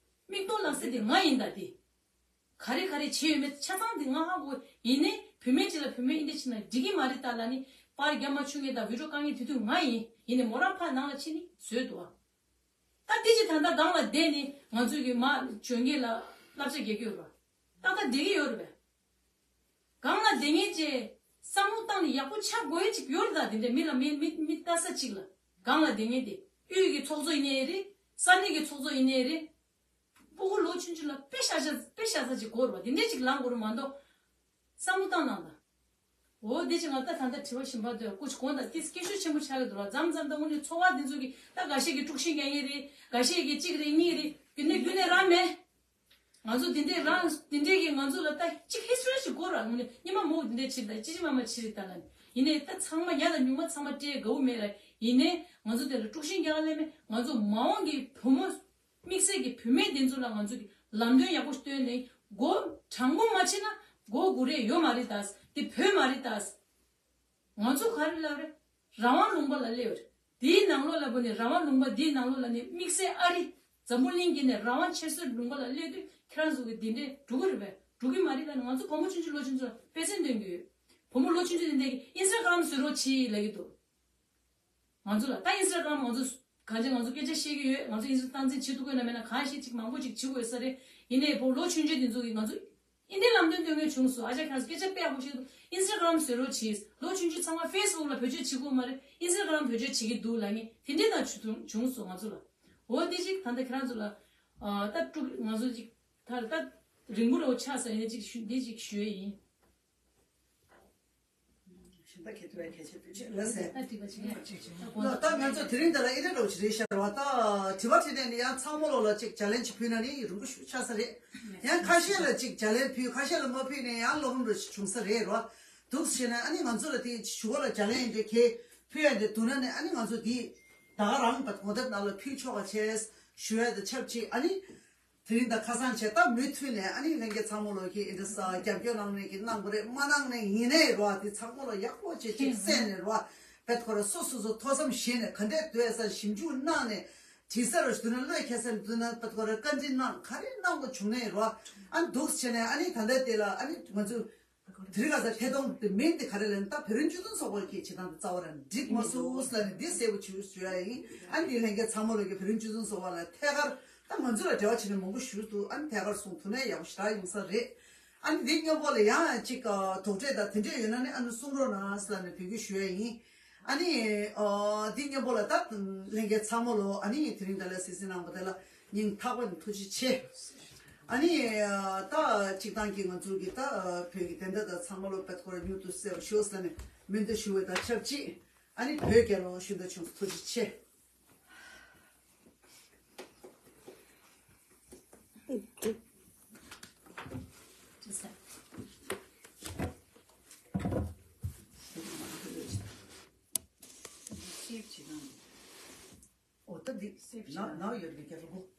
མིག་ཏོ་ལག་ཟེར་དེ་ང་ཡིན་ད་དེ། ག་རེ་ག་རེ་བྱས་ཡོད་མེད་ཆ་ཚང་དེ་ང་ཧ་གོ། ཡིན་ནའི་བུད་མེད་ཅིག་ལ་བུད་མེད་ཨིན་དེ་བྱས་ན་འགྲིག་གི་མ་རེད་ད་ལ་ནི། པར་རྒྱབ་མ་ཆུང་ངེས་དང་བི་ཌི་ཡོ་བཀང་ངེས་དེ་དུས་ང་ཡིན། ཡིན་ནའི་མོ་རང་ཕར་ནང་ལ་ཕྱིན་ནི་བཟོས་འདུག་བ། ད་དེ་ཅི་ད་ལྟ་སྒང་ལ་བསྡད་ནས་ང་ཚོས་ཀྱི་མ་འཇོན་གྱི་ལ་བསླབ་བྱ་རྒྱག་གི་ཡོད་རེད་བ། ཏག་ཏག་བསྡད་ཀྱི་ཡོད་རེད་བས། སྒང་ལ་བསྡད་མཁན་ཅེས་བསམ་བློ་བཏང་ནས་ཡག་པོ་ཆགས་དགོས་ཡས་ཅིག་ཡོད་རེད་ད། དེ་འདྲ་མི་ལ་མི་མི་མི་ལྟ་ས་ཅིག་ལ་སྒང་ལ་བསྡད་མཁན་དེ་དབུས་ཀྱི་ཚོགས་གཙོ་ཡིན་ནའི་རེད། ས་གནས་ཀྱི་ཚོགས་གཙོ་ཡིན་ནའི་རེད། སྤུ་གུ་ལོ་ཆུང་ཆུང་ལ་དཔེ་ཤ་ཤ་དཔེ་ཤ་ཚ་ཅིག་དགོས་རེད་བ། དེ་འདྲས་ཅིག་ལངས་དགོས་རེད་མ་གཏོགས། བསམ་བློ་བཏང་གནང་དང་། འོ་དེ་ཅིག་ང་ད་ད་ལྟ་དྲི་བ་གཞན་པ་འདོད་སྐུ་མཁྱེན་དགོངས་དག་ཏིས་སྐད་ཤུགས་ཆེན་པོ་ཆགས་ཀྱི་འདུག་ལ། མཚམས་མཚམས་ད་དངོས་གནས་ཚོར་བ་འདི་ཚོ་གི་ད་འགའ་ཤས་ཀྱི་དཀྲུག་ཤིང་རྒྱག་མཁན་རེད། འགའ་ཤས་ཀྱི་གཅིག་རེད་གཉིས་རེད། རྒྱུན་ནས་རྒྱུན་ནས་རང་མེད། ང་ཚོ་འདི་འདྲས་རང་འདི་འདྲས་ཀྱི་ང་ཚོ་ལ་ད་གཅིག་ཧི་སི་ཊོ་རི་ཞིག་དགོས་ར། དངོས་གནས་སྔོན་མ་མོ་འདི་འདྲས་བྱེད་ད་ཅི་ཅི་མ་མ་བྱེད་རེད་ད་ལ་ནི། ཡིན་ནའི་ད་ཚང་མ་ཡ་ད་ཉུང་མ་ཚང་མ་སྤྲད་དགའ་བོ་མེད་ལ། ཡིན་ནའི་ང་ཚོ་དེ་ལ་དཀྲུག་ཤིང་རྒྱག་ག་ལས་མེད། ང་ཚོ་མ་འོངས་ཀྱི་བུ་མོ། དམིགས་བསལ་གྱི་བུད་མེད་དེ་ཚོ་ལ་ང་ཚོ་གི་ལམ་སྟོན་ཡག་པོ་སྟོན་ནས་མགོ་དྲང་པོ་མ་བྱེད་ན་མགོ་སྒུར་རེས་ཡོད་མ་རེད་ད། དེ་བོད་མ་རེད་ད། ང་ཚོ་ག་རེ་ལབ་རེད། རང་དབང་ལུང་པ་ལ་སླེབས་རེད། དེའི་ནང་ལོགས་ལ་བུ་ནི་རང་དབང་ལུང་པ་འདིའི་ནང་ལོགས་ལ་ནི་དམིགས་བསལ་ཨ་རི་འཛམ་བུ་གླིང་གི་ནས་རང་དབང་ཆེ་ཤོས་ལུང་པ་ལ་སླེབས་དུས་ཁྱེད་རང་ཚོ་གི་འདི་འདྲས་འགྲོ་གི་རེད་པས། འགྲོ་གི་མ་རེད་ལབ་ནས་ང་ཚོ་གོང་མ་ཆུང་ཆུང་ལོ་ཆུང་ཆུང་ལ་དཔེ་མཚོན་སྟོན་གྱི་ཡོད། བུ་མོ་ལོ་ཆུང་ཆུང་དེ་འདྲས་ཀྱིས་ཨིན་སི་ཊ་གྷ་རམ་བཟོ་རོགས་གྱིས་ལབ་ཀྱི་འདུག་ང་ཚོ་ལ་ད་ཨིན་སི་ཊ་གྷ་རམ་ང་ཚོ་གང་ཅི་ང་ཚོ་སྐད་ཆ་བཤད་ཀྱི་ཡོད། ང་ཚོ་ཨིན་སི་ཊ་སྟངས་འཛིན་བྱེད་ཐུབ་ཀྱི་ཡོད་ན་མེད་ན་གང་ཤེས་ཅིག་མང་པོ་ཅིག་བྱེད་དགོས་ས་རེད། ཡིན་ནའི་བུ་ལོ་ཆུང་ཆུང་དེ་ཚོ་གིས་ང་ཚོ་ཨིན་དེ་ལམ་སྟོན་སྟོན་མཁན་བྱུང་སོང་། ཨ་ཅག་ཁྱེད་རང་ཚོ་སྐད་ཆ་དཔེ་ཡག་པོ་བཤད་འདུག་ཨིན་སི་ཊ་གྷ་རམ་བཟོ་རོགས་གྱིས། ལོ་ཆུང་ཆུང་ཚང་མ་ཕེ་སི་བུག་ལ་བེད་སྤྱོད་བྱེད་དགོས་མ་རེད། ཨིན་སི་ཊ་གྷ་རམ་བེད་སྤྱོད་བྱེད་ཀྱི་འདུག་ལབ་མཁན་དེ་འདྲས་དང་བྱུང་བྱུང་སོང་ང་ཚོ་ལ། འོ་འདི་ཅིག་ད་ལྟ་ཁྱེད་རང་ཚོ་ལ་ཨ་ད་དཀྲུག་ང་ཚོ་ཅིག་ད་ད་རིང་པོ་རེ་བ་ཆགས་ས་ཡིན་ན་ཅིག་ཞུ་འདི་ཅིག་ཞུ་ཡས་ཡིན། ཞིང་ད་ཁེ་ཐུ་བའི་ཁེ་ཆེ་ཕུལ་ཆེ་ལ་ཟེར། ད་དྲི་བ་ཅིག་ཡང་ཅིག་ཅིག་ད་ལ་ད་ང་ཚོ་དེ་རིང་འདི་ལ་ཨི་རེ་རོགས་ཅིག་རེད་ཤར་བ། ད་དྲི་བ་དྲིས་ནས་ནི་ཡང་ཚང་མ་ལོ་ལ་ཅིག་ཅ་ལན་ཅིག་ཕུལ་ན་ནི་རིང་པོ་ཞིག་ཆགས་ས་རེད། ཡང་ཁ་ཤས་ལ་ཅིག་ཅ་ལན་ཕུལ། ཁ་ཤས་ལ་མ་ཕུལ་ནས་ཡང་ལོག་རུམ་རོ་ཞིག་བྱུང་ས་རེད་རོ། འདུག་ཟེར་ནས་ཨ་ནི་ང་ཚོ་ལ་དེ་ཞུ་བ་ལ་ཅ་ལན་ཡིན་དུས་ཁེ་ཕུལ་ཡ་འདི་འདུག་ན་ནི་ཨ་ནི་ང་ཚོ་དེ་ད་ག་རང་བ་གོ་ཐབས་ནང་ལ་ཕུལ་ཆོག་པ་བྱས་ཞུ་ཡ་དང་ཆབས་ཅིག་ཨ་ནི། དེ་རིང་ད་ཁ་སང་བྱས་ད་མུ་མཐུད་ནས་ཨ་ནི་ལྷན་རྒྱས་ཚང་མ་ལོ་ཁྱེད་ཨེ་འདྲ་ས་རྒྱབ་སྐྱོར་གནང་ནས་ཀྱི་གནང་དགོས་རེད། མ་གནང་ནས་ཡིན་ནའི་རོ་དེ་ཚང་མ་ལོ་ཡག་པོ་བྱས་ཅིག་གསན་ནས་རོ་བེད་ཁོ་ར་སོ་སོ་སོ་ཐོས་བསམ་བྱས་ནས་ག་འདྲས་འདུག་ས་ཞིབ་འཇུག་གནང་ནས་དྲི་ས་རོ་ཞིག་འདུག་ན་བློས་འཁེལ་ས་འདུག་ན་བེད་ཁོ་ར་བཀའ་འདྲི་གནང་ག་རེ་གནང་དགོས་བྱུང་ནའི་རོ་ཨ་འདུག་བྱས་ནས་ཨ་ནི་ད་ལྟ་དེ་ལ་ཨ་ནི་ང་ཚོ། དེ་རིང་ཁ་སང་ཐད་གཏོང་དེ་མིང་དེ་ག་རེ་ལབ་ན་ད་བོད་རིགས་སྤྱི་མཐུན་ཚོགས་པ་གི་བྱེད་སྟངས་དེ་རྩ་བ་རང་འགྲིག་མ་སོང་ལབ་ནས་འདི་གསལ་པོ་ཞུ་ཞུ་ཡ་ཡིན། ཨ་ནི་དེ་ལྷན་རྒྱས་ཚང་མ་ལོ་གི་བོད་རིགས་སྤྱི་མཐུན་ཚོགས་པ་ལ་ཐད་ཀར་ད་ང་ཚོ་ལ་འབྲེལ་བ་བྱས་ནས་མང་པོ་ཞུ་འདུག་ཨ་ནི་ཐད་ཀར་གསུང་ཐུབ་ན་ཡག་པོ་ཞེ་དྲག་ཡོང་ས་རེད། ཨ་ནི་འདི་སྔོན་པོ་ལ་ཡང་ཅིག་དོགས་གྲོས་དང་དེ་འདྲས་ཡོད་ན་ནི་ཨ་ནི་གསུང་རོགས་གནང་ལབ་ནས་འབོད་སྐུལ་ཞུ་ཡ་ཡིན། ཨ་ནི་འདི་སྔོན་པོ་ལ་ད་ལྷན་རྒྱས་ཚང་མ་ལོ་ཨ་ནི་དེ་རིང་ད་ལ་སིལ་སིལ་གནང་བ་དེ་ལ་སྙིང་ཐག་པ་ནས་ཐུགས་རྗེ་ཆེ། ཨ་ནི་ད་སྤྱིར་བཏང་གི་ང་ཚོ་གི་ད་བོད་ཀྱི་བདེན་མཐའ་དང་ཚང་མ་ལོ་བེད་ཁོ་ར་མྱུར་དུ་གསལ་བ་ཤོག་ཟེར་ནས་སྨོན་འདུན་ཞུ་བའི་དང་ཆབས་ཅིག་ཨ་ནི་བོད་རྒྱལ་ལོ་ཤིན་ཏུ་བྱུང་སོང་། ཐུགས་རྗེ་ཆེ། སེབ་བྱེད་ན། ཨོ་ད་འདི་སེབ་བྱེད་ན་ན་ཡོད་པའི་རྒྱལ་ལོ།